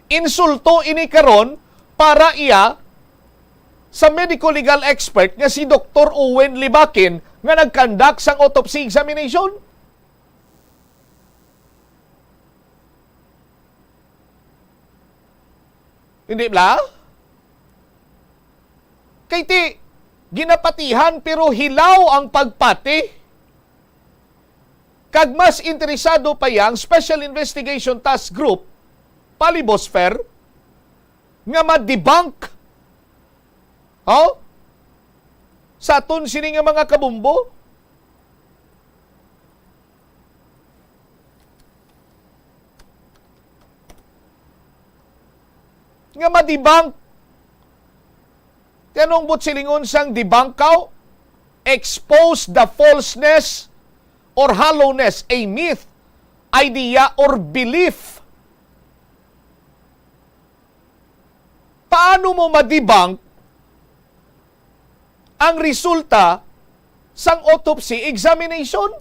Insulto ini karon para iya sa medico-legal expert nga si Doktor Owen Libakin nga nag-conduct sang autopsy examination. Hindi bala? Kay ti, ginapatihan pero hilaw ang pagpati. Kag mas interesado pa iya ang Special Investigation Task Group, Palibosfer, nga ma-debunk, oh, sa aton sini nga mga kabumbo. Nga ma-debunk. Ti anong buot silingon sang debunk kaw? Expose the falseness or hollowness, a myth, idea, or belief. Paano mo ma-debunk ang resulta sang autopsy examination?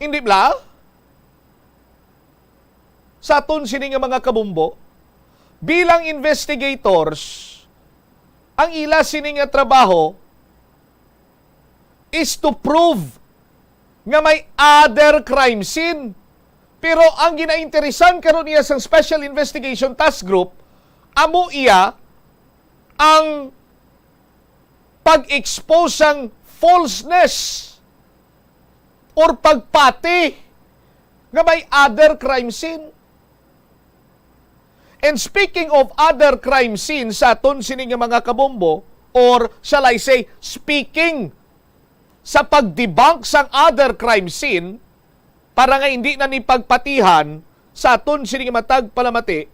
Hindi bala? Sa aton sini nga mga kabumbo, bilang investigators, ang ila sini nga trabaho is to prove nga may other crime scene. Pero ang ginainteresan karon iya sang Special Investigation Task Group, amo iya ang pag-expose sang falseness or pagpati nga may other crime scene. And speaking of other crime scene sa aton sini nga mga kabombo, or shall I say, speaking sa pag-debunk sang other crime scene, para nga hindi na ni pagpatihan sa aton sini nga matag palamati,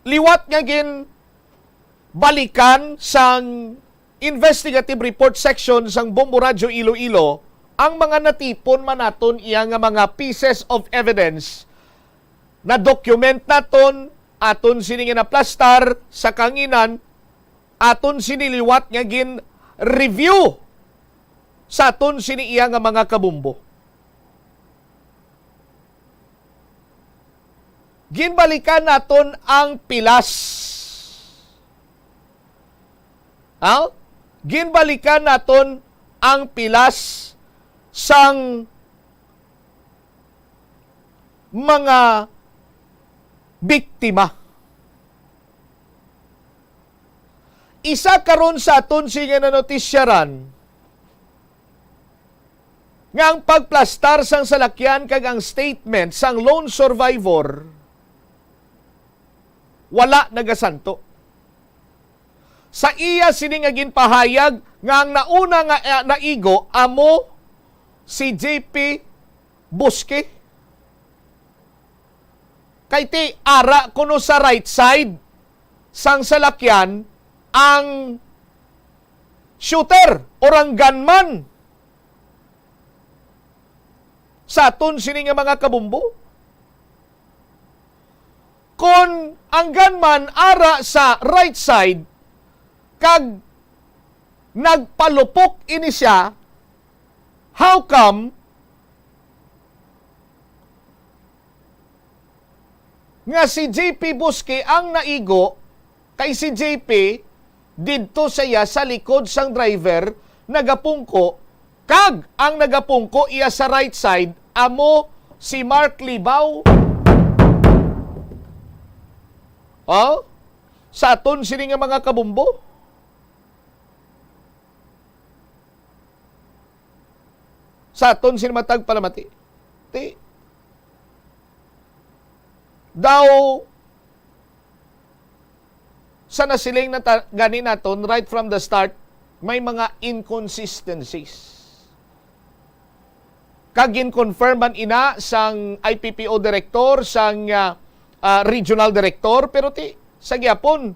liwat nga gin balikan sang Investigative Report Section sang Bombo Radyo Iloilo ang mga natipon man naton iya nga mga pieces of evidence, na-document naton, aton sini nga naplastar sa kanginan, aton sini liwat nga gin-review sa aton sini iya nga mga kabumbo. Ginbalikan naton ang pilas. Ha? Ginbalikan naton ang pilas sang mga biktima. Isa karon sa aton sini nga nanotisyaran nga ang pagplastar sang salakyan kag ang statement sang lone survivor wala nagasanto. Sa iya sini nga ginpahayag nga ang nauna nga, eh, naigo amo si J P Busque. Kay ti ara kuno sa right side sang salakyan ang shooter or ang gunman sa aton sini nga mga kabumbo. Kon ang gunman ara sa right side kag nagpalupok ini siya, how come nga si J P Busque ang naigo, kay si J P didto sa iya sa likod sang driver nagapungko, kag ang nagapungko iya sa right side amo si Mark Libao. Oh? Sa aton sini nga mga kabumbo? Sa aton sini matag palamati? Ti, daw sa nasiling na ta-, gani naton right from the start, may mga inconsistencies. Kag gin-confirm man ina sang I P P O director, sang, ah, ah, regional director, pero ti, sa gyapon,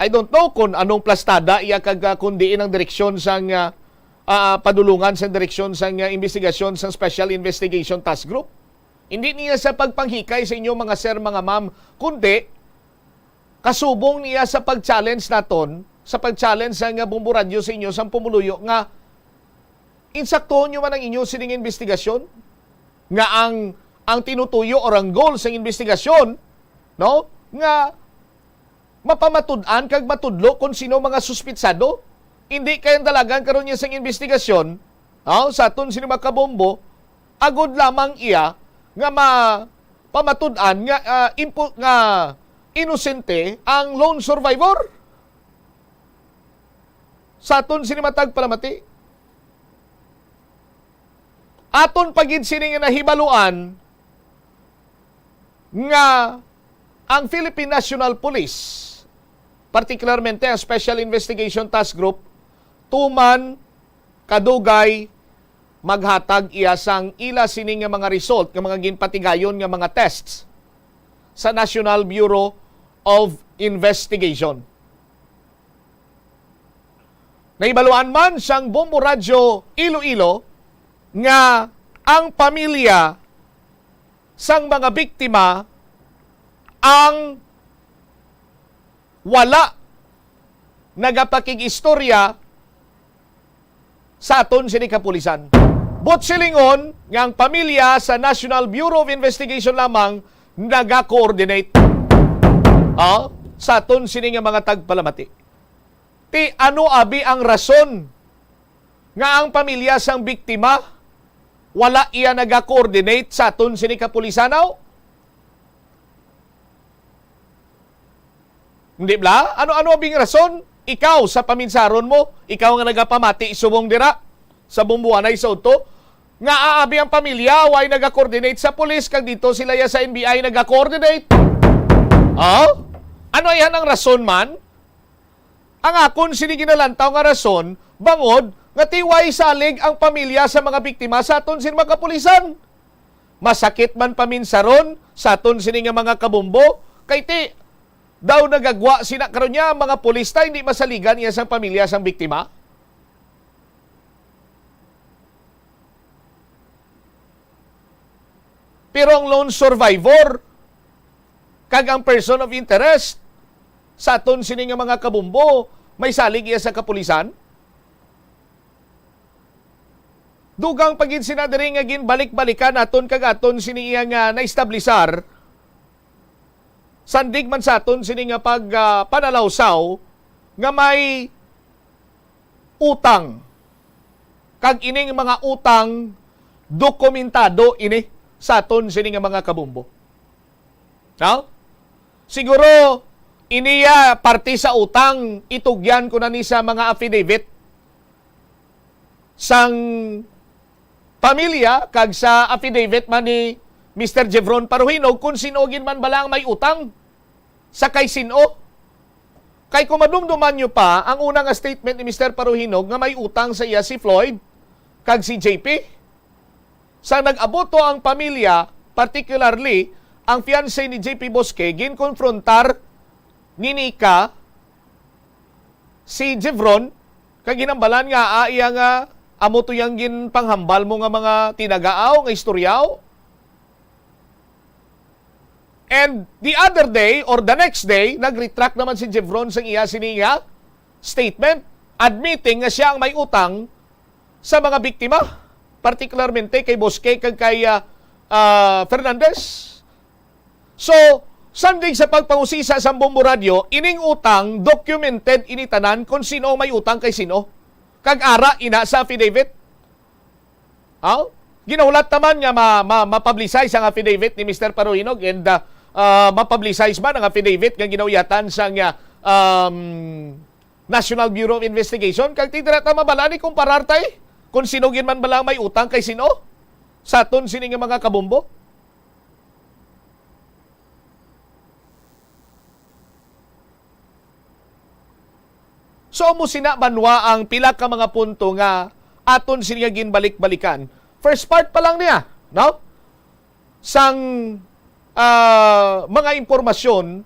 I don't know kung anong plastada iya kag, ah, kung diin ang direksyon sang, ah, ah, padulungan sang direksyon sang, ah, investigasyon sang Special Investigation Task Group. Hindi niya sa pagpanghikay sa inyo, mga sir, mga ma'am, kundi kasubong niya sa pag-challenge naton, sa pag-challenge sa nga Bombo Radyo sa inyo sang pumuluyo nga insaktuhon nyo man ang inyo sining investigasyon, nga ang, ang tinutuyo or ang goal sang investigasyon, no, nga mapamatud-an kag matudlo kon sino mga suspitsado. Hindi kay ang dalagan karon niya sang investigasyon, no, sa aton sini mga kabombo, agod lamang iya nga mapamatud-an nga, ah, impo-, nga inosente ang lone survivor. Sa aton sini matag palamati, aton pa gid sini nga nahibaluan nga ang Philippine National Police, partikularmente ang Special Investigation Task Group, tuman kadugay maghatag iya sang ila sini nga mga result nga mga ginpatigayon nga mga tests sa National Bureau of Investigation. Nahibaluan man sang Bombo Radyo Iloilo nga ang pamilya sang mga biktima ang wala nagapakig-istorya sa aton sini kapulisan. Buot silingon nga ang pamilya sa National Bureau of Investigation lamang naga-coordinate, ah, sa aton sini nga mga tagpalamati. Ti ano abi ang rason nga ang pamilya sang biktima wala iya naga-coordinate sa aton sini kapulisan, aw? Hindi bala? Ano-ano abing rason? Ikaw, sa paminsaron mo, ikaw nga nagapamati subong dira sa Bumbuanay sa udto, nga aabi ang pamilya, way naga-coordinate sa pulis, kag dito sila ya sa N B I naga-coordinate. Oh? Ano yan ang rason man? Ang akon sini ginalantaw nga rason, bangod nga ti way salig ang pamilya sa mga biktima sa aton sini mga kapulisan. Masakit man paminsaron sa aton sini nga mga kabombo, kay ti daw nagagwa sina karon niya ang mga pulis ta hindi masaligan iya sang pamilya sang biktima. Pero ang lone survivor kag ang person of interest sa aton sini nga mga kabombo, may salig iya sa kapulisan. Dugang pa gid sina diri nga ginbalik-balikan naton kag aton sini iya nga naestablisar, sandig man sa aton sini nga pag, ah, panalawsaw nga may utang. Kag ining mga utang, dokumentado ini sa aton sini nga mga kabombo. No? Siguro, iniya parte sa utang, itugyan ko na ni sa mga affidavit sang pamilya kag sa affidavit man ni Mister Jevron Paruhinog kung sino gid man bala ang may utang sa kay sino. Kay kung madumduman nyo pa, ang una nga statement ni Mister Paruhinog nga may utang sa iya si Floyd kag si J P. Sa nag-abot to ang pamilya, particularly ang fiancé ni J P Bosque, ginkonfrontar ni Nika si Jevron, kag ginhambalan nga, ah, iya nga, amo to yang ginpanghambal mo nga mga tinagaaw, nga istoryaw. And the other day, or the next day, nag-retract naman si Jevron sa iya sini nga statement, admitting nga siya ang may utang sa mga biktima, particularmente kay Bosque kag kay, ah, ah, Fernandez. So, sandig sa pagpangusisa sa Bombo Radyo, ining utang, documented ini tanan kung sino may utang kay sino. Kag ara ina sa affidavit. Aw? Ginahulat naman nga ma-, ma-, ma-publicize ang affidavit ni Mister Paruhinog and, ah, ah, ma-publicize man ang affidavit nga ginauyatan sang, ah, um, National Bureau of Investigation. Kag ti dira ta mabal-an ni kumparar tay kung sino gid man bala ang may utang kay sino sa aton sini nga mga kabombo. So, amo sina banwa ang pila ka mga punto nga aton sini nga ginbalik-balikan. First part pa lang niya, no? Sang, ah, mga impormasyon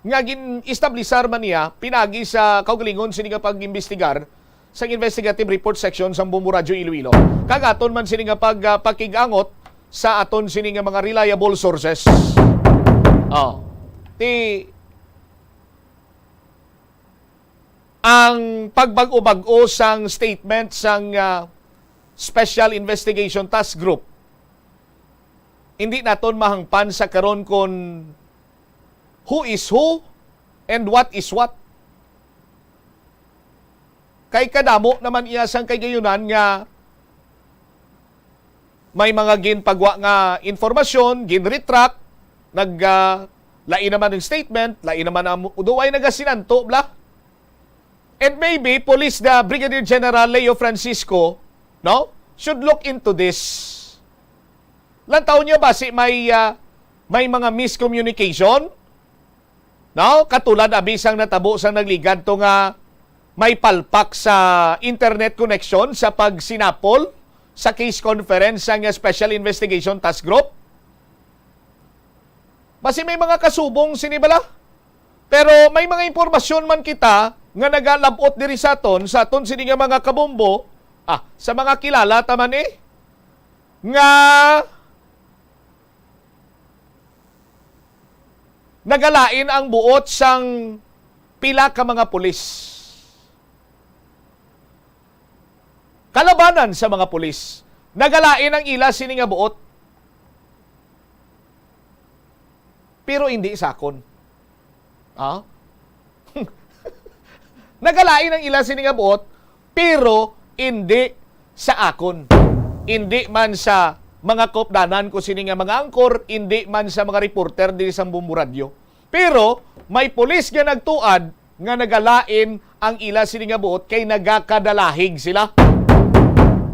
nga gin-establisar man niya pinagi sa kaugalingon sini nga pag-imbestigar sa Investigative Report Section sang Bombo Radyo Iloilo. Kag aton man sini nga pag, ah, pakig-angot sa aton sini nga mga reliable sources. Oh. Ti ang pagbag-o-bag-o sang statement sang, ah, Special Investigation Task Group, hindi naton mahangpan sa karon kon who is who and what is what. Kay kadamo naman iya sang kahigayonan nga may mga ginpagwa nga informasyon, ginretract, nag, ah, lain naman ang statement, lain naman ang duway nagasinanto, bla. And maybe, Police the Brigadier General Leo Francisco, no, should look into this. Lantaw niya ba si may, ah, may mga miscommunication? No? Katulad abi sang natabo sang nagligad to nga may palpak sa internet connection sa pagsinapol sa case conference sang Special Investigation Task Group. Basi may mga kasubong sini bala. Pero may mga impormasyon man kita nga nagalab-ot diri sa aton, sa aton sini nga mga kabombo, ah, sa mga kilala ta man, eh, nga nagalain ang buot sang pila ka mga pulis. Kalabanan sa mga pulis, nagalain ang ila sini nga buot. Pero hindi sa akon. Ah? Nagalain ang ila sini nga buot, pero hindi sa akon. Hindi man sa mga kaupdanan ko sini nga mga angkor, hindi man sa mga reporter diri sa Bombo Radyo. Pero may pulis nga nagtuad nga nagalain ang ila sini nga buot kay nagakadalahig sila.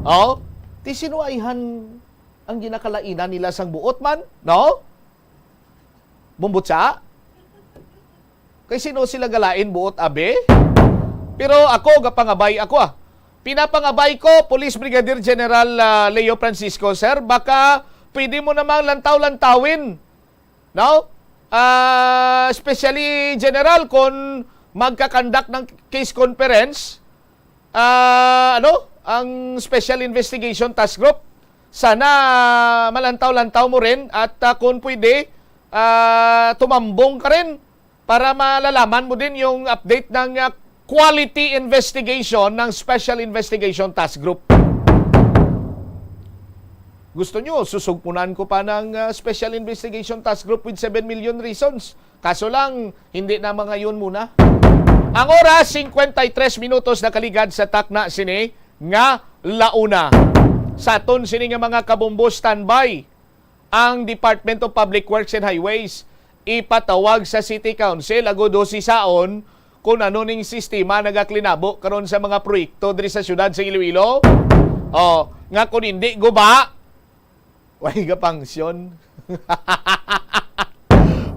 Oh, ti sino ayhan ang ginakalainan nila sang buot man, no? Bumbutsa? Kay sino sila galain buot, abi? Pero ako, gapangabay ako, ah. Pinapangabay ko, Police Brigadier General, ah, Leo Francisco, sir, baka pwede mo namang lantaw-lantawin, no? Ah, especially, General, kung magkakandak ng case conference, ah, ano, ang Special Investigation Task Group, Sana malantaw-lantaw mo rin at, ah, kung pwede, ah, tumambong ka rin para malalaman mo din yung update ng, ah, quality investigation ng Special Investigation Task Group. Gusto nyo, susugpunan ko pa ng, ah, Special Investigation Task Group with seven million reasons. Kaso lang, hindi na mangayon muna. Ang oras, cincuenta y tres minutos nakaligad sa takna sini nga launa. Sa aton sini nga mga kabombo, standby ang Department of Public Works and Highways. Ipatawag sa City Council agud husisaon kung ano ning sistema nagaklinabo karon sa mga proyekto diri sa siyudad sa Iloilo. Oh, nga kung hindi guba, way gapangsyon.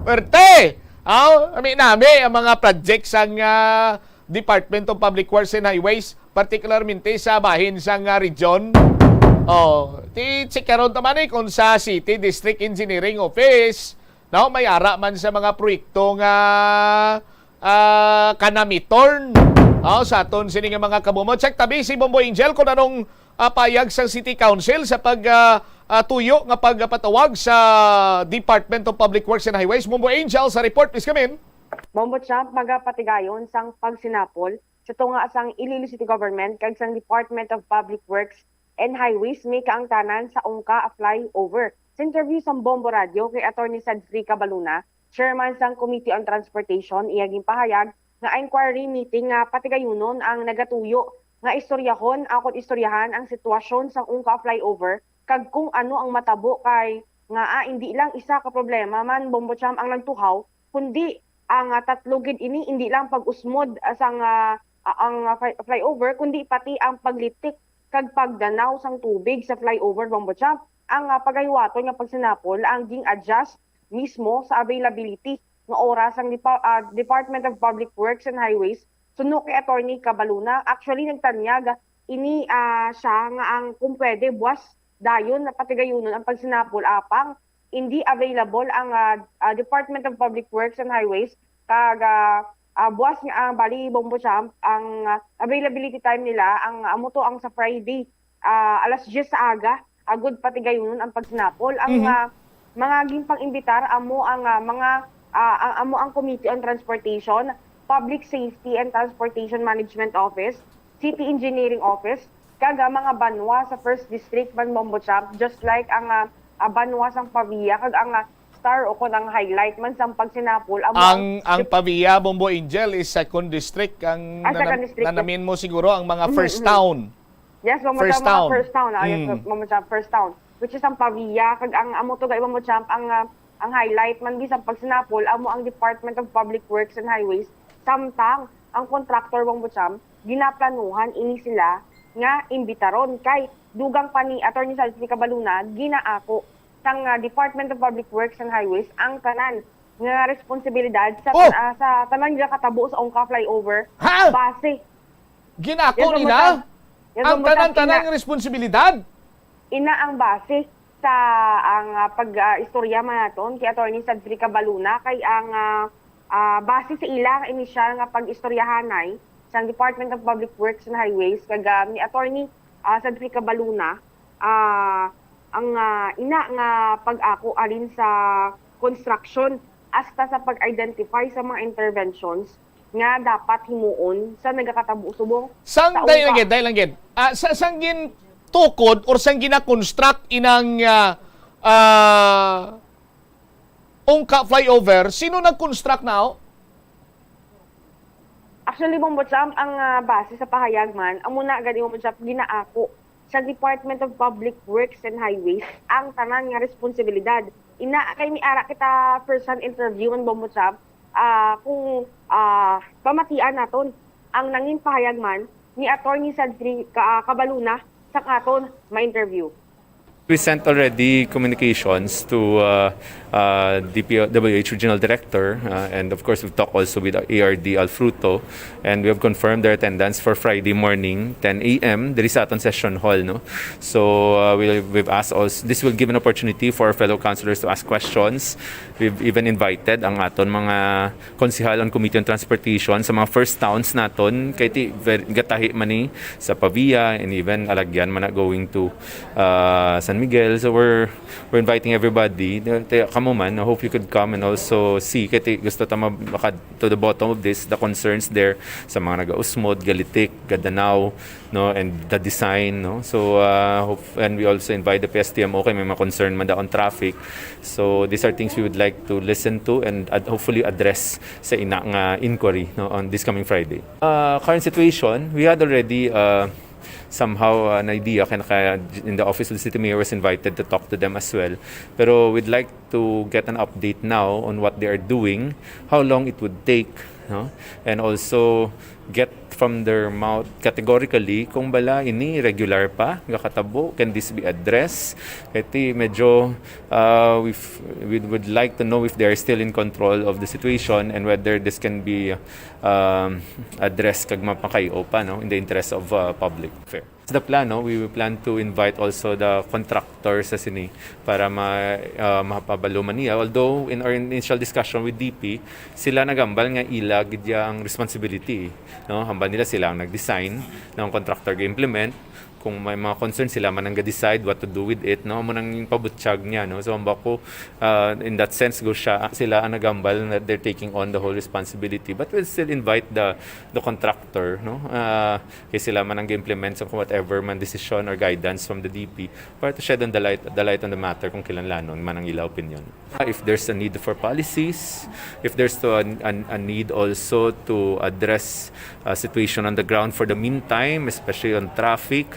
Perte! Aw, nami-nami ang mga project sang, ah, Department of Public Works and Highways, particularmente sa bahin sang, ah, region. Oh, ti check karon ta man, eh, kung sa City District Engineering Office, no, may ara man sa mga proyekto nga, ah, kanamiton. Oh, sa aton sini nga mga kabombo. Check tabi si Bombo Angel kung anong, ah, payag sang City Council sa pag, ah, ah, tuyo nga pagpatawag sa Department of Public Works and Highways. Bombo Angel sa report, please come in. Bombo Champ, magapatigayon sang pagsinapol sa tunga sang Iloilo City Government kag sang Department of Public Works and Highways may kaangtanan sa ungka a flyover. Sa interview sang Bombo Radio kay Attorney Sedfrey Cabaluna, chairman sang Committee on Transportation, iya ginpahayag nga inquiry meeting nga patigayunon ang nagatuyo nga istoryahon, akon istoryahan ang sitwasyon sang ungka a flyover kag kung ano ang matabo kay nga, ah, indi lang isa ka problema man, Bombo Champ, ang nagtuhaw, kundi ang, ah, tatlo gid ini, indi lang pag-usmod, ah, sang, ah, ah, ang, ah, fly-, flyover, kundi pati ang paglitik kag pagdanaw sang tubig sa flyover, Bombo Champ. Ang, ah, pagahiwaton nga pagsinapol ang ging-adjust mismo sa availability nga oras sang Depa-, ah, Department of Public Works and Highways, suno kay Attorney Cabaluna. Actually, nagtanyag ini, ah, siya nga ang kung pwede buwas dayon na patigayunon ang pagsinapol apang indi available ang, ah, ah, Department of Public Works and Highways kag, ah, ah, buwas nga, ah, bali, Bombo Champ, ang, ah, availability time nila, ang amo to ang sa Friday, ah, alas diyes sa aga, agud patigayunon ang pagsinapol. Ang, Mhm. ah, mga ginpang-imbitar amo ang, ah, mga, ah, ang, amo ang Committee on Transportation, Public Safety and Transportation Management Office, City Engineering Office, kag ang mga banwa sa First District man, Bombo Champ, just like ang, ah, ah, banwa sang Pavia kag ang, ah, star o kon ang highlight man sang pagsinapol amo Ang, ang Pavia, Bombo Angel, is second district. Ang Ah, nana-, second district, yes. nanamin mo siguro ang mga Mhm, first mhm. town. Yes, Bombo First Champ, mga town. first town. Ah, yes, Mm. Bombo Champ, first town. Which is ang Pavia, kag ang amo to, Bombo Champ, ang, ah, ang highlight man bisan pagsinapol, amo ang Department of Public Works and Highways. Samtang ang contractor, Bombo Champ, ginaplanuhan ini sila nga imbitaron kay dugang pa ni Attorney Salvi Cabaluna, ginaako sang, ah, Department of Public Works and Highways ang tanan nga responsibilidad sa Oh! ah, sa tanan nga katabo sa ungka flyover Ha? base. Ginako Yes, nila Bombo Champ. Yes, ang Bombo Champ, tanan-tanan ina. nga responsibilidad? Ina ang base sa ang, ah, pag, ah, istorya man naton kay Attorney Sedfrey Cabaluna kay ang, ah, ah, base sa ila nga inisyal nga pag-istoryahanay sang Department of Public Works and Highways kag, ah, ni Attorney, ah, Sedfrey Cabaluna, ah, ang, ah, ina nga pag-ako halin sa construction hasta sa pag-identify sa mga interventions nga dapat himuon sa nagakatabo subong Sang, sa dahil ungka. lang gid, dahil lang gid. Ah, sa, sang gintukod or sang gina-construct inang, ah, ah, ungka flyover, sino nag-construct na? Actually, Bombo Champ, ang, ah, base sa pahayag man, amo na gani, Bombo Champ, ginaako sa Department of Public Works and Highways ang tanan nga responsibilidad. Ina, kay may ara kita first-hand interview man, Bombo Champ, ah, kung, ah, pamatian naton ang nangin pahayag man ni Attorney Sedfrey Ca-, ah, Cabaluna sa katon ma-interview. We sent already communications to, uh, uh, D P W H Regional Director, uh, and of course, we've talked also with A R D Alfruto, and we have confirmed their attendance for Friday morning, ten A M, diri sa aton session hall, no? So, uh, we'll, we've asked also, this will give an opportunity for our fellow councilors to ask questions. We've even invited ang aton mga konsehal on Committee on Transportation sa mga first towns naton, kay ti-, ver-, gatahi man ni sa Pavia, and even alagyan man na going to, uh, San Miguel, so we're, we're inviting everybody. Te-, kamo man, I hope you could come and also see. Kay ti-, gusto ta ma-, maka to the bottom of this, the concerns there sa mga nagausmod, galitik, gadanaw, no, and the design, no. So, uh, hope, and we also invite the P S T M O kay may mga concern man daw on traffic. So, these are things we would like to listen to and ad-, hopefully address sa ina nga inquiry, no, on this coming Friday. Uh, current situation, we had already, uh, somehow, uh, an idea, kaya, kaya in the office of the city mayor was invited to talk to them as well. Pero we'd like to get an update now on what they are doing, how long it would take, no? And also get from their mouth categorically kung bala ini regular pa gakatabo, can this be addressed? Kay ti medyo, uh, we we would like to know if they are still in control of the situation and whether this can be, um, addressed kag mapakay-o pa, no, in the interest of, uh, public welfare. The plan, no, we will plan to invite also the contractor sa sini para ma-, uh, mapabalo man niya. Although in our initial discussion with D P, sila nagambal nga ila gid ya ang responsibility, no? Hambal nila sila ang nag-design, ang contractor ga-implement. Kung may mga concern, sila man ang ga-decide what to do with it, no? Amo nang pabutyag niya, no? So, hambal ko, uh, in that sense, go siya, sila ang nagambal na they're taking on the whole responsibility. But we'll still invite the the contractor, no? Uh, kay sila man ang ga-implement sa kung whatever man decision or guidance from the D P para to shed on the light, the light on the matter kung kinahanglanon man ang ila opinion. Uh, if there's a need for policies, if there's to an, an, a need also to address a situation on the ground for the meantime, especially on traffic,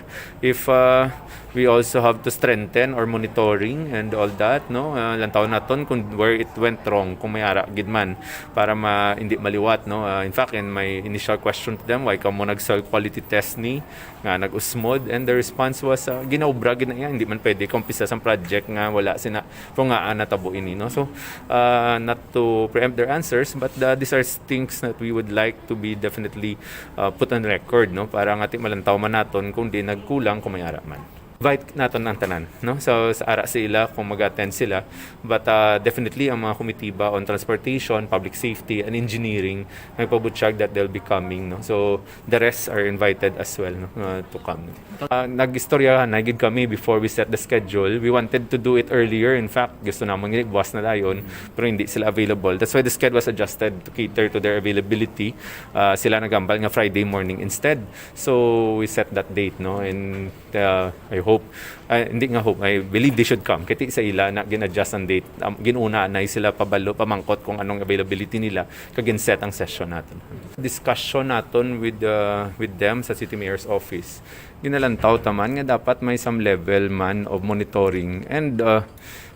if, uh, we also have to strengthen our monitoring and all that, no? Uh, lantaw naton kung where it went wrong, kung may ara gid man, para ma-, hindi maliwat, no? Uh, in fact, in my initial question to them, why kamo nag-soil quality test ni nga nag-usmod? And the response was, uh, ginaobra gid na iya, hindi man pwede kaumpisa sang project nga wala sina, kung nga natabo ini, no? So, uh, not to preempt their answers, but, uh, these are things that we would like to be definitely, uh, put on record, no? Para nga ti malantaw man naton kung di nagkulang, kung may ara man. Invite naton ang tanan, no? So, sa ara sila kung mag-attend sila, but, uh, definitely ang mga komitiba on transportation, public safety, and engineering nagpabutyag that they'll be coming, no? So, the rest are invited as well, no, uh, to come. Uh, nag-istoryahan na gid kami before we set the schedule. We wanted to do it earlier. In fact, gusto namon nga buwas na dayon, pero hindi sila available. That's why the schedule was adjusted to cater to their availability. Uh, sila nagambal nga Friday morning instead. So, we set that date, no? And, uh, I hope, uh, hindi nga hope, I believe they should come. Kay ti sa ila na gin-adjust ang date. Um, gin-una na sila pabalo, pamangkot kung anong availability nila, kag gin-set ang session naton. Discussion naton with, uh, with them sa City Mayor's Office. Ginalantaw ta man nga dapat may some level man of monitoring and, uh,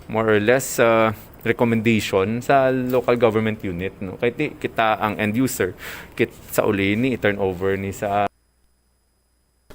more or less, uh, recommendation sa local government unit, no? Kay ti kita ang end user, kit sa uli ni i-turn over ni sa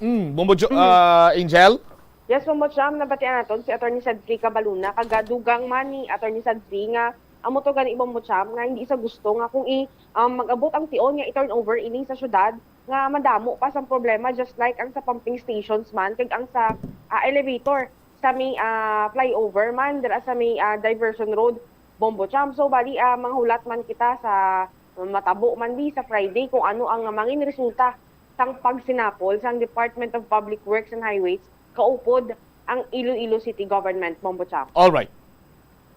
Mm, Bombo Jo-, Mhm. ah, Angel? Yes, Bombo Cham, nabatian naton si Attorney Cedric Cabaluna, kag dugang man ni Attorney Cedric nga amo to gani, Bombo Cham, nga hindi sa gusto nga kung i-, um, mag-abot ang tion nga i-turn over ini sa syudad, nga madamo pa sang problema, just like ang sa pumping stations man, kag ang sa, ah, elevator sa may, ah, flyover man, dira sa may, ah, diversion road, Bombo Cham. So, bali, ah, manghulat man kita sa matabo man di sa Friday kung ano ang mangin resulta sang pagsinapol sang Department of Public Works and Highways kaupod ang Iloilo City Government, Bombo Cham. All right.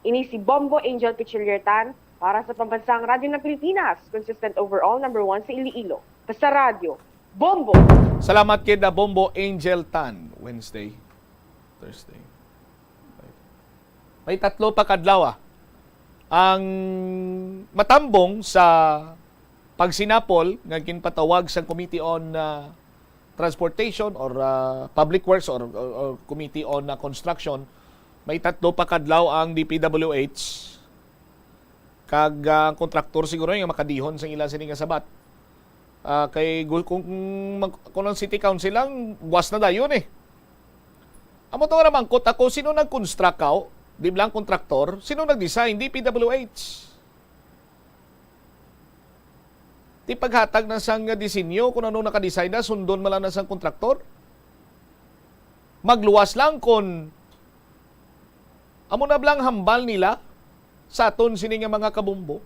Ini si Bombo Angel Pichiliertan para sa Pambansang Radyo ng Pilipinas, consistent overall, number one sa Iloilo. Sa radyo, Bombo! Salamat kid, ah, Bombo Angel Tan. Wednesday, Thursday. May tatlo pa kadlaw, ah, ang matambong sa pagsinapol nga ginpatawag sa Committee on, ah, Transportation or, ah, Public Works or, or, or Committee on, ah, Construction. May tatlo pa kadlaw ang D P W H. Kag, ah, ang kontraktor siguro nga makadihon sa ila sini nga sabat. Ah, kay gu-, kung, kung mag-, kung ang City Council lang, buwas na dayon eh. Amo to nga namangkot ako, sino nag-construct ka? Di ba lang kontraktor? Sino nag-design? D P W H. Ti paghatag na sang disenyo, kung ano nakadesign na, sundon man lang na sang kontraktor. Magluwas lang kon amo na blang hambal nila sa aton sini nga mga kabombo.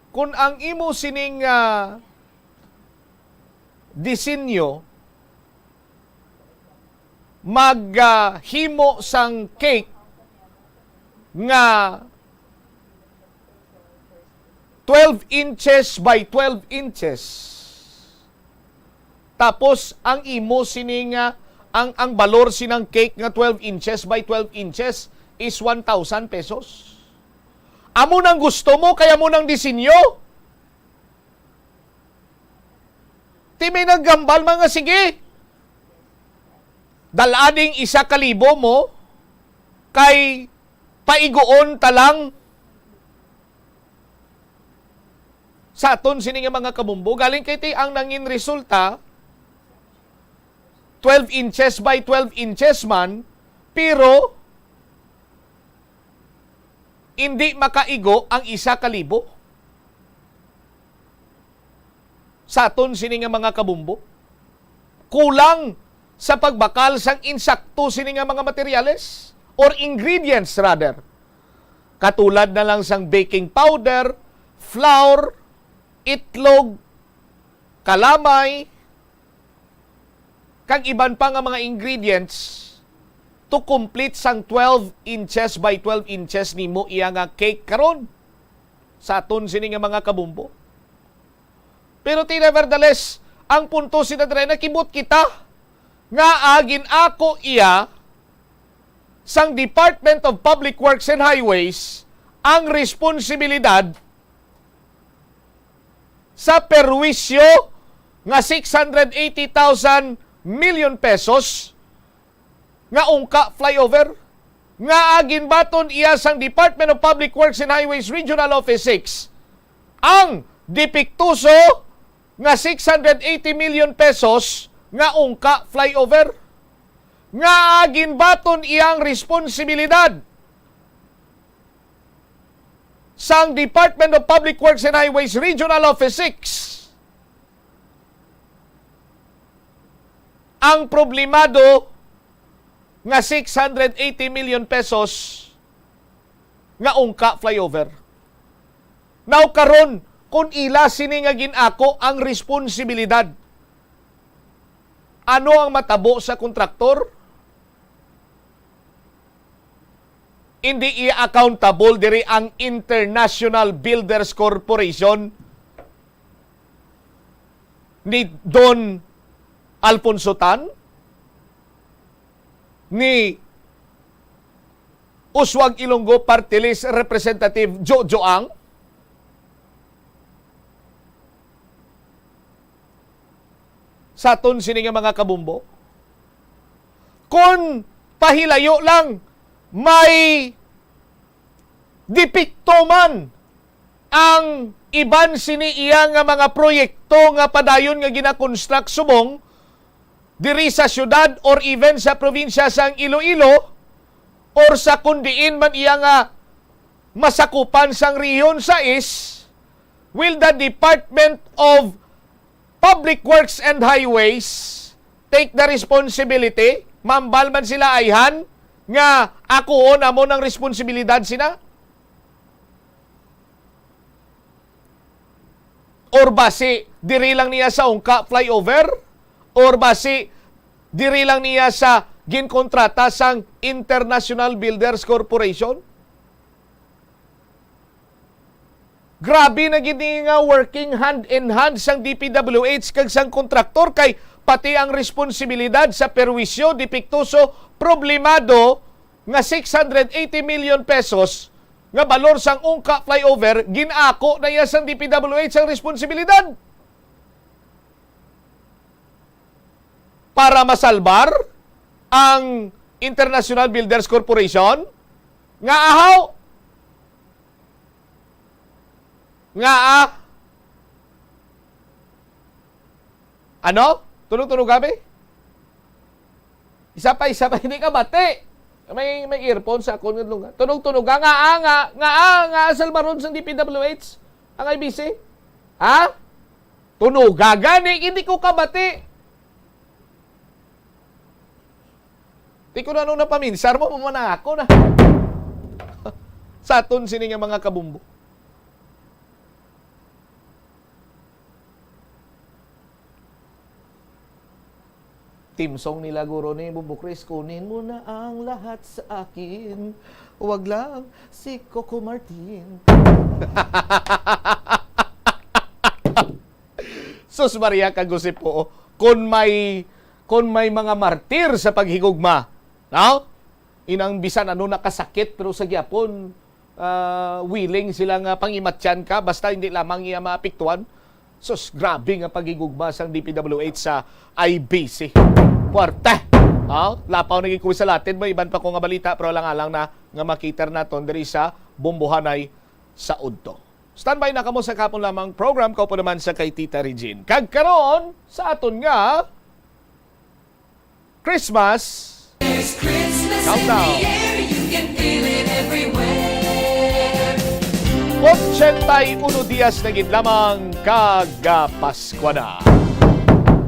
Kung ang imo sining, ah, disenyo mag, ah, himo sang cake nga twelve inches by twelve inches. Tapos, ang imo sini nga, ang, ang balor sinang cake nga twelve inches by twelve inches is one thousand pesos. Amo nang gusto mo, kaya mo nang disenyo. Ti may naghambal man nga, "Sige, dal-a ding isa ka libo mo, kay paiguon ta lang sa aton sini nga mga kabumbo." Galing kay ti ang nangin resulta, twelve inches by twelve inches man, pero indi makaigo ang isa ka libo sa aton sini nga mga kabumbo. Kulang sa pagbakal sang insakto sini nga mga materyales or ingredients rather. Katulad na lang sang baking powder, flour, itlog, kalamay, kag iban pa nga mga ingredients to complete sang twelve inches by twelve inches nimo iya nga cake karon sa aton sini nga mga kabumbo. Pero ti nevertheless, ang punto sina diri, nakibot kita nga, ah, gin-ako iya sang Department of Public Works and Highways ang responsibilidad sa perwisyo nga six hundred eighty thousand million pesos nga ungka flyover, nga ginbaton iya sang Department of Public Works and Highways Regional Office six ang depektoso nga six hundred eighty million pesos nga ungka flyover, nga ginbaton iyang responsibilidad sang Department of Public Works and Highways Regional Office six. Ang problemado nga six hundred eighty million pesos nga ungka flyover. Now karon, kung ila sini nga gin-ako ang responsibilidad, ano ang matabo sa kontraktor? Hindi iya accountable diri ang International Builders Corporation ni Don Alfonso Tan, ni Uswag Ilonggo Party List Representative Jojo Ang, sa aton sini nga mga kabumbo? Kon pahilayo lang, may depekto man ang iban sini iya nga mga proyekto nga padayon nga ginakonstruct subong diri sa siyudad or even sa probinsya sang Iloilo or sa kon diin man iya nga masakupan sang Rehiyon sais, will the Department of Public Works and Highways take the responsibility? Mambal man sila ayhan nga akuon amo nang responsibilidad sina? Or basi diri lang niya sa ungka flyover? Or basi diri lang niya sa ginkontrata sang International Builders Corporation? Grabe na gid ni nga working hand in hand sang D P W H kag sang kontraktor, kay pati ang responsibilidad sa perwisyo depektoso problemado nga six hundred eighty million pesos nga balor sang ungka flyover, gin-ako na iya sang D P W H ang responsibilidad para masalbar ang International Builders Corporation. Nga ahaw? Nga, ah, ano? Tunog-tunog gabi? Isa pa, isa pa, hindi ka bati. May, may earphone sa akon nga lunga. Tunog-tunog nga, nga, nga, nga, nga, salbaron sang D P W H ang I B C. Ha? Tunog gani, hindi ko kabati. Di ko na ano napaminsar mo, mamana ako na. Sa aton sini nga mga kabumbo. Theme song nila, guro, ni Bombo Chris, "Kunin mo na ang lahat sa akin. Wag lang si Coco Martin." Sus Maria, kag Jose po, kung may, kung may mga martir sa paghigugma, no? Inang bisan ano nakasakit, pero sa gyapon, ah, willing sila nga pangimatyan ka, basta hindi lamang iya maapektuhan. Sus, grabe nga paghigugma sang D P W H sa I B C. Puwerte! Ha? Lapaw na gid ko sa Latin, may iban pa ko nga balita, pero alang-alang na nga makita naton diri sa Bombohanay sa udto. Standby na kamo sa kahapon lamang program, kaupo naman sa kay Tita Regine. Kag karon, sa aton nga Christmas There's Christmas in Countdown. The air, you can feel it everywhere. Ochenta y uno dias na gid lamang, kag, ah, Paskwa na.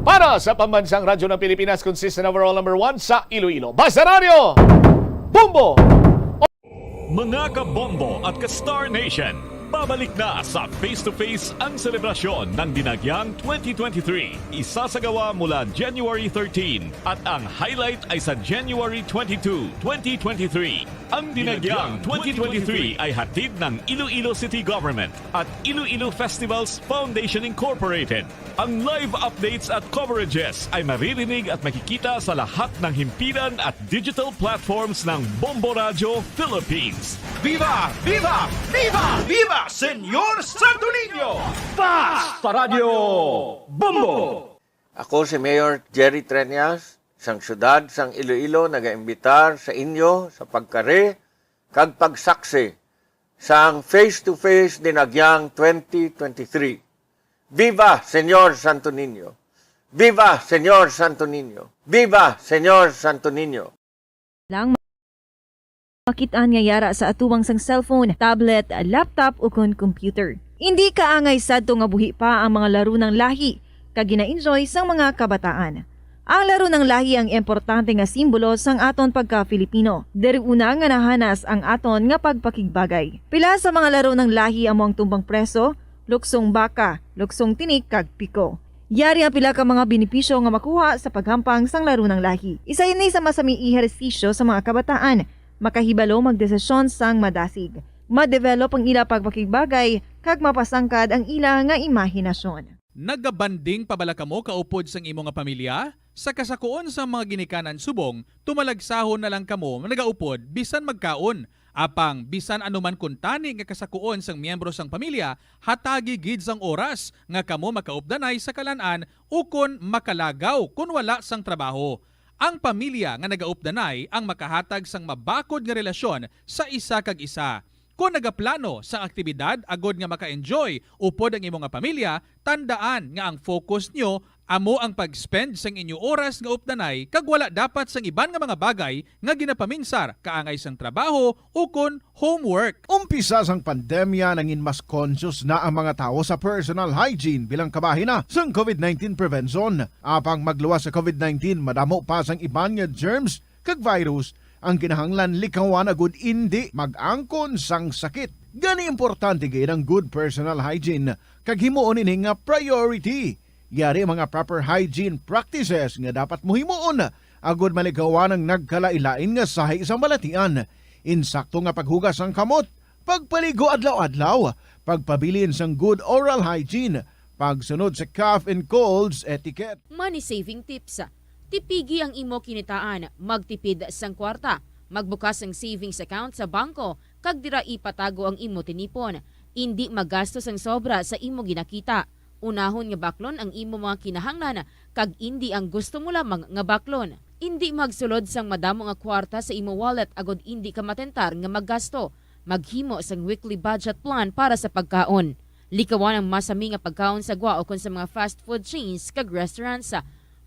Para sa Pambansang Radyo ng Pilipinas, consistent overall number one sa Iloilo. Basta Radyo, Bombo! Mga kabombo at ka-Star Nation, babalik na sa face-to-face ang selebrasyon ng Dinagyang twenty twenty-three. Isasagawa mula January thirteen at ang highlight ay sa January twenty-two, twenty twenty-three. Ang Dinagyang twenty twenty-three ay hatid ng Iloilo City Government at Iloilo Festivals Foundation Incorporated. Ang live updates at coverages ay maririnig at makikita sa lahat ng himpilan at digital platforms ng Bombo Radyo Philippines. Viva! Viva! Viva! Viva Señor Santo Niño! Basta Radyo Bombo! Ako si Mayor Jerry Treñas, sang siyudad sang Iloilo, nagaimbitar sa inyo sa pagkari kag pagsaksi sang face-to-face Dinagyang twenty twenty-three. Viva Señor Santo Niño! Viva Señor Santo Niño! Viva Señor Santo Niño! Lang makit-an nga yara sa atubang sang cellphone, tablet, laptop, ukon computer. Indi kaangay sadto nga buhi pa ang mga laro ng lahi kag gina-enjoy sang mga kabataan. Ang laro ng lahi ang importante nga simbolo sang aton pagka-Filipino. Diri una nga nahanas ang aton nga pagpakigbagay. Pila sa mga laro ng lahi amo ang tumbang preso, luksong baka, luksong tinik, kag piko. Yari ang pila ka mga benepisyo nga makuha sa paghampang sang laro ng lahi. Isa ini sa masami ehersisyo sa mga kabataan, makahibalo magdesisyon sang madasig, ma-develop ang ila pagpakigbagay, kag mapasangkad ang ila nga imahinasyon. Nagabanding pa bala kamo kaupod sang imo nga pamilya? Sa kasakuon sang mga ginikanan subong, tumalagsahon na lang kamo nagaupod bisan magkaon. Apang bisan ano man kuntani nga kasakuon sang miyembro sang pamilya, hatagi gid sang oras nga kamo makaupdanay sa kalan-an ukon makalagaw kon wala sang trabaho. Ang pamilya nga nagaupdanay ang makahatag sang mabakod nga relasyon sa isa kag isa. Kon nagaplano sang aktibidad agod nga maka-enjoy upod ang imo nga pamilya, tandaan nga ang focus nyo amo ang pag-spend sang inyo oras nga updanay kag wala dapat sang iban nga mga bagay nga ginapaminsar kaangay sang trabaho ukon homework. Umpisa sang pandemya, nangin mas conscious na ang mga tawo sa personal hygiene bilang kabahin na sang COVID nineteen prevention. Apang magluwas sa COVID nineteen, madamo pa sang iban nga germs kag virus ang kinahanglan likawan agud indi mag-angkon sang sakit. Gani, importante gid ang good personal hygiene kag himuon ini nga priority. Yari ang mga proper hygiene practices nga dapat mo himuon agud malikawan ang nagkalain-lain nga sahi sang balatian. Insakto nga paghugas sang kamot, pagpaligo adlaw-adlaw, pagpabilin sang good oral hygiene, pagsunod sa cough and colds etiquette. Money saving tips. Tipigi ang imo kinitaan, magtipid sang kwarta, magbukas sang savings account sa bangko, kag dira ipatago ang imo tinipon. Indi magasto sang sobra sa imo ginakita. Unahon nga baklon ang imo mga kinahanglan, kag indi ang gusto mo lamang nga baklon. Indi magsulod sang madamo nga kwarta sa imo wallet agod indi ka matentar nga maggasto. Maghimo sang weekly budget plan para sa pagkaon. Likawan ang masami nga pagkaon sa gwa ukon sa mga fast food chains kag restaurants.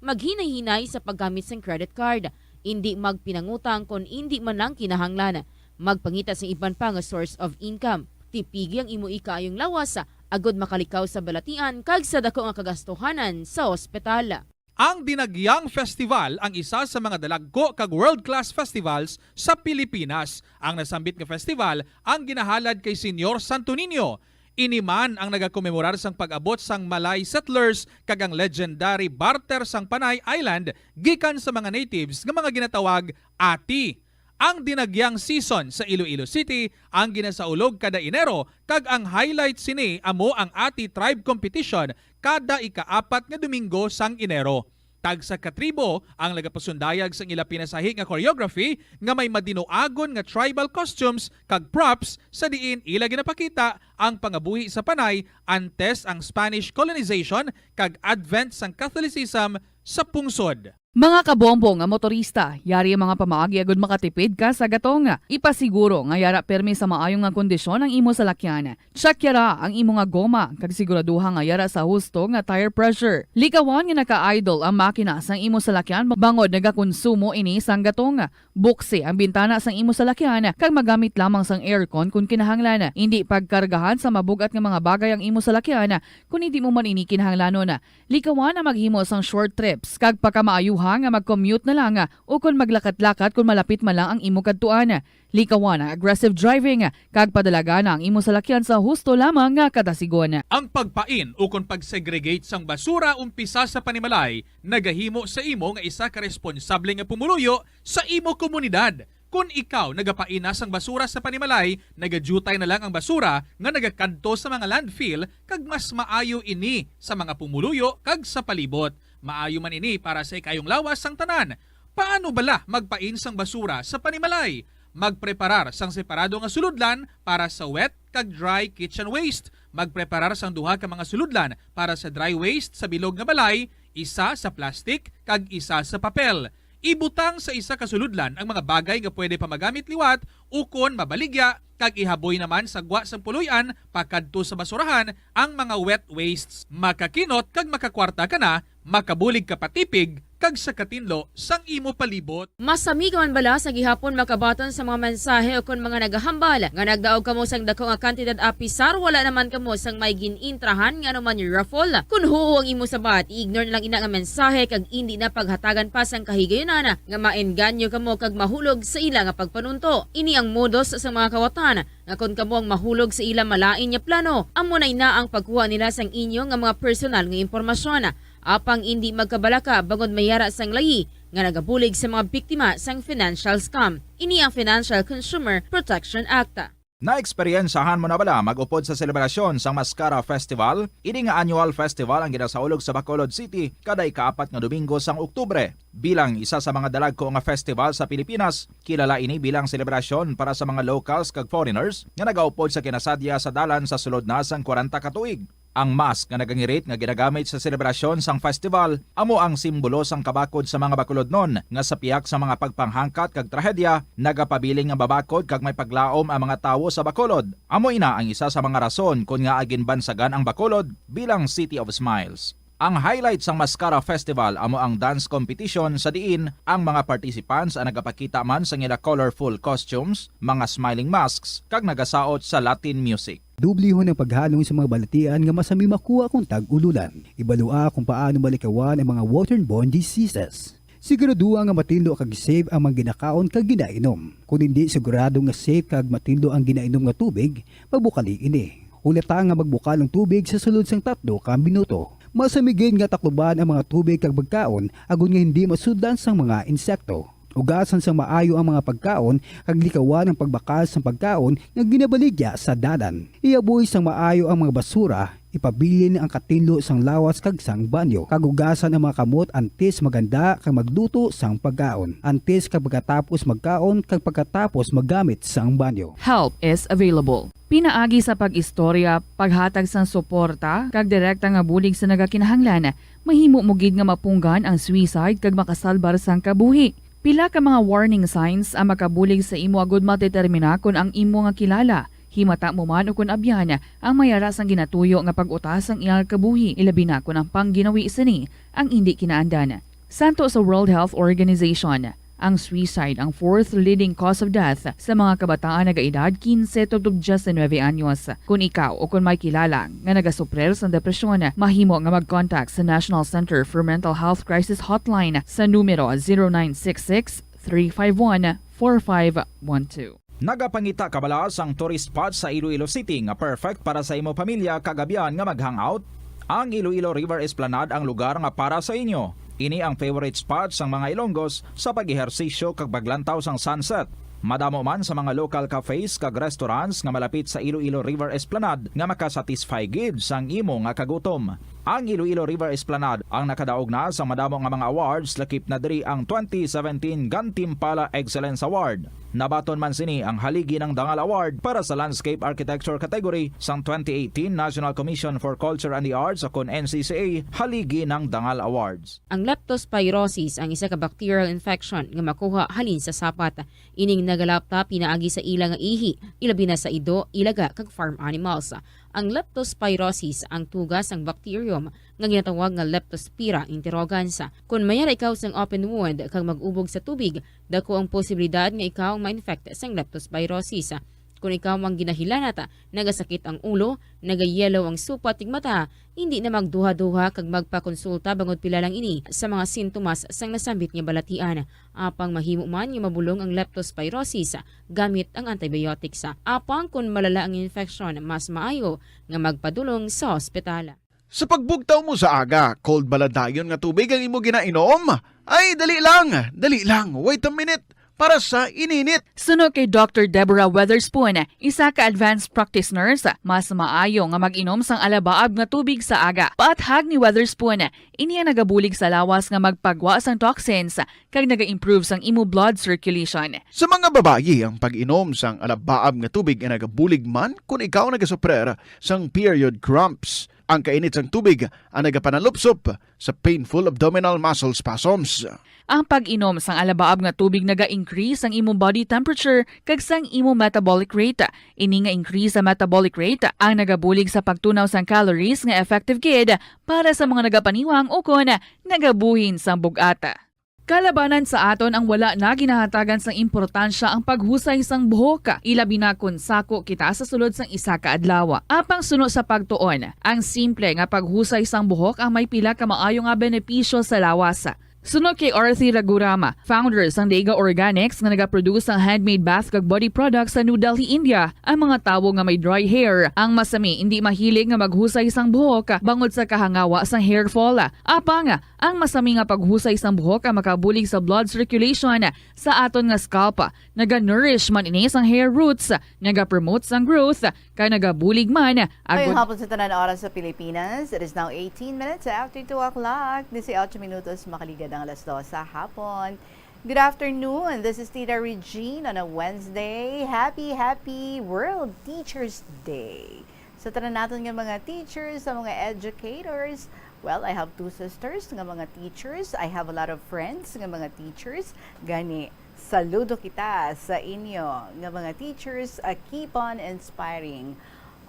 Maghinay-hinay sa paggamit sang credit card. Indi magpinangutang kon indi man lang kinahanglan. Magpangita sang iban pa nga source of income. Tipigi ang imo ikaayong lawas agod makalikaw sa balatian kag sa dako nga kagastuhanan sa ospital. Ang Dinagyang Festival ang isa sa mga dalagko kag world-class festivals sa Pilipinas. Ang nasambit nga festival ang ginahalad kay Señor Santo Niño. Ini man ang nagakomemorar sang pag-abot sang Malay settlers kag ang legendary barter sang Panay Island gikan sa mga natives nga mga ginatawag ati. Ang dinagyang season sa Iloilo City ang ginasaulog kada Enero, kag ang highlight sini amo ang Ati Tribe Competition kada ikaapat nga Domingo sang Enero. Tagsa ka tribo ang nagapasundayag sang ila pinasahi nga choreography nga may madinuagon nga tribal costumes kag props, sa diin ila ginapakita ang pangabuhi sa Panay antes ang Spanish colonization kag advent sang Catholicism sa pungsod. Mga kabombo nga motorista, yari ang mga pamaagi agud makatipid ka sa gatong. Ipasiguro nga yara permi sa maayo nga kondisyon ang imo salakyan. Check yara ang imo nga goma kag siguraduha nga yara sa husto nga tire pressure. Likawan nga naka-idle ang makina sang imo salakyan bangod nagakonsumo ini sang gatong. Buksi ang bintana sang imo salakyan kag magamit lamang sang aircon kon kinahanglan. Indi pagkargahan sa mabug-at nga mga bagay ang imo salakyan kon hindi mo man ini kinahanglanon. Likawan ang maghimo sang short trips, kag pakamaayuha nga mag-commute na lang, o kon maglakat-lakat kon malapit man lang ang imo kadtuan. Likawan ang aggressive driving, kag padalagan ang imo salakyan sa husto lamang nga kadasigon. Ang pagpain ukon pag-segregate sang basura umpisa sa panimalay nagahimo sa imo nga isa ka responsable nga pumuluyo sa imo komunidad. Kon ikaw nagapain na sang basura sa panimalay, nagadyutay na lang ang basura nga nagakadto sa mga landfill, kag mas maayo ini sa mga pumuluyo kag sa palibot. Maayo man ini para sa ikayong lawas sang tanan. Paano bala magpain sang basura sa panimalay? Magpreparar sang separado nga sulodlan para sa wet kag dry kitchen waste. Magpreparar sang duha ka mga sulodlan para sa dry waste sa bilog nga balay, isa sa plastic kag isa sa papel. Ibutang sa isa ka sulodlan ang mga bagay nga pwede pa magamit liwat ukon mabaligya, kag ihaboy naman sa gwa sang puloy-an pakadto sa basurahan ang mga wet wastes. Makakinot kag makakwarta ka na, makabulig ka pa tipig kag sa katinlo sang imo palibot. Masami ka man bala sa gihapon makabaton sa mga mensahe ukon mga nagahambal nga nagdaog kamo sang dako nga kantidad, apisar wala naman kamo sang may gin-intrahan nga anuman raffle? Kon huo ang imo sabat, i-ignore na lang ina nga mensahe kag indi na paghatagan pa sang kahigayunan nga maengganyo kamo kag mahulog sa ila nga pagpanunto. Ini ang modus sa mga kawatan nga kon kamo ang mahulog sa ila malain nga plano, amo na ina ang pagkuha nila sang inyo nga mga personal nga impormasyon. Apang indi magkabalaka bangod may yara sang layi nga nagabulig sa mga biktima sang financial scam. Ini ang Financial Consumer Protection Act. Naeksperyensahan mo na bala mag-upod sa selebrasyon sang Mascara Festival? Ini nga annual festival ang ginasaulog sa Bacolod City kada ikaapat nga Domingo sang Oktubre. Bilang isa sa mga dalagko nga festival sa Pilipinas, kilala ini bilang selebrasyon para sa mga locals kag foreigners nga nagaupod sa kinasadya sa dalan sa sulod na sang kwarenta ka tuig. Ang mask nga nagangirit nga ginagamit sa selebrasyon sang festival amo ang simbolo sang kabakod sa mga Bacolodnon nga sa pihak sa mga pagpanghangkat kag trahedya, nagapabilin nga mabakod kag may paglaom ang mga tawo sa Bacolod. Amo ina ang isa sa mga rason kon ngaa ginbansagan ang Bacolod bilang City of Smiles. Ang highlight sang Mascara Festival amo ang dance competition, sa diin ang mga participants ang nagapakita man sang ila colorful costumes, mga smiling masks, kag nagasaot sa Latin music. Dublihon ang paghalong sa mga balatian nga masami makuha kon tag-ululan. Ibalua kung paano malikawan ang mga waterborne diseases. Siguraduha nga matinlo kag safe ang mga ginakaon kag ginainom. Kon indi sigurado nga safe kag matinlo ang ginainom nga tubig, magbukali ini. Hulata nga magbukal ang tubig sa sulod sang tatlo ka minuto. Masami gid nga takluban ang mga tubig kag pagkaon agod nga hindi masudlan sang mga insekto. Ugasan sang maayo ang mga pagkaon kag likawan ang pagbakal sang pagkaon nga ginabaligya sa dalan. Ihaboy sang maayo ang mga basura, ipabilin ang katinlo sang lawas kag sang banyo, kag ugasan ang mga kamot antes maghanda kag magluto sang pagkaon, antes kag pagkatapos magkaon, kag pagkatapos maggamit sang banyo. Help is available. Pinaagi sa pag-istorya, paghatag sang suporta, kag direkta nga bulig sa nagakinahanglan, mahimo mo gid nga mapunggan ang suicide kag makasalbar sang kabuhi. Pila ka mga warning signs ang makabulig sa imo agud madetermina kon ang imo nga kilala, himata mo man ukon abyan, ang may ara sang ginatuyo nga pag-utas sang iyang kabuhi, ilabi na kon ang pangginawi sini ang indi kinaandan. Santo sa World Health Organization, ang suicide ang fourth leading cause of death sa mga kabataan nagaedad kinse tubtob diyes nuebe anyos. Kon ikaw o kon may kilala nga nagasuprir sang depresyon, mahimo nga mag-contact sa National Center for Mental Health Crisis Hotline sa numero zero nine six six, three five one, four five one two. Nagapangita ka bala sang tourist spot sa Iloilo City nga perfect para sa imo pamilya kag abyan nga mag-hangout? Ang Iloilo River Esplanade ang lugar nga para sa inyo. Ini ang favorite spot sang mga Ilonggos sa pag-ehersisyo kag paglantaw sang sunset. Madamo man sa mga local cafes kag restaurants nga malapit sa Iloilo River Esplanade nga makasatisfy gid sang imo nga kagutom. Ang Iloilo River Esplanade ang nakadaog na sa madamo nga mga awards, lakip na diri ang twenty seventeen Gantimpala Excellence Award. Nabaton man sini ang Haligi ng Dangal Award para sa Landscape Architecture category sang twenty eighteen National Commission for Culture and the Arts, o kon N C C A Haligi ng Dangal Awards. Ang leptospirosis ang isa ka bacterial infection nga makuha halin sa sapat. Ining nagalapta pinaagi sa ila nga ihi, ilabi na sa ido, ilaga, kag farm animals. Ang leptospirosis ang tuga sang bacterium nga ginatawag nga Leptospira interrogans. Kon mayara ikaw sang open wound kag mag-ubog sa tubig, dako ang posibilidad nga ikaw ma-infect sang leptospirosis. Kon ikaw ang ginahilanat, nagasakit ang ulo, nagayellow ang supat ug mata, hindi na magduha-duha kag magpakonsulta bangod pila lang ini sa mga sintomas sang nasambit nga balatian. Apang mahimo man nga mabulong ang leptospirosis gamit ang antibiotics. Apang kon malala ang infeksyon, mas maayo nga magpadulong sa ospital. Sa pagbugtaw mo sa aga, cold bala dayon nga tubig ang imo ginainom? Ay, dali lang, dali lang, wait a minute, para sa ininit. Suno kay Doctor Deborah Weatherspoon, isa ka advanced practice nurse, mas maayo nga mag-inom sang alabaab nga tubig sa aga. Paathag ni Weatherspoon, ini ang nagabulig sa lawas nga magpagwa sang toxins kag naga-improve sang imo blood circulation. Sa mga babayi, ang pag-inom sang alabaab nga tubig ay nagabulig man kon ikaw nagasuprer sang period cramps. Ang kainit sang tubig ang nagapanalupsop sa painful abdominal muscle spasms. Ang pag-inom sang alabaab nga tubig naga-increase sang imo body temperature kag sang imo metabolic rate. Ini nga increase sa metabolic rate ang nagabulig sa pagtunaw sang calories nga effective gid para sa mga nagapaniwang ukon nagabuhin sang bug-at. Kalabanan sa aton ang wala na ginahatagan sang importansya ang paghusay sang buhok, ilabi na kon sako kita sa sulod sang isa ka adlaw. Apang suno sa pagtuon, ang simple nga paghusay sang buhok ang may pila ka maayo nga benepisyo sa lawas. Suno kay Arthi Ragurama, founder sang Deiga Organics nga nagaproduce sang handmade bath kag body products sa New Delhi, India, ang mga tawo nga may dry hair, ang masami indi mahilig nga maghusay sang buhok bangod sa kahangawa sang hair fall. Apang ang masami nga paghusay sang buhok ang makabulig sa blood circulation sa aton nga scalp. Naga-nourish man ini sang hair roots, naga-promote sang growth, kag nagabulig man ang Mayong hapon sa tanan oras sa Pilipinas. It is now eighteen minutes after two o'clock. Dieciocho minutos makaligad ang alas dos sa hapon. Good afternoon. This is Tita Regine on a Wednesday. Happy, happy World Teachers Day. Sa tanan naton nga mga teachers, sa mga educators, well, I have two sisters nga mga teachers. I have a lot of friends nga mga teachers. Gani, saludo kita sa inyo nga mga teachers. Uh, keep on inspiring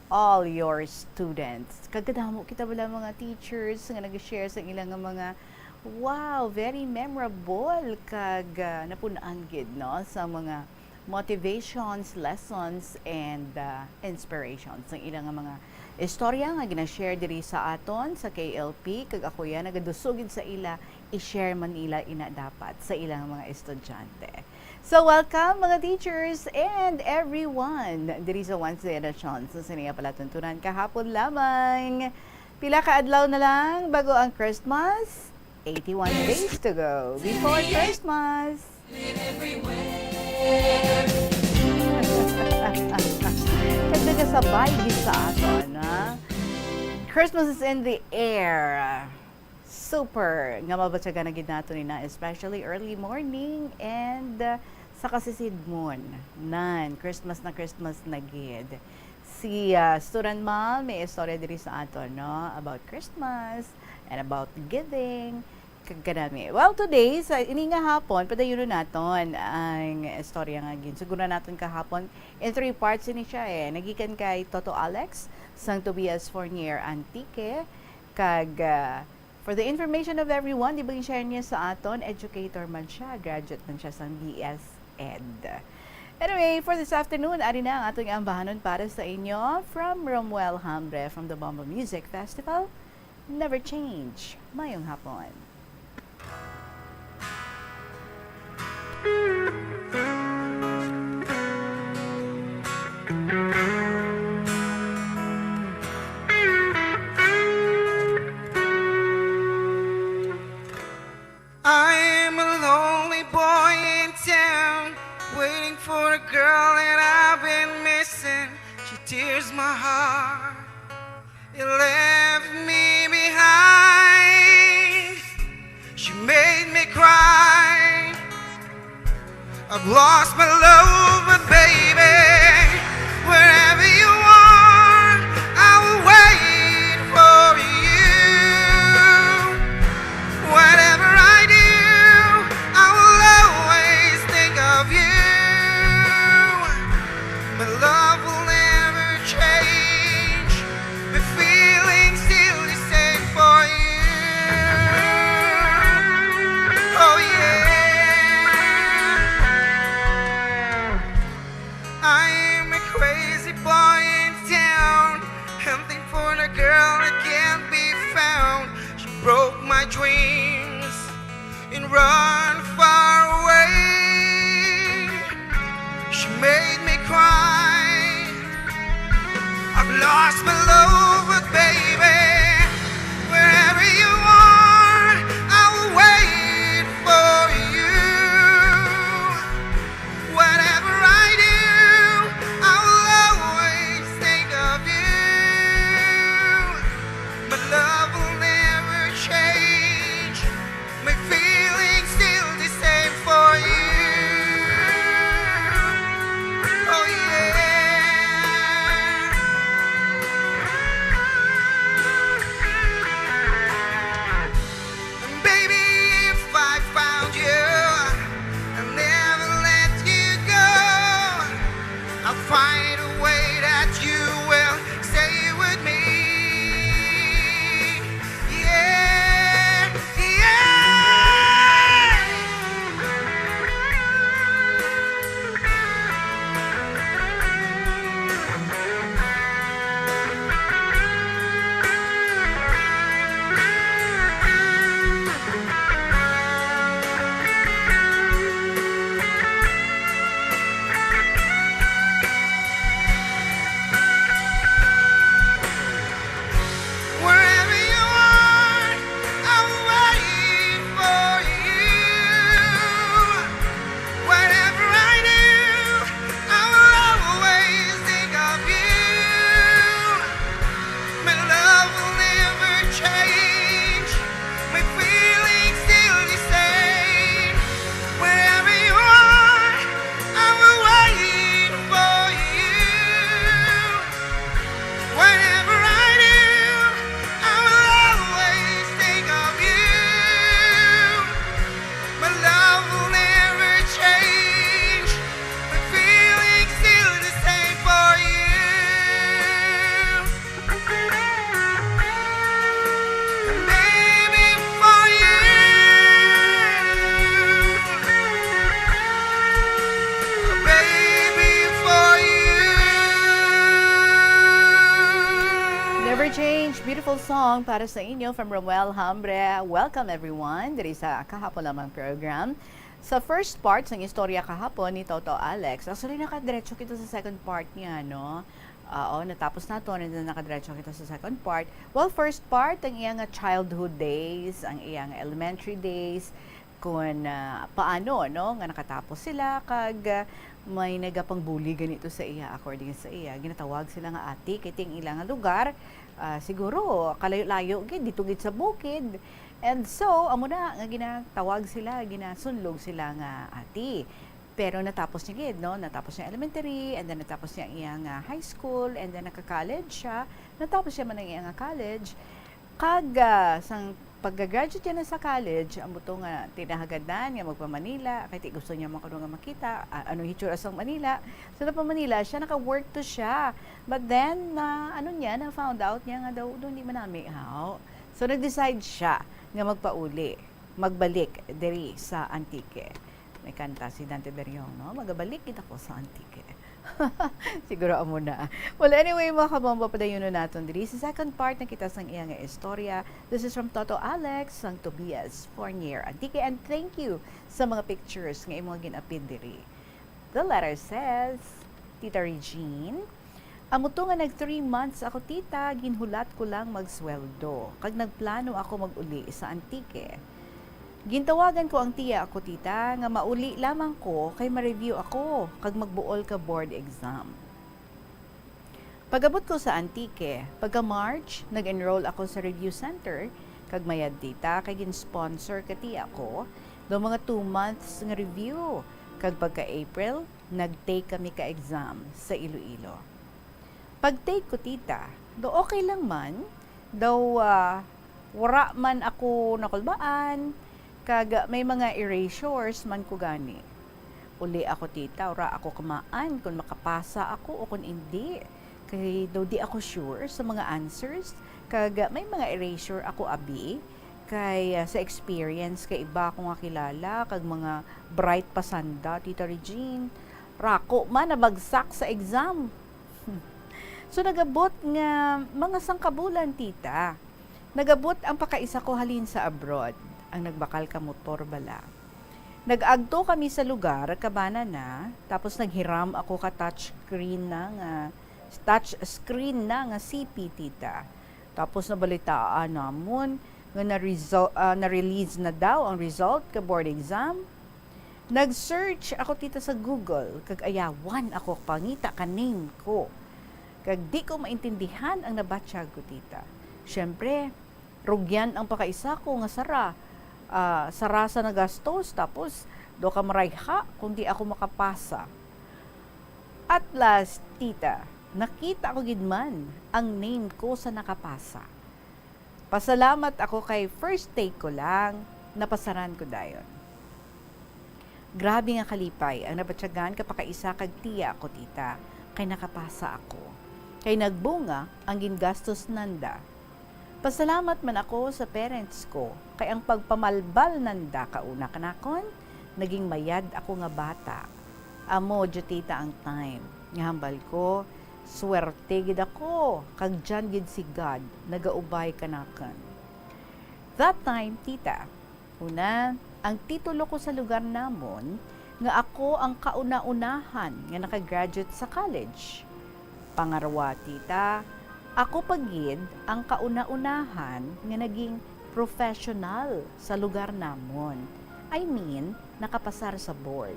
all your students. Kag kadamo kita bala mga teachers nga nag-share sa ilang nga mga, wow, very memorable kag, ah, napun-an gid, no, sa mga motivations, lessons, and, ah, inspirations. Ang ilang nga mga istorya nga gina-share diri sa aton sa K L P, kag ako yan, nagadusugid sa ila, i-share man nila ina dapat sa ilang mga estudyante. So, welcome, mga teachers and everyone, diri sa Wednesday edition sa Sining Palatuntunan kahapon lamang. Pila ka adlaw na lang bago ang Christmas? Eighty-one days to go before Christmas. Kag nagasabay gid sa aton, ha? Christmas is in the air. Super nga mabatyagan na gid nato ni na, especially early morning and, uh, sa kasisidmon. Nan, Christmas na Christmas na gid. Si, uh, Student Mom may istorya diri sa aton, no? About Christmas and about giving. Kag kanami. Well, today, sa ini nga hapon, padayunon naton ang istorya nga ginsugoran naton kahapon. In three parts ini siya, eh. Nagikan kay Toto Alex sang Tobias Fornier Antique. Kag, uh, For the information of everyone, di ba, gin-share niya sa aton, educator man siya, graduate man siya sang B S Ed. Anyway, for this afternoon, ari na ang aton ambahanon para sa inyo. From Romuel Hambre, from the Bombo Music Festival, Never Change. Mayong hapon. For the girl that I've been missing, she tears my heart. It left me behind. She made me cry. I've lost my love, but baby, wherever you are, I will wait for you. Whatever I do, I will always think of you. My love will never change. My feeling's still the same for you. Oh yeah. I'm a crazy boy in town, hunting for the girl that can't be found. She broke my dreams and run far away. She made me cry. I've lost my love, but baby, wherever you are, I will wait for you. Whatever I do, I will always think of you. My love will never change. My feeling's still the same for you. Oh yeah. And baby, if I found you, I'll never let you go. I'll find a way that you will stay with me. Yeah, yeah. Wherever you are, I'm waiting for you. Whatever I do, I will always think of you. My love will never change. My feeling's still the same. Wherever you are, I will wait for you. Whatever I do, I will always think of you. My love will never change. My feeling's still the same for you. Baby, for you. Baby, for you. Never Change, beautiful song para sa inyo from Romuel Hambre. Welcome, everyone, diri sa Kahapon Lamang program. Sa first part sang istorya kahapon ni Toto Alex, actually, nakadiretso kita sa second part niya, no? Oo, natapos naton, and then nakadiretso kita sa second part. Well, first part, ang iya nga childhood days, ang iya nga elementary days, kung, ah, paano, no, nga nakatapos sila, kag, ah, may nagapang-bully ganito sa iya, according sa iya. Ginatawag sila nga ate, kay ting ila nga lugar, ah, siguro, kalayo-layo gid, dito gid sa bukid. And so, amo na nga ginatawag sila, ginasunlog sila nga ate. Pero natapos niya gid, no? Natapos niya elementary, and then natapos niya ang iya nga high school, and then naka-college siya. Natapos siya man ang iya nga college. Kag, ah, sang pagka-graduate niya na sa college, amo to nga tinahagadan nga magpa-Manila, kay ti gusto niya man kuno nga makita, ah, ano hitsura sang Manila. So, napa-Manila siya, naka-work to siya. But then, na, ano niya, na-found out niya nga daw, daw hindi manami, haw. So, nag-decide siya nga magpauli, magbalik diri sa Antique. May kanta si Dante Beriong, no? "Magabalik gid ako sa Antique." Siguro amo na. Well, anyway, mga kabombo, padayunon naton diri sa second part na kita sang iya nga istorya. This is from Toto Alex, sang Tobias Fornier Antique. And thank you sa mga pictures nga imo nga gin-appear diri. The letter says, Tita Regine, amo to nga nag three months ako, tita, ginhulat ko lang magsweldo, kag nagplano ako mag-uli sa Antique. Gintawagan ko ang tiya ko, tita, nga mauli lamang ko kay ma-review ako kag magbuol ka board exam. Pag-abot ko sa Antique, pagka March, nag-enroll ako sa review center, kag mayad, tita, kay gin-sponsor ka tiya ko daw mga two months nga review, kag pagka April, nag-take kami ka exam sa Iloilo. Pag-take ko, tita, do okay lang man, daw, ah, wara man ako nakulbaan, kag may mga erasures man ko gani. Uli ako, tita, wara ako kamaan kon makapasa ako o kon indi. Kay daw di ako sure sa mga answers, kag may mga erasure ako abi. Kay, ah, sa experience kay iba ko nga kilala, kag mga bright pa sanda, Tita Regine, rako man nabagsak sa exam. So, nag-abot nga mga sangkabulan, tita. Nag-abot ang pakaisa ko halin sa abroad, ang nagbakal ka motor bala. Nag-agto kami sa lugar, kabana na, tapos naghiram ako ka touch screen na nga, touch screen na nga C P, tita. Tapos nabalitaan namon nga na-result, ah, na-release na daw ang result ka board exam. Nag-search ako, tita, sa Google, kag ayawan ako pangita ka name ko. Kag di ko maintindihan ang nabatyag ko, tita. Siyempre, rugyan ang pakaisa ko nga sara, ah, sara sa nagastos, tapos do ka marayha kung di ako makapasa. At last, tita, nakita ko gid man ang name ko sa nakapasa. Pasalamat ako kay first take ko lang, napasaran ko dayon. Grabe nga kalipay ang nabatyagan ka pakaisa kag tiya ko, tita, kay nakapasa ako. Kay nagbunga ang gingastos nanda. Pasalamat man ako sa parents ko, kay ang pagpamalbal nanda kauna kanakon, naging mayad ako nga bata. Amo, dya, tita, ang time nga hambal ko, swerte gid ako, kag dyan gid si God nagaubay kanakon. That time, tita, una, ang titulo ko sa lugar namon nga ako ang kauna-unahan nga nakagraduate sa college. Pangarwa, tita, ako pa gid ang kauna-unahan nga naging professional sa lugar namon. I mean, nakapasar sa board.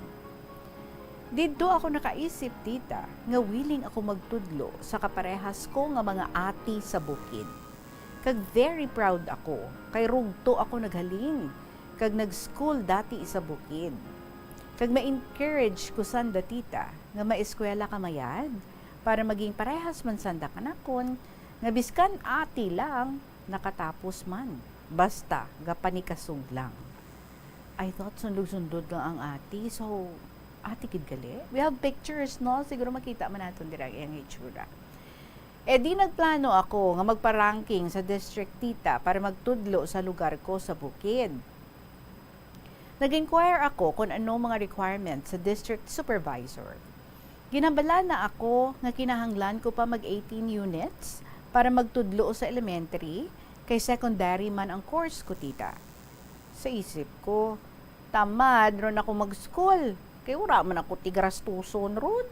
Didto ako nakaisip, tita, nga willing ako magtudlo sa kaparehas ko nga mga ati sa bukid. Kag very proud ako, kay rugto ako naghalin, kag nag-school dati sa bukid. Kag ma-encourage ko sanda, tita, nga maeskwela ka mayad, para maging parehas man sanda kanakon, nga biskan ati lang, nakatapos man, basta gapanikasog lang. I thought sundog-sundog lang ang ati, so, ati gid gali? We have pictures, no? Siguro makita man naton dira ang iyang itsura. E di nagplano ako nga magpa-ranking sa district, tita, para magtudlo sa lugar ko sa bukid. Nag-inquire ako kung ano mga requirements sa district supervisor. Ginhambalan na ako nga kinahanglan ko pa mag eighteen units para magtudlo sa elementary, kay secondary man ang course ko, tita. Sa isip ko, tamad ron ako mag-school, kay wala man ako tigarastuson ron.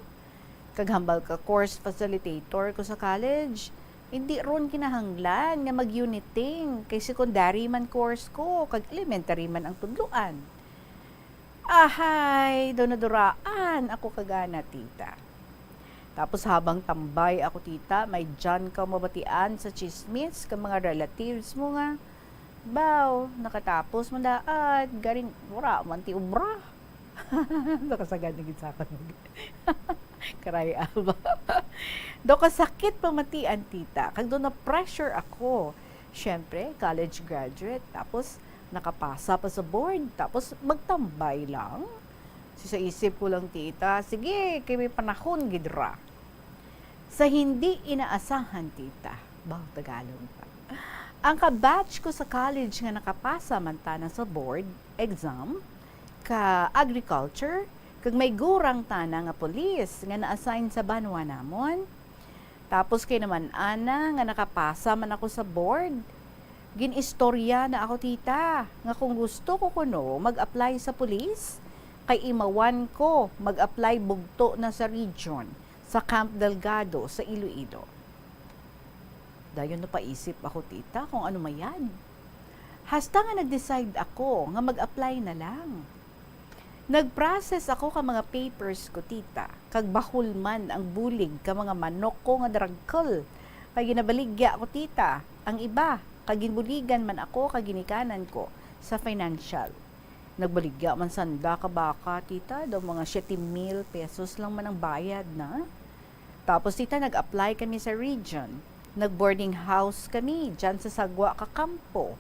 Kag hambal ka course facilitator ko sa college, hindi ron kinahanglan nga mag-uniting, kay secondary man course ko, kag elementary man ang tudloan. Ahay, daw naduraan ako kagana, tita. Tapos habang tambay ako, tita, may dyan ka mabatian sa chismis ka mga relatives mo nga, "Baw, nakatapos mo daat, garing wala man ti obra." Nakasagad na gid sa akon. Karay, Alba. Daw kasakit pamatian, tita, kag daw na-pressure ako. Siyempre, college graduate, tapos nakapasa pa sa board, tapos magtambay lang. Si sa isip ko lang, tita, sige, kay may panahon gid ra. Sa hindi inaasahan, tita, baw Tagalog pa. Ang kabatch ko sa college nga nakapasa man tana sa board exam, ka agriculture, kag may gurang tana nga pulis nga na-assign sa banwa namon. Tapos kay naman ana nga nakapasa man ako sa board, gin-istorya na ako, tita, nga kung gusto ko kuno mag-apply sa pulis, kay imawan ko mag-apply bugto na sa region, sa Camp Delgado, sa Iloilo. Dayon napaisip ako, tita, kung ano mayad. Hasta nga nag-decide ako nga mag-apply na lang. Nag-process ako ka mga papers ko, tita, kag bahul man ang bulig ka mga manok ko nga dragkol. Kay ginabaligya ko, tita, ang iba, kag ginbuligan man ako kag ginikanan ko sa financial. Nagbaligya man sanda ka baka, tita, daw mga siyete mil pesos lang man ang bayad na. Tapos, tita, nag-apply kami sa region. Nag-boarding house kami dyan sa Sagwa ka kampo.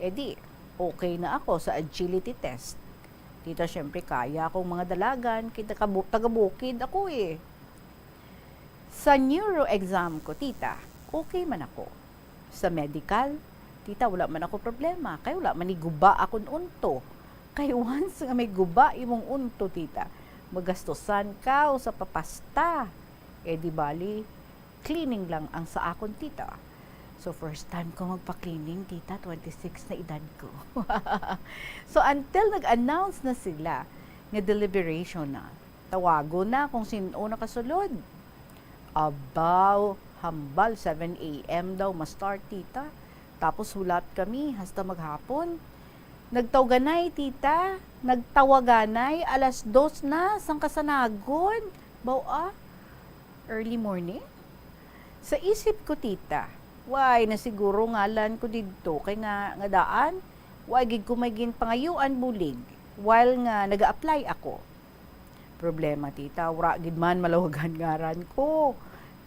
E di, okay na ako sa agility test. Tita, syempre, kaya akong mga dalagan, kay taga-bu-, taga-bukid ako eh. Sa neuro exam ko, tita, okay man ako. Sa medical, tita, wala man ako problema, kay wala man ni guba akon unto. Kay once nga may guba imong unto, tita, magastusan ka o sa papasta. E di bali, cleaning lang ang sa akon, tita. So, first time ko magpa-cleaning, tita, twenty-six na edad ko. So, until nag-announce na sila nga deliberation na, tawagon na kung sin-o nakasulod. Abaw, hambal, seven a m daw ma-start, tita. Tapos hulat kami hasta maghapon. Nagtawganay, tita. Nagtawaganay, alas dos na sang kasanagon. Baw, ah, early morning? Sa isip ko, tita, way na siguro ngalan ko didto, kay nga, nga daan, way gid ko may ginpangayuan bulig while nga naga-apply ako. Problema, tita, wala gid man malawagan ngaran ko.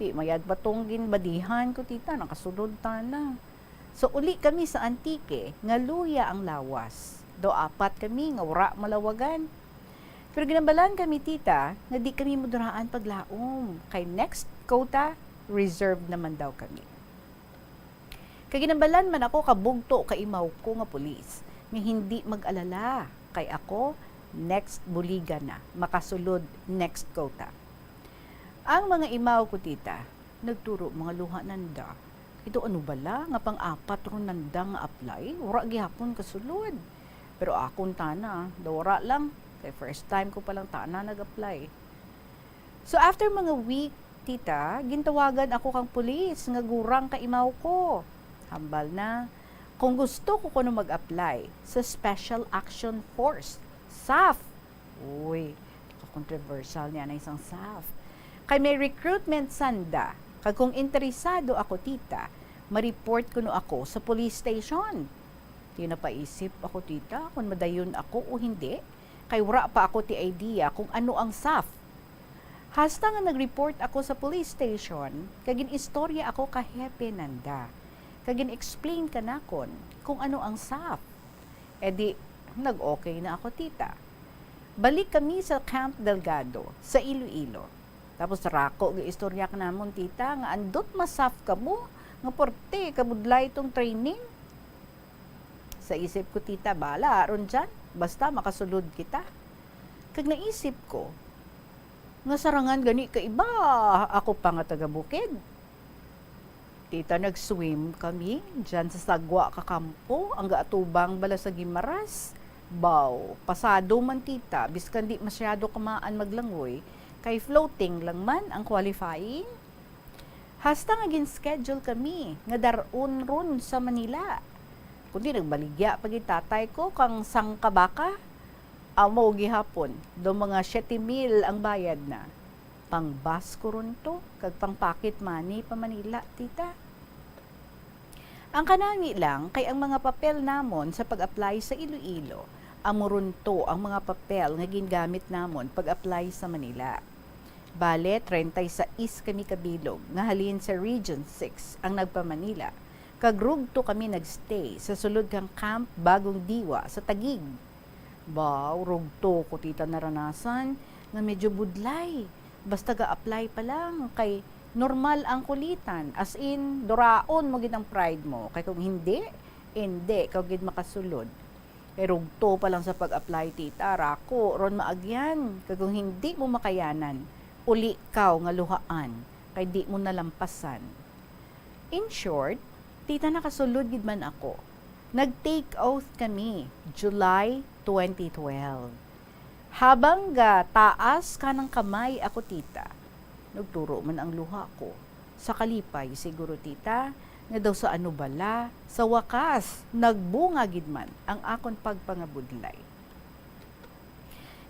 Ti mayad pa tong ginbadihan ko, tita, nakasulod tana. So, uli kami sa Antique, nga luya ang lawas. Daw apat kami nga wala malawagan. Pero ginambalan kami, tita, nga di kami muduraan paglaom, kay next quota, reserved naman daw kami. Kay ginambalan man ako kabugto ka imaw ko nga pulis, nga hindi mag-alala, kay ako, next buligan na, makasulod next quota. Ang mga imaw ko, tita, nagturo mga luha nanda. Ito ano bala nga pang-apat ron nanda nga apply, wala gihapon kasulod. Pero akon tana, daw wala lang, kay first time ko pa lang tana nag-apply. So after mga week, tita, gintawagan ako kang pulis nga gurang ka imaw ko. Hambal na, kung gusto ko kuno mag-apply sa Special Action Force, saf. Uy, controversial niya na isang saf. Kay may recruitment sanda, kag kung interesado ako, tita, ma-report kuno ako sa police station. Di napaisip ako, tita, kung madayon ako o hindi, kay wala pa ako ti idea kung ano ang saf. Hasta nga nag-report ako sa police station, kag gin-istorya ako ka hepe nanda, kag gin-explain kanakon kung ano ang saf. E di, nag-okay na ako, tita. Balik kami sa Camp Delgado, sa Iloilo. Tapos rako giistorya ka namon, tita, nga andot masaf kamo, nga porte kabudlay tong training. Sa isip ko, tita, bala ron dyan, basta makasulod kita. Kag naisip ko, nga sarangan gani ka iba, ako pa nga taga-bukid. Tita, nag-swim kami dyan sa Sagwa ka kampo, ang gaatubang bala sa Guimaras. Baw, pasado man, tita, biskan di masyado kamaan maglangoy, kay floating lang man ang qualifying. Hasta nga gin-schedule kami nga dar-on ron sa Manila. Kundi nagbaligya pa gid tatay ko kang sangka baka. Amo gihapon, daw mga siyete mil ang bayad na. Pang-bus ko ron to, kag pang-pocket money pa Manila, tita. Ang kanami lang kay ang mga papel namon sa pag-apply sa Iloilo, amo ron to ang mga papel nga gingamit namon pag-apply sa Manila. Bale, treinta y seis kami ka bilog nga halin sa Region six ang nagpa-Manila, kag rugto kami nag-stay sa sulod kang Camp Bagong Diwa sa Taguig. Baw, rugto ko, tita, naranasan nga medyo budlay. Basta ga-apply pa lang, kay normal ang kulitan. As in, duraon mo gid ang pride mo. Kay kung hindi, hindi ka gid makasulod. Kay rugto pa lang sa pag-apply, tita, rako ron maagyan. Kay kung hindi mo makayanan, uli kaw nga luhaan, kay di mo nalampasan. In short, tita, nakasulod gid man ako. Nag-take oath kami, July twenty twelve. Habang ga taas kanang kamay ako, tita, nagturo man ang luha ko. Sa kalipay, siguro, tita, Nga daw sa ano bala, sa wakas, nagbunga gid man ang akon pagpangabudlay.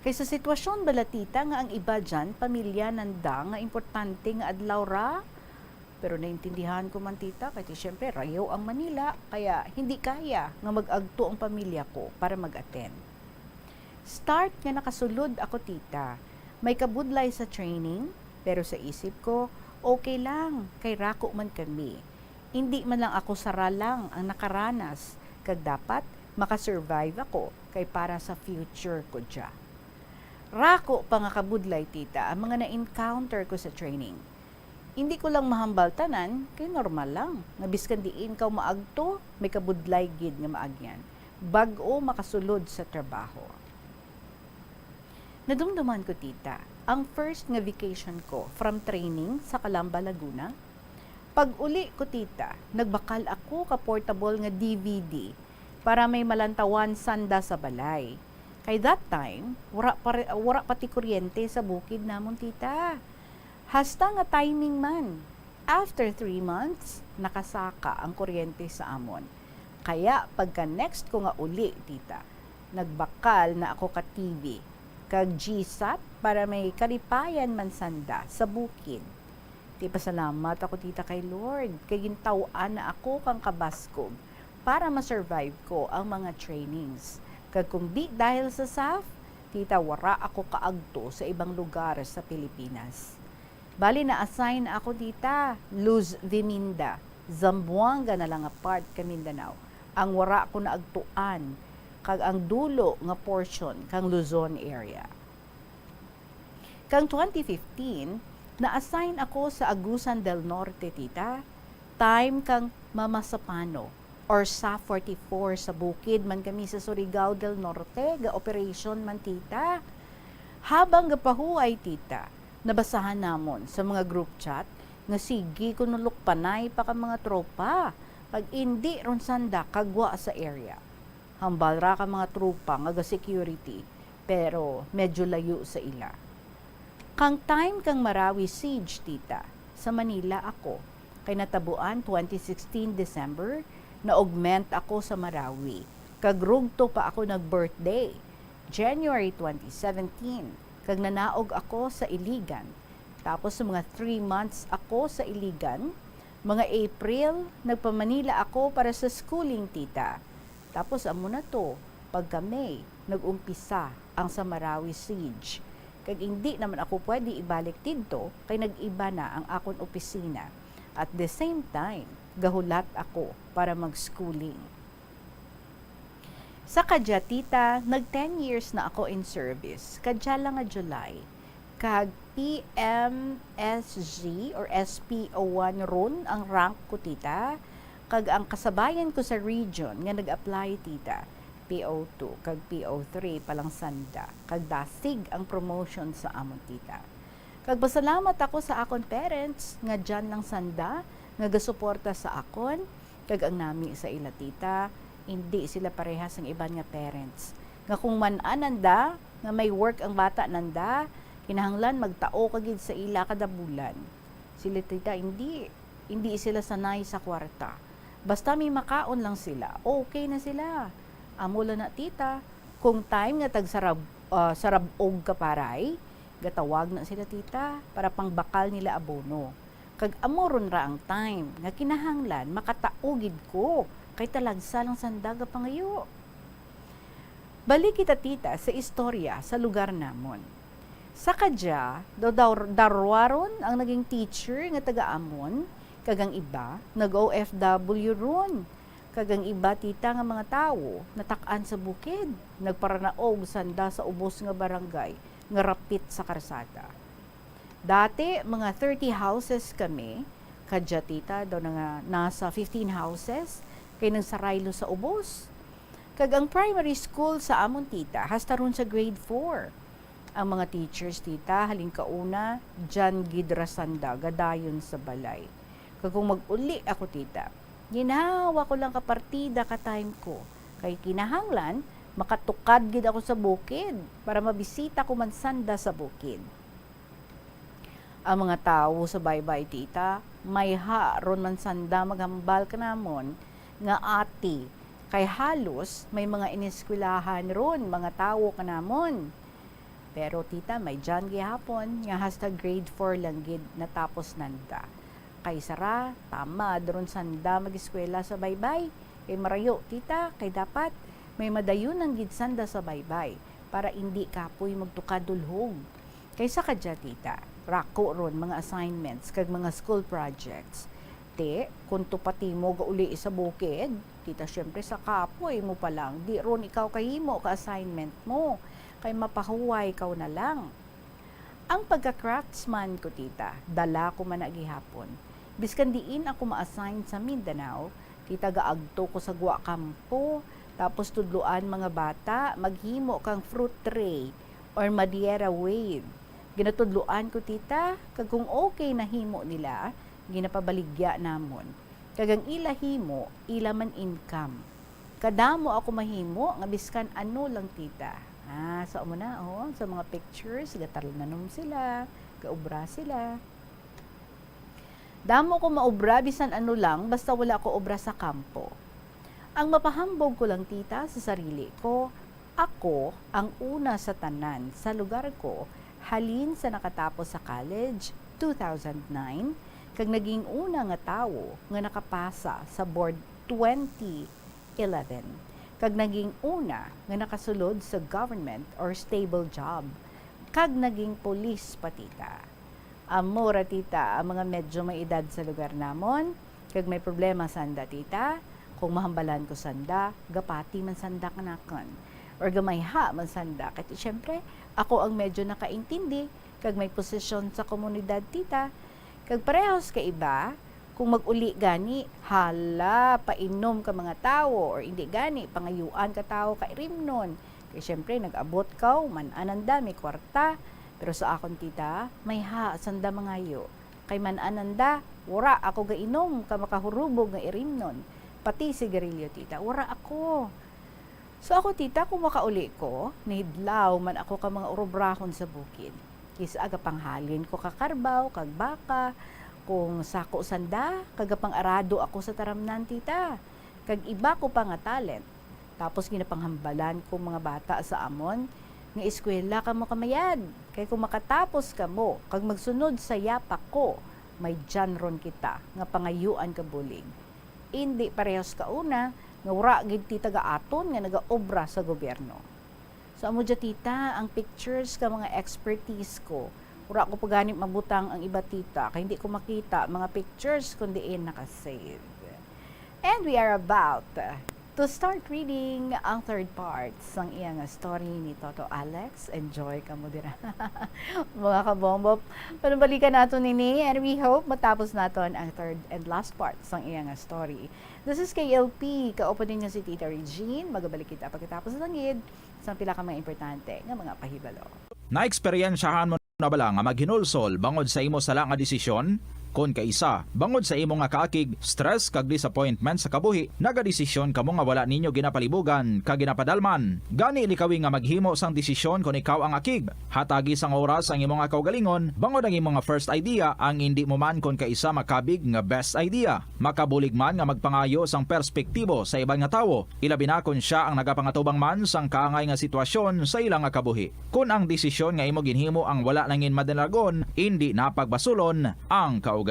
Kay sa sitwasyon bala, tita, nga ang iba dyan, pamilya nanda nga importante nga adlaw ra. Pero naintindihan ko man, tita, kay ti, siyempre, rayo ang Manila, kaya hindi kaya nga mag-agto ang pamilya ko para mag-attend. Start nga nakasulod ako, tita. May kabudlay sa training, pero sa isip ko, okay lang, kay rako man kami. Hindi man lang ako sara lang ang nakaranas, kag dapat makasurvive ako, kay para sa future ko dya. Rako pa nga kabudlay, tita, ang mga na-encounter ko sa training. Hindi ko lang mahambal tanan, kay normal lang nga biskan diin ka maagto, may kabudlay gid nga maagyan, bag-o makasulod sa trabaho. Nadumduman ko, tita, ang first nga vacation ko from training sa Calamba, Laguna. Pag-uli ko, tita, nagbakal ako ka portable nga D V D para may malantawan sanda sa balay. Kay that time, wara pa ri-, wara pati kuryente sa bukid namon, tita. Hasta nga timing man, after three months, nakasaka ang kuryente sa amon. Kaya pagka next ko nga uli, tita, nagbakal na ako ka T V kag G sat para may kalipayan man sanda sa bukid. Ti pasalamat ako, tita, kay Lord, kay gintaw-an na ako kang kabaskog para ma-survive ko ang mga trainings. Kag kung di dahil sa SAF, tita, wara ako kaagto sa ibang lugar sa Pilipinas. Bali, na-assign ako, tita, Luz Viminda, Zamboanga na lang nga part ka Mindanao, ang wara ko naagtuan, kag ang dulo nga portion kang Luzon area. Kang twenty fifteen, na-assign ako sa Agusan del Norte, tita, time kang Mamasapano, or sa forty-four, sa bukid man kami sa Surigao del Norte, ga-operation man, tita. Habang gapahuway, tita, nabasahan namon sa mga group chat nga sige kuno lukpanay pa ka mga tropa, kag indi ron sanda kagwa sa area. Hambal ra ka mga tropa nga ga-security, pero medyo layo sa ila. Kang time kang Marawi siege, tita, sa Manila ako, kay natabuan twenty sixteen December, na-augment ako sa Marawi, kag rugto pa ako nag-birthday, January twenty seventeen, kag nanaog ako sa Iligan. Tapos, mga three months ako sa Iligan, mga April, nagpa-Manila ako para sa schooling, tita. Tapos, amo na to, pagka May, nag-umpisa ang sa Marawi siege. Kag indi naman ako pwede ibalik didto, kay nag-iba na ang akon opisina. At the same time, gahulat ako para mag-schooling. Sa kadya, tita, nag ten years na ako in service. Kadya lang nga July. Kag P M S G or S P O one ron ang rank ko, tita. Kag ang kasabayan ko sa region nga nag-apply, tita, P O two kag P O three pa lang sanda. Kag dasig ang promotion sa amon, tita. Kag pasalamat ako sa akon parents nga dyan lang sanda nga gasuporta sa akon, kag ang nami sa ila, tita, indi sila parehas sang iban nga parents, nga kung man-an nanda nga may work ang bata nanda, kinahanglan magtao ka gid sa ila kada bulan. Sila, tita, indi, indi sila sanay sa kwarta. Basta may makaon lang sila, okay na sila. Amo lang na, tita, kung time nga tag-sarab-, ah, sarab-og ka, paray, gatawag na sila, tita, para pangbakal nila abono. Kag amo ron ra ang time nga kinahanglan makatao gid ko, kay talagsa lang sanda gapangayo. Balik kita, tita, sa istorya sa lugar namon. Sa kadya, daw, daw darwa ron ang naging teacher nga taga amon, kag ang iba nag-O F W ron. Kag ang iba, tita, nga mga tawo natak-an sa bukid, nagparanaog sanda sa ubos nga barangay nga rapit sa karsada. Dati, mga thirty houses kami, kadya, tita, daw na nga nasa fifteen houses, kay nagsaraylo sa ubos. Kag ang primary school sa amon, tita, hasta ron sa grade four. Ang mga teachers, tita, halin kauna, dyan gid ra sanda gadayon sa balay. Kag kung mag-uli ako, tita, ginhawa ko lang ka partida ka time ko, kay kinahanglan makatukad gid ako sa bukid para mabisita ko man sanda sa bukid. Ang mga tawo sa baybay, tita, Mayha ron man sanda maghambal kanamon nga ati, kay halos may mga ineskwelahan ron mga tawo kanamon. Pero, tita, may dyan gihapon nga hasta grade four lang gid natapos nanda. Kay sara, tamad ron sanda mag-eskwela sa baybay. Kay marayo, tita, kay dapat may madayon lang gid sanda sa baybay para indi kapoy magtukad dulhog. Kay sa kadya, tita, rako ron mga assignments kag mga school projects. Te, kung tupati mo gauli sa bukid, tita, syempre sa kapoy mo pa lang, di ron ikaw kahimo ka assignment mo, kay mapahuway kaw na lang. Ang pagka-craftsman ko, tita, dala ko man na gihapon. Biskan diin ako ma-assign sa Mindanao, tita, gaagto ko sa gwa kampo, tapos tudloan mga bata maghimo kang fruit tray or madiera wave. Ginatudloan ko, tita, kag kung okay na himo nila, ginapabaligya namon. Kag ang ila himo, ila man income. Kadamo ako mahimo nga biskan ano lang, tita. Ah, sa amo na, oh, sa mga pictures, gatalnanom sila, gaobra sila. Damo ko maobra bisan ano lang, basta wala ko obra sa kampo. Ang mapahambog ko lang, tita, sa sarili ko, ako ang una sa tanan sa lugar ko, halin sa nakatapos sa college, two thousand nine, kag naging una nga tawo nga nakapasa sa board twenty eleven, kag naging una nga nakasulod sa government or stable job, kag naging pulis pa, tita. Amo ra, tita, ang mga medyo may edad sa lugar namon, kag may problema sanda, tita. Kung mahambalan ko sanda, gapati man sanda kanakon, or gamayha man sanda. Kay, siyempre, ako ang medyo nakaintindi, kag may posisyon sa komunidad, tita. Kag parehas ka iba, kung mag-uli gani, hala, painom ka mga tawo, or indi gani, pangayuan ka tawo ka irimnon. Kay siyempre, nag-abot kaw, man-anan da, may kwarta. Pero sa akon, tita, mayha sanda mangayo. Kay man-anan da, wara ako gainom ka makahurubog nga irimnon. Pati sigarilyo, tita, wara ako. So ako, tita, kung makauli ko, nahidlaw man ako ka mga urobrahon sa bukid. Kis-a gapanghalin ko ka karbaw kag baka, kung sako sanda, kag gapang-arado ako sa taramnan, tita. Kag iba ko pa nga talent. Tapos ginapanghambalan ko mga bata sa amon nga eskwela kamo kamayad, kay kung makatapos kamo kag magsunod sa yapa ko, may dyan ron kita nga pangayuan ka bulig. Indi parehas kauna nga wara gid ti taga aton nga nagaobra sa gobyerno. So, amo dya, tita, ang pictures ka mga expertise ko. Wara ko pa gani mabutang ang iba, tita, kay hindi ko makita mga pictures kung diin naka-save. And we are about to start reading ang third part sang iya nga story ni Toto Alex. Enjoy kamo dira. Mga kabombo, panubalikan nato nini, and we hope matapos naton ang third and last part sang iya nga story. This is K L P, kaupo ninyo si Tita Regine. Magabalik kita pagkatapos ng id sang pila ka mga importante nga mga pahibalo. Naeksperyensyahan mo na bala nga maghinulsol bangod sa imo sala nga desisyon? Kon kaisa, bangod sa imo nga kaakig, stress kag disappointment sa kabuhi, nagadesisyon kamo nga wala ninyo ginapalibugan kag ginapadalman. Gani, likawi nga maghimo sang desisyon kon ikaw ang akig. Hatagi sang oras ang imo nga kaugalingon, bangod ang imo nga first idea ang indi mo man kon kaisa makabig nga best idea. Makabulig man nga magpangayo sang perspektibo sa iban nga tawo, ilabi na kon sia ang nagapangatubang man sang kaangay nga sitwasyon sa ila nga kabuhi. Kon ang desisyon nga imo ginhimo ang wala nangin madalagon, indi na pagbasulon ang kaugalingon.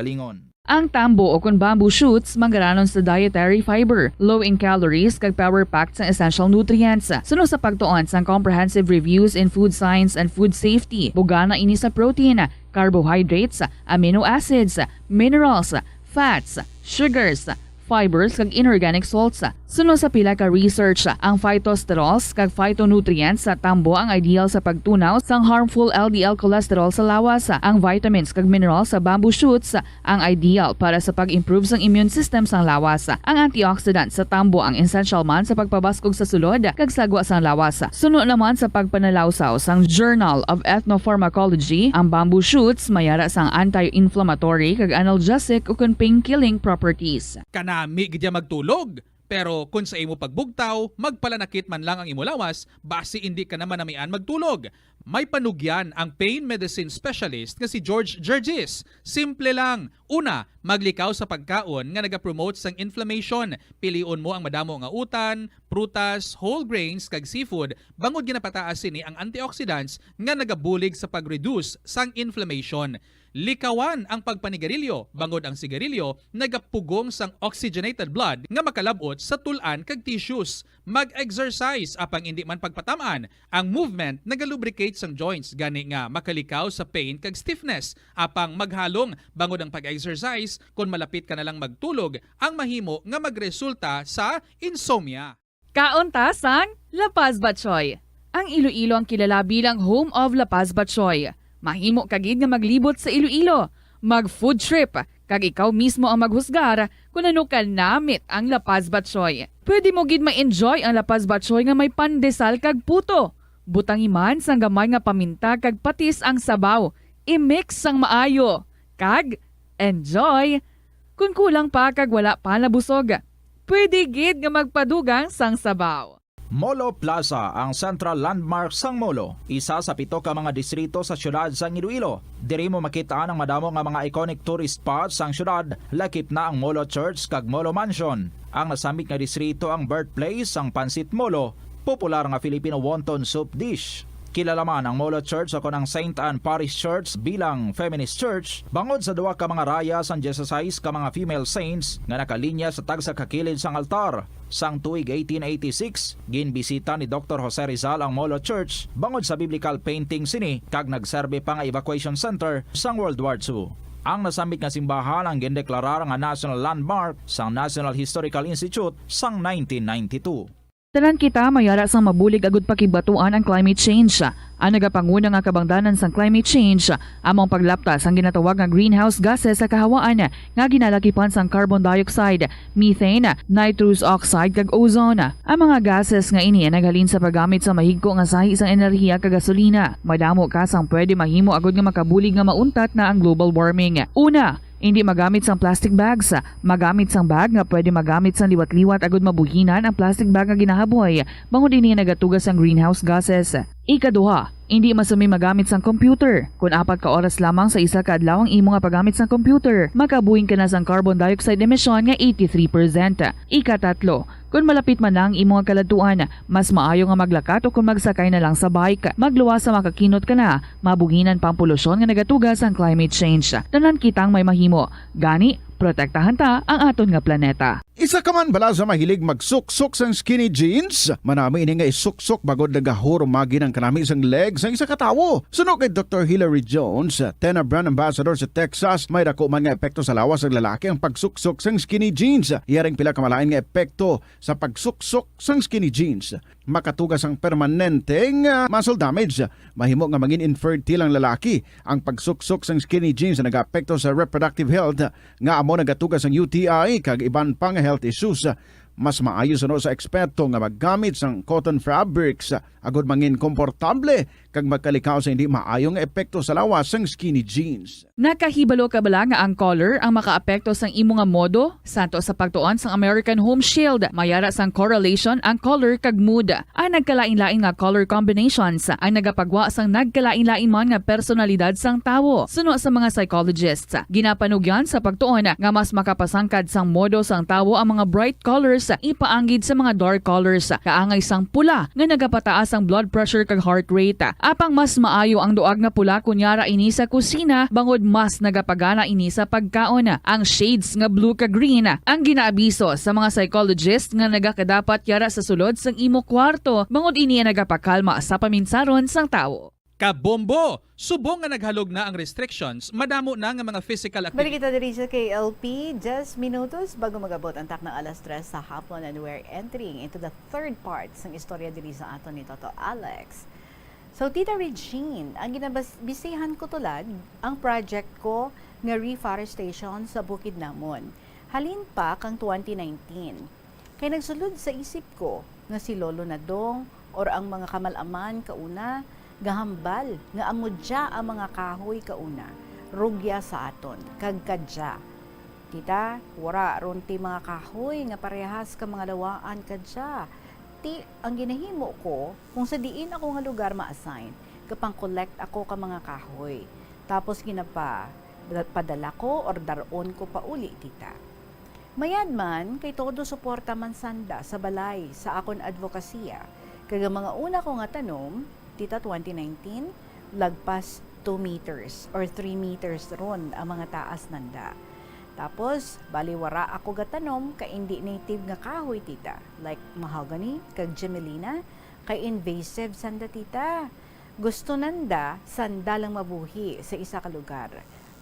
Ang tambo o kon bamboo shoots manggaranon sa dietary fiber, low in calories, kag power-packed sang essential nutrients. Suno sa pagtuon sang Comprehensive Reviews in Food Science and Food Safety, bugana ini sa protein, carbohydrates, amino acids, minerals, fats, sugars, fibers, kag inorganic salts. Suno sa pila ka research, ang phytosterols kag phytonutrients sa tambo ang ideal sa pagtunaw sang harmful L D L cholesterol sa lawas. Ang vitamins kag minerals sa bamboo shoots ang ideal para sa pag-improve sang immune system sang lawas. Ang antioxidant sa tambo ang essential man sa pagpabaskog sa sulod kag sagwa sang lawas. Suno naman sa pagpanalawsaw sang Journal of Ethnopharmacology, ang bamboo shoots may ara sang anti-inflammatory kag analgesic ukon pain-killing properties. Kanami gid ya magtulog. Pero kon sa imo pagbugtaw, magpalanakit man lang ang imo lawas, basi indi ka na manamian magtulog. May panugyan ang pain medicine specialist nga si George Gergis. Simple lang. Una, maglikaw sa pagkaon nga nagapromote sang inflammation. Pilion mo ang madamo nga utan, prutas, whole grains, kag seafood, bangod ginapataas sini ang antioxidants nga nagabulig sa pag-reduce sang inflammation. Likawan ang pagpanigarilyo, bangod ang sigarilyo nagapugong sang oxygenated blood nga makalab-ot sa tul-an kag tissues. Mag-exercise, apang indi man pagpatam-an. Ang movement nagalubricate sang joints, gani nga makalikaw sa pain kag stiffness. Apang maghalong, bangod ang pag-exercise, kon malapit ka na lang magtulog, ang mahimo nga magresulta sa insomnia. Kaon ta sang La Paz Batchoy. Ang Iloilo ang kilala bilang home of La Paz Batchoy. Mahimo ka gid nga maglibot sa Iloilo, mag-food trip, kag ikaw mismo ang maghusgar kon ano ka namit ang La Paz Batchoy. Pwede mo gid ma-enjoy ang La Paz Batchoy nga may pandesal kag puto. Butangi man sang gamay nga paminta kag patis ang sabaw. I-mix sang maayo. Kag enjoy! Kon kulang pa kag wala pa nabusog, pwede gid nga magpadugang sang sabaw. Molo Plaza, ang central landmark sang Molo, isa sa pito ka mga distrito sa siyudad sang Iloilo. Diri mo makit-an ang madamo nga mga iconic tourist spots sang siyudad, lakip na ang Molo Church kag Molo Mansion. Ang nasambit nga distrito ang birthplace sang Pancit Molo, popular nga Filipino wonton soup dish. Kilala man ang Molo Church o kon ang Saint Anne Parish Church bilang feminist church bangod sa duha ka mga raya sang dieciséis ka mga female saints nga nakalinya sa tagsa ka kilid sang altar. Sang tuig eighteen eighty-six, ginbisita ni Doktor Jose Rizal ang Molo Church bangod sa biblical painting sini kag nagserbi pa nga evacuation center sang World War Two. Ang nasambit nga simbahan ang gindeklarar nga national landmark sang National Historical Institute sang nineteen ninety-two. Tanan kita may ara sang mabulig agud pakigbatuan ang climate change. Ang nagapanguna nga kabangdanan sang climate change amo ang paglapta sang ginatawag nga greenhouse gases sa kahawaan nga ginalakipan sang carbon dioxide, methane, nitrous oxide, kag ozone. Ang mga gases nga ini ang naghalin sa paggamit sa mahigko nga sahi sang enerhiya kag gasolina. Madamo ka sang pwede mahimo agud nga makabulig nga mauntat na ang global warming. Una, indi magamit sang plastic bags. Magamit sang bag nga pwede magamit sang liwat-liwat agud mabuhinan ang plastic bag nga ginahaboy, bangod ini nagatuga sang greenhouse gases. Ikaduha, indi masumi magamit sang computer. Kon apat ka oras lamang sa isa ka adlaw ang imo nga paggamit sang computer, makabuhin ka na sang carbon dioxide emission nga eighty-three percent. Ikatatlo, kon malapit man na ang imo nga kaladtuan, mas maayo nga maglakat o kon magsakay na lang sa bike. Magluwas sa makakinot ka na, mabuhinan pa ang polusyon nga nagatuga sang climate change. Tanan kitang may mahimo. Gani, protektahan ta ang aton nga planeta. Isa ka man bala sa mahilig magsuksok sang skinny jeans? Manami ini nga isuksok bangod nagahurumagi ang kanami sang leg sang isa ka tawo. Suno kay Doktor Hilary Jones, Tena brand ambassador sa Texas, may dako man nga epekto sa lawas sang lalaki ang pagsuksok sang skinny jeans. Iya ring pila ka malain nga epekto sa pagsuksok sang skinny jeans. Makatuga sang permanente nga muscle damage. Mahimo nga mangin infertile ang lalaki. Ang pagsuksok sang skinny jeans nagaapekto sa reproductive health, nga amo nagatuga sang U T I kag iban pa nga health issues. Mas maayo suno sa eksperto nga maggamit sang cotton fabrics agud mangin komportable kag magkalikaw sa hindi maayo nga epekto sa lawas sang skinny jeans. Nakahibalo ka bala nga ang color ang makaapekto sang imo nga modo? Santo sa pagtuon sang American Home Shield, may ara sang correlation ang color kag mood. Ang nagkalain-lain nga color combinations ang nagapagwa sang nagkalain-lain man nga personalidad sang tawo. Suno sa mga psychologists, ginapanugyan sa pagtuon nga mas makapasangkad sang modo sang tawo ang mga bright colors ipaanggid sa mga dark colors, kaangay sang pula nga nagapataas ang blood pressure kag heart rate. Apang mas maayo ang duag nga pula kon yara ini sa kusina, bangod mas nagapagana ini sa pagkaon. Ang shades nga blue kag green ang ginaabiso sa mga psychologist nga nagakadapat yara sa sulod sang imo kwarto, bangod ini ang nagapakalma sa paminsaron sang tawo. Kabombo! Subong nga naghalog na ang restrictions, madamo na nga mga physical activities. Balik kita diri sa K L P, diyes minutos bago mag-abot ang taknang alas tres sa hapon, and we're entering into the third part sang istorya diri sa aton ni Toto Alex. So, Tita Regine, ang ginabas-, bisihan ko tulad, ang project ko nga reforestation sa bukid namon. Halin pa kang twenty nineteen. Kay nagsulod sa isip ko nga si Lolo Nadong or ang mga kamal-aman kauna gahambal nga amo dya ang mga kahoy kauna, rugya sa aton, kag kadya. Tita, wara ron ti mga kahoy nga parehas ka mga lawaan kadya. Ti, ang ginahimo ko, kung sa diin ako nga lugar ma-assign, gapang-collect ako ka mga kahoy. Tapos ginapa-, padala ko or dar-on ko pauli, tita. Mayad man, kay todo suporta man sanda sa balay sa akon advokasya. Kag ang mga una ko nga tanom, tita, twenty nineteen, lagpas two meters or three meters ron ang mga taas nanda. Tapos, bali wara ako gatanom kay indi native nga kahoy, tita, like mahogany kag jamelina, kay invasive sanda, tita. Gusto nanda sanda lang mabuhi sa isa ka lugar,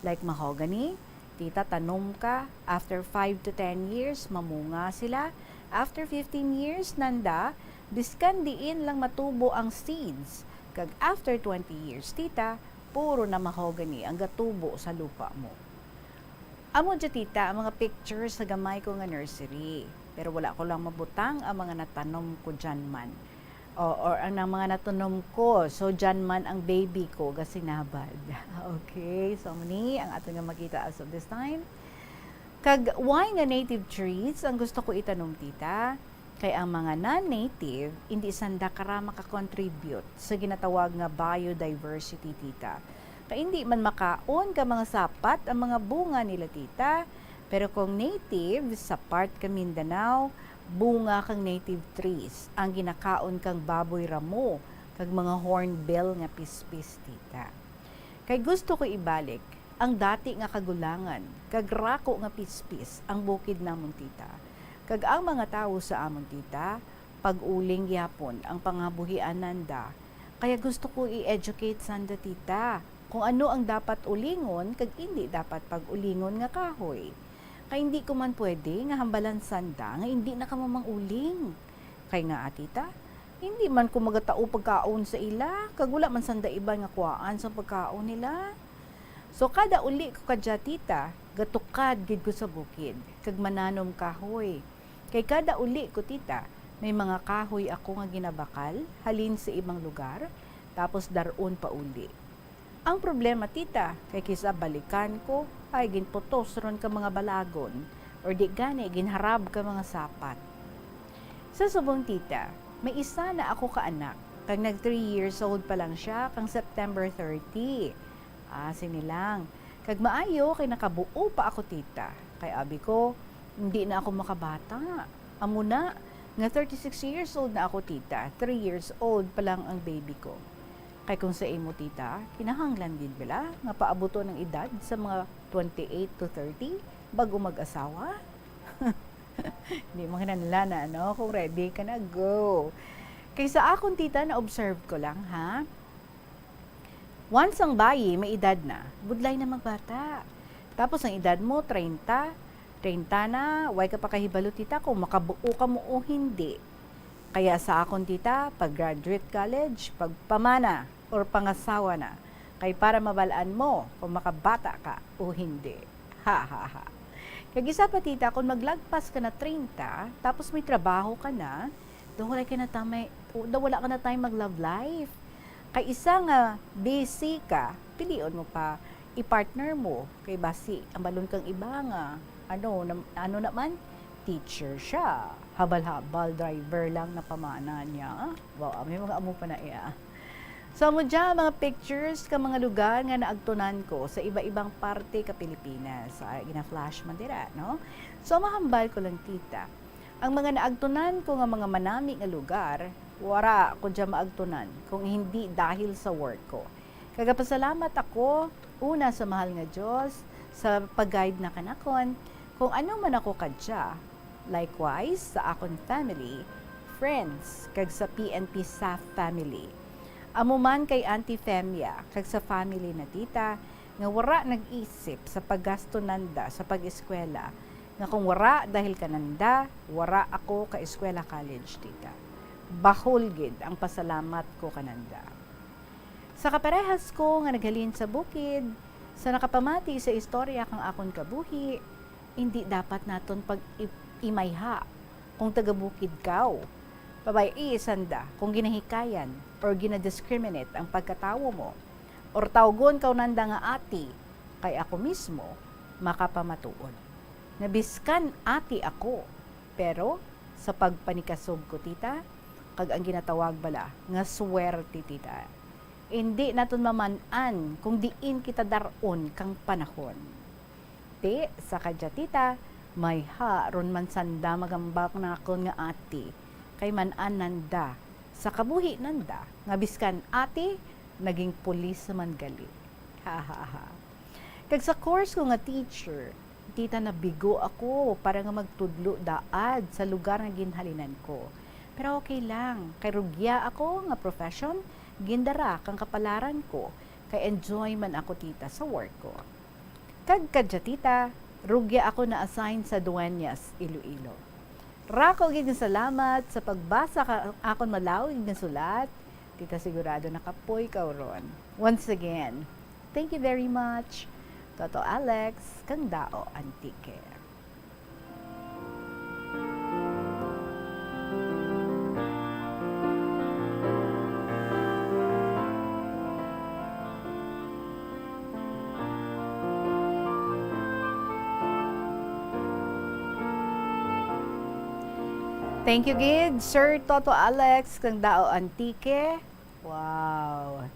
like mahogany, tita, tanom ka, after five to ten years, mamunga sila. After fifteen years, nanda, biskan diin lang matubo ang seeds. Kag after twenty years, tita, puro na mahogany ang gatubo sa lupa mo. Amo dya, tita, ang mga pictures sa gamay ko nga nursery. Pero wala ko lang mabutang ang mga natanom ko dyan man. O, or ang, ang mga natanom ko. So, dyan man ang baby ko gasinabad. Okay, so amo ni ang ato nga makita as of this time. Kag why nga native trees ang gusto ko itanom, tita? Kay ang mga non-native, indi sanda kara makakontribute sa ginatawag nga biodiversity, tita. Kay indi man makaon ka mga sapat ang mga bunga nila, tita. Pero kung native, sa part ka Mindanao, bunga kang native trees ang ginakaon kang baboy ramo kag mga hornbill nga pispis, tita. Kay gusto ko ibalik ang dati nga kagulangan kag rako nga pispis ang bukid namon, tita. Kag ang mga tawo sa amon, tita, pag-uling gyapon ang pangabuhian nanda. Kaya gusto ko i-educate sanda, tita, kung ano ang dapat ulingon kag indi dapat pag-ulingon nga kahoy. Kay indi ko man pwede nga hambalan sanda nga indi na kamo mang-uling. Kay ngaa, tita, indi man ko magatao pagkaon sa ila, kag wala man sanda iban nga kuhaan sa pagkaon nila. So, kada uli ko kadya, tita, gatukad gid ko sa bukid, kag mananom kahoy. Kay kada uli ko, tita, may mga kahoy ako nga ginabakal halin sa ibang lugar, tapos dar-on pa uli. Ang problema, tita, kay kis-a balikan ko, ay ginputos ron ka mga balagon, or di gani ginharab ka mga sapat. Sa subong, tita, may isa na ako ka anak, kag nag three years old pa lang siya kang September thirty. Ah, sini lang. Kag maayo kay nakabuo pa ako, tita. Kay abi ko, hindi na ako makabata. Amo na, nga thirty-six years old na ako, tita. Three years old pa lang ang baby ko. Kay kung sa imo, tita, kinahanglan gid bala nga paabuton ang edad sa mga twenty-eight to thirty bago mag-asawa? Di man kinahanglan na, no? Kung ready ka na, go. Kay sa akon, tita, na-observe ko lang, ha? Once ang bayi may edad na, budlay na magbata. Tapos ang edad mo, treinta, treinta na, way ka pa kahibalo, tita, kung makabuo ka mo o hindi. Kaya sa akon, tita, pag graduate college, pagpamana, or pangasawa na, kay para mabal-an mo kung makabata ka o hindi. Ha, ha, ha. Kag isa pa, tita, kung maglagpas ka na treinta, tapos may trabaho ka na, daw wala ka na tamay, daw wala ka na time mag-love life. Kay isa nga busy ka, pilion mo pa i-partner mo. Kay basi, ang balon kang iba nga, ano, nam-, ano naman, teacher siya. Habal-habal, driver lang napamana niya. Wow, may mga amo pa na iya. So, amo dyan, mga pictures ka mga lugar nga naagtunan ko sa iba-ibang parte ka Pilipinas. Ah, gina-flash man dira, no? So, mahambal ko lang, tita. Ang mga naagtunan ko nga mga manami nga lugar, wara ko dyan maagtunan kung hindi dahil sa work ko. Kagapasalamat ako, una sa mahal nga Dios, sa pag-guide na kanakon, kung ano man ako kadya. Likewise, sa akon family, friends, kag sa P N P staff family. Amo man kay Auntie Femia, kag sa family na tita, nga wara nag-isip sa paggasto nanda sa pag-eskwela, nga kung wara dahil kananda, wara ako ka-eskwela college, tita. Bahol gid ang pasalamat ko kananda. Sa kaparehas ko nga naghalin sa bukid, sa nakapamati sa istorya kang akon kabuhi, indi dapat naton pag-, i-, imayha kung taga-bukid kaw. Pabay-i sanda kung ginahikayan or gina-discriminate ang pagkatawo mo, or tawgon kaw nanda nga ati, kay ako mismo makapamatuod. nga biskan ati ako, pero sa pagpanikasog ko, tita, kag ang ginatawag bala nga swerte, tita, indi naton maman-an kung diin kita dar-on kang panahon. Ti, sa kadya, tita, mayha ron man sanda magambak nakon nga ati, kay man-an nanda sa kabuhi nanda nga biskan ati, naging pulis man gali. Ha, ha, ha. Kag sa course ko nga teacher, tita, nabigo ako para nga magtudlo daad sa lugar nga ginhalinan ko. Pero okay lang, kay rugya ako nga profession, gindara kang kapalaran ko, kay enjoy man ako, tita, sa work ko. Kag kadya, tita, rugya ako na-assign sa Dueñas, Iloilo. Dako gid nga salamat sa pagbasa ka akon malawig nga sulat. Tita, sigurado nakapoy ka ron. Once again, thank you very much, Toto Alex, kang Dao Antique. Thank you gid, Sir Toto Alex, kang Dao Antique. Wow.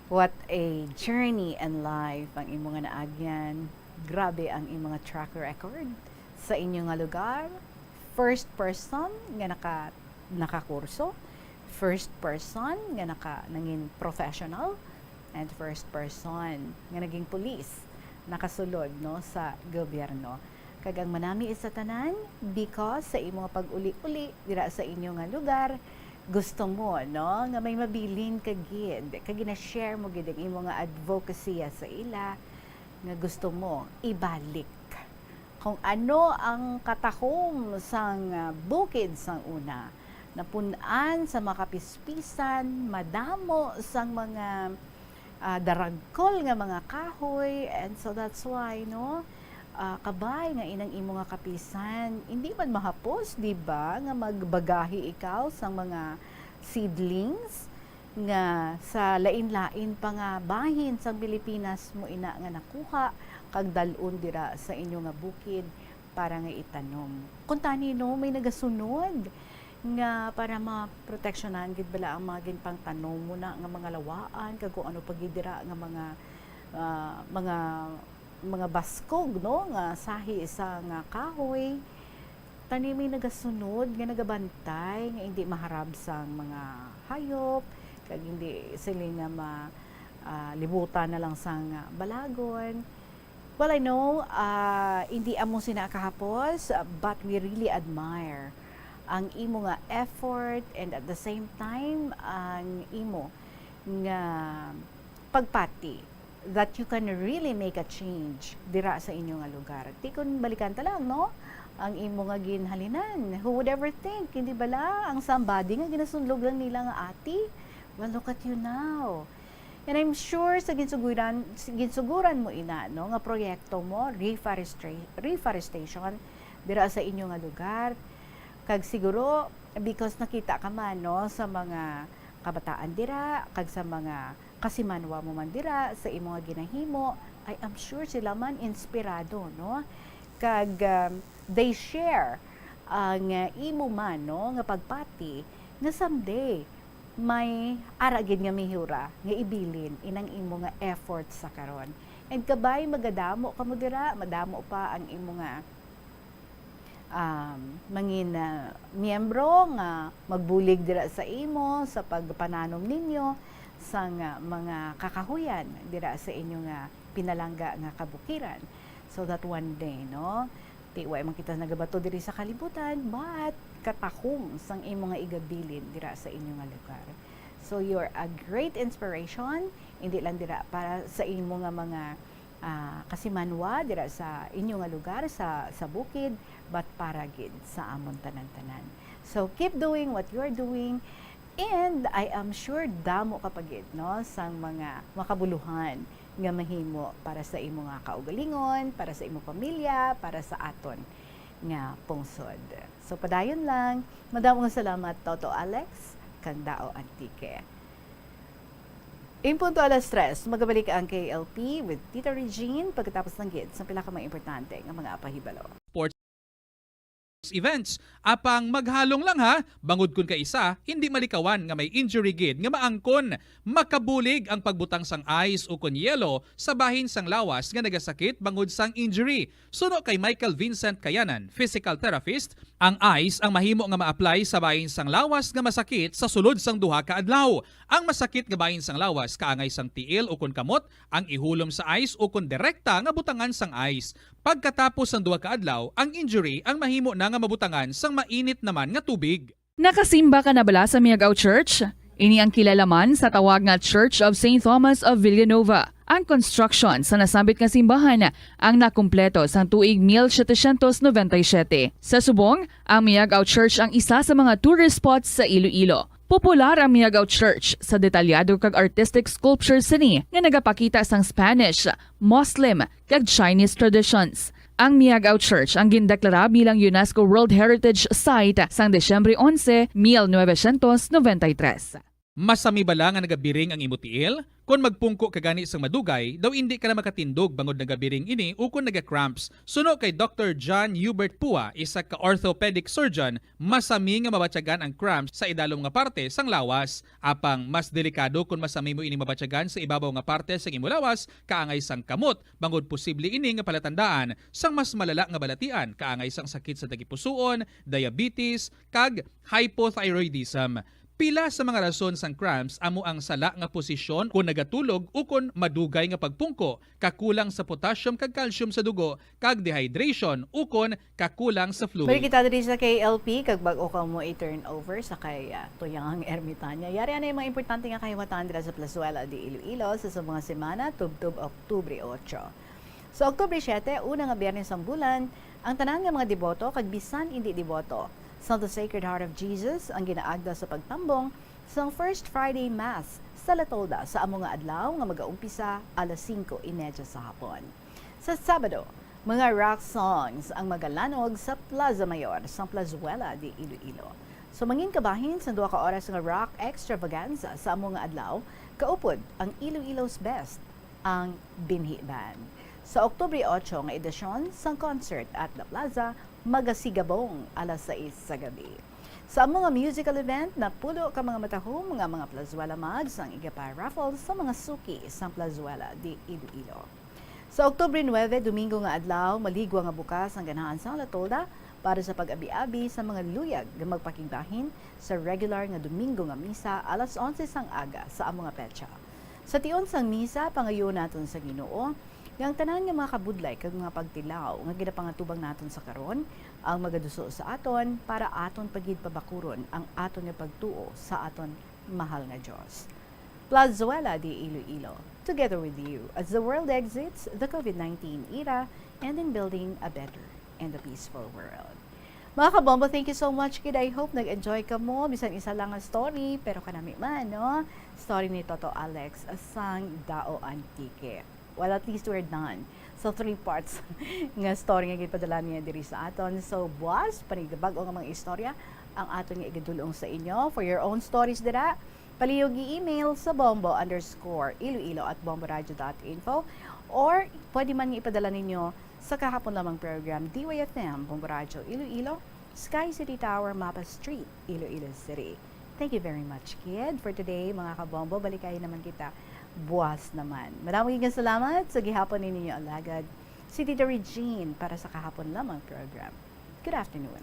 What a journey in life ang imo nga naagyan. Grabe ang imo nga track record sa inyo nga lugar. First person nga naka-, nakakurso. First person nga naka-, nangin professional. And first person nga naging pulis, nakasulod, no, sa gobyerno. Kag ang manami sa tanan, because sa imo nga pag-uli-uli dira sa inyo nga lugar, gusto mo, no, nga may mabilin ka gid, kag gina-share mo gid ang imo nga advocacy sa ila, nga gusto mo ibalik. Kung ano ang katahom sang, ah, bukid sang una, napun-an sa mga kapispisan, madamo sang mga, ah, daragkol nga mga kahoy, and so that's why, no, ah, kabay nga inang imo nga kapisan, hindi man mahapos, di ba, nga magbagahi ikaw sang mga seedlings nga sa lain-lain pa nga bahin sang Pilipinas mo ina nga nakuha kag dal-on dira sa inyo nga bukid para nga itanom. Kuntani, no, may nagasunod nga para maproteksyonan gid bala ang mga ginpangtanom mo na nga mga lawaan kag kung ano pa gid dira nga mga, ah, mga, mga baskog, no, nga sahi sa nga kahoy. Tani may nagasunod nga nagabantay nga hindi maharab sang mga hayop, kag hindi sila nga ma-, ah, libutan na lang sang, ah, balagon. Well, I know, ah, hindi amo sina kahapos, ah, but we really admire ang imo nga effort and at the same time, ang imo nga pagpati that you can really make a change dira sa inyo nga lugar. Ti kun balikan ta lang, no? Ang imo nga ginhalinan. Who would ever think, hindi bala, ang somebody nga ginasunlog lang nila nga ati? Well, look at you now. And I'm sure sa ginsuguran, ginsuguran mo ina, no, nga proyekto mo, reforestra-, reforestation, dira sa inyo nga lugar. Kag siguro, because nakita ka man, no, sa mga kabataan dira, kag sa mga kasimanwa mo man dira, sa imo nga ginahimo, I am sure sila man inspirado, no? Kag, um, they share ang, uh, imo man, no, nga pagpati nga someday may ara gid nga mihura nga ibilin inang imo nga effort sa karon. And kabay magadamo kamo dira, madamo pa ang imo nga, um, mangin, ah, miyembro nga magbulig dira sa imo sa pagpananom ninyo sang, ah, mga kakahuyan dira sa inyo nga pinalangga nga kabukiran. So that one day, no, ti wa man kita nagabato diri sa kalibutan, but katahom sang imo nga igabilin dira sa inyo nga lugar. So you're a great inspiration, hindi lang dira para sa imo nga mga, ah, kasimanwa dira sa inyo nga lugar sa, sa bukid, but para gid sa amon tanan-tanan. So keep doing what you're doing, and I am sure damo ka pa gid, no, sang mga makabuluhan nga mahimo para sa imo nga kaugalingon, para sa imo pamilya, para sa aton nga pungsod. So padayon lang, madamo nga salamat, Toto Alex, kang Dao Antique. In punto alas tres, magabalik ang K L P with Tita Regine pagkatapos lang gid sa pila ka mga importante nga mga pahibalo. Events. Apang maghalong lang ha, bangod kun kaisa, hindi malikawan nga may injury gid nga maangkon. Makabulig ang pagbutang sang ice ukon yelo sa bahin sang lawas nga nagasakit bangod sang injury. Suno kay Michael Vincent Kayanan, physical therapist, ang ice ang mahimo nga ma-apply sa bahin sang lawas nga masakit sa sulod sang duha ka adlaw. Ang masakit nga bahin sang lawas kaangay sang tiil ukon kamot ang ihulom sa ice ukon direkta nga butangan sang ice. Pagkatapos sang duha ka adlaw, ang injury ang mahimo na nga mabutangan sang mainit naman nga tubig. Nakasimba ka na bala sa Miagao Church? Ini ang kilala man sa tawag nga Church of Saint Thomas of Villanova. Ang construction sa nasambit nga simbahan ang nakumpleto sang tuig mil setecientos noventa y siete. Sa subong, ang Miagao Church ang isa sa mga tourist spots sa Iloilo. Popular ang Miagao Church sa detalyado kag artistic sculptures sini nga nagapakita sang Spanish, Muslim, kag Chinese traditions. Ang Miagao Church ang gindeklara bilang UNESCO World Heritage Site sang Disyembre onse, mil novecientos noventa y tres. Masami bala nga nagabiring ang imo tiil? Kon magpungko ka gani sang madugay, daw indi ka na makatindog bangod nagabiring ini ukon naga-cramps. Suno kay Doktor John Hubert Pua, isa ka orthopedic surgeon, masami nga mabatyagan ang cramps sa idalom nga parte sang lawas. Apang mas delikado kon masami mo ini mabatyagan sa ibabaw nga parte sang imo lawas, kaangay sang kamot, bangod posible ini nga palatandaan sang mas malala nga balatian, kaangay sang sakit sa tagipusoon, diabetes, kag hypothyroidism. Pila sa mga rason sang cramps amo ang sala nga posisyon kon nagatulog ukon madugay nga pagpungko, kakulang sa potassium kag calcium sa dugo, kag dehydration ukon kakulang sa fluid. Balik kita diri sa K L P, kag bag-o ka mo i-turn over sa kay ah, Tuyang Ermitanya. Yari anay mga importante nga kahiwatan dira sa Plazuela de Iloilo sa subong nga semana, tubtob Oktubre otso. Sa Oktubre siete, una nga biyernes sang bulan, ang tanan nga mga deboto kag bisan indi deboto sang The Sacred Heart of Jesus ang ginaagda sa pagtambong sang First Friday Mass sa La Tolda sa amo nga adlaw nga magaumpisa alas singko y medya sa hapon. Sa Sabado, mga rock songs ang magalanog sa Plaza Mayor sang Plazuela de Iloilo. Sumangin kabahin sang duha ka oras nga rock extravaganza sa amo nga adlaw, kaupod ang Iloilo's Best, ang Binhi Band. Sa Oktubre otso nga edisyon sang Concert at La Plaza, magasigabong alas sais sa gabi. Sa amo nga musical event, napulo ka mga matahom nga mga Plazuela mugs ang igapa-raffle sa mga suki sang Plazuela de Iloilo. Sa Oktubre nuebe, Domingo nga adlaw, maligwa nga bukas ang ganahan sang La Tolda para sa pag-abi-abi sa mga luyag nga magpakigbahin sa regular nga Domingo nga misa alas onse sang aga sa amo nga petsa. Sa tion sang misa, pangayoon naton sa Ginoo nga ang tanan nga mga kabudlay kag mga pagtilaw nga ginapangatubang naton sa karon ang magaduso sa aton para aton pa gid pabakuron ang aton nga pagtuo sa aton mahal nga Dios. Plazuela de Iloilo, together with you as the world exits the COVID nineteen era and in building a better and a peaceful world. Mga kabombo, thank you so much gid. I hope nag-enjoy kamo. Bisan isa lang nga story, pero kanami man, no? Story ni Toto Alex sang Dao Antique. Well, at least we're done sa three parts nga story nga ginpadala niya diri sa aton. So, buwas, panigabag-o nga mga istorya ang aton nga igadul-ong sa inyo. For your own stories dira, palihog i-email sa bombo underscore iloilo at bomboradio dot info, or pwede man nga ipadala ninyo sa kahapon lamang program, D Y F M, Bombo Radio Iloilo, Sky City Tower, Mapa Street, Iloilo City. Thank you very much, kid, for today, mga kabombo. Balikay naman kita buwas naman. Madamo nga salamat sa gihapon ninyo alagad. Si Tita Regine para sa kahapon lamang program. Good afternoon.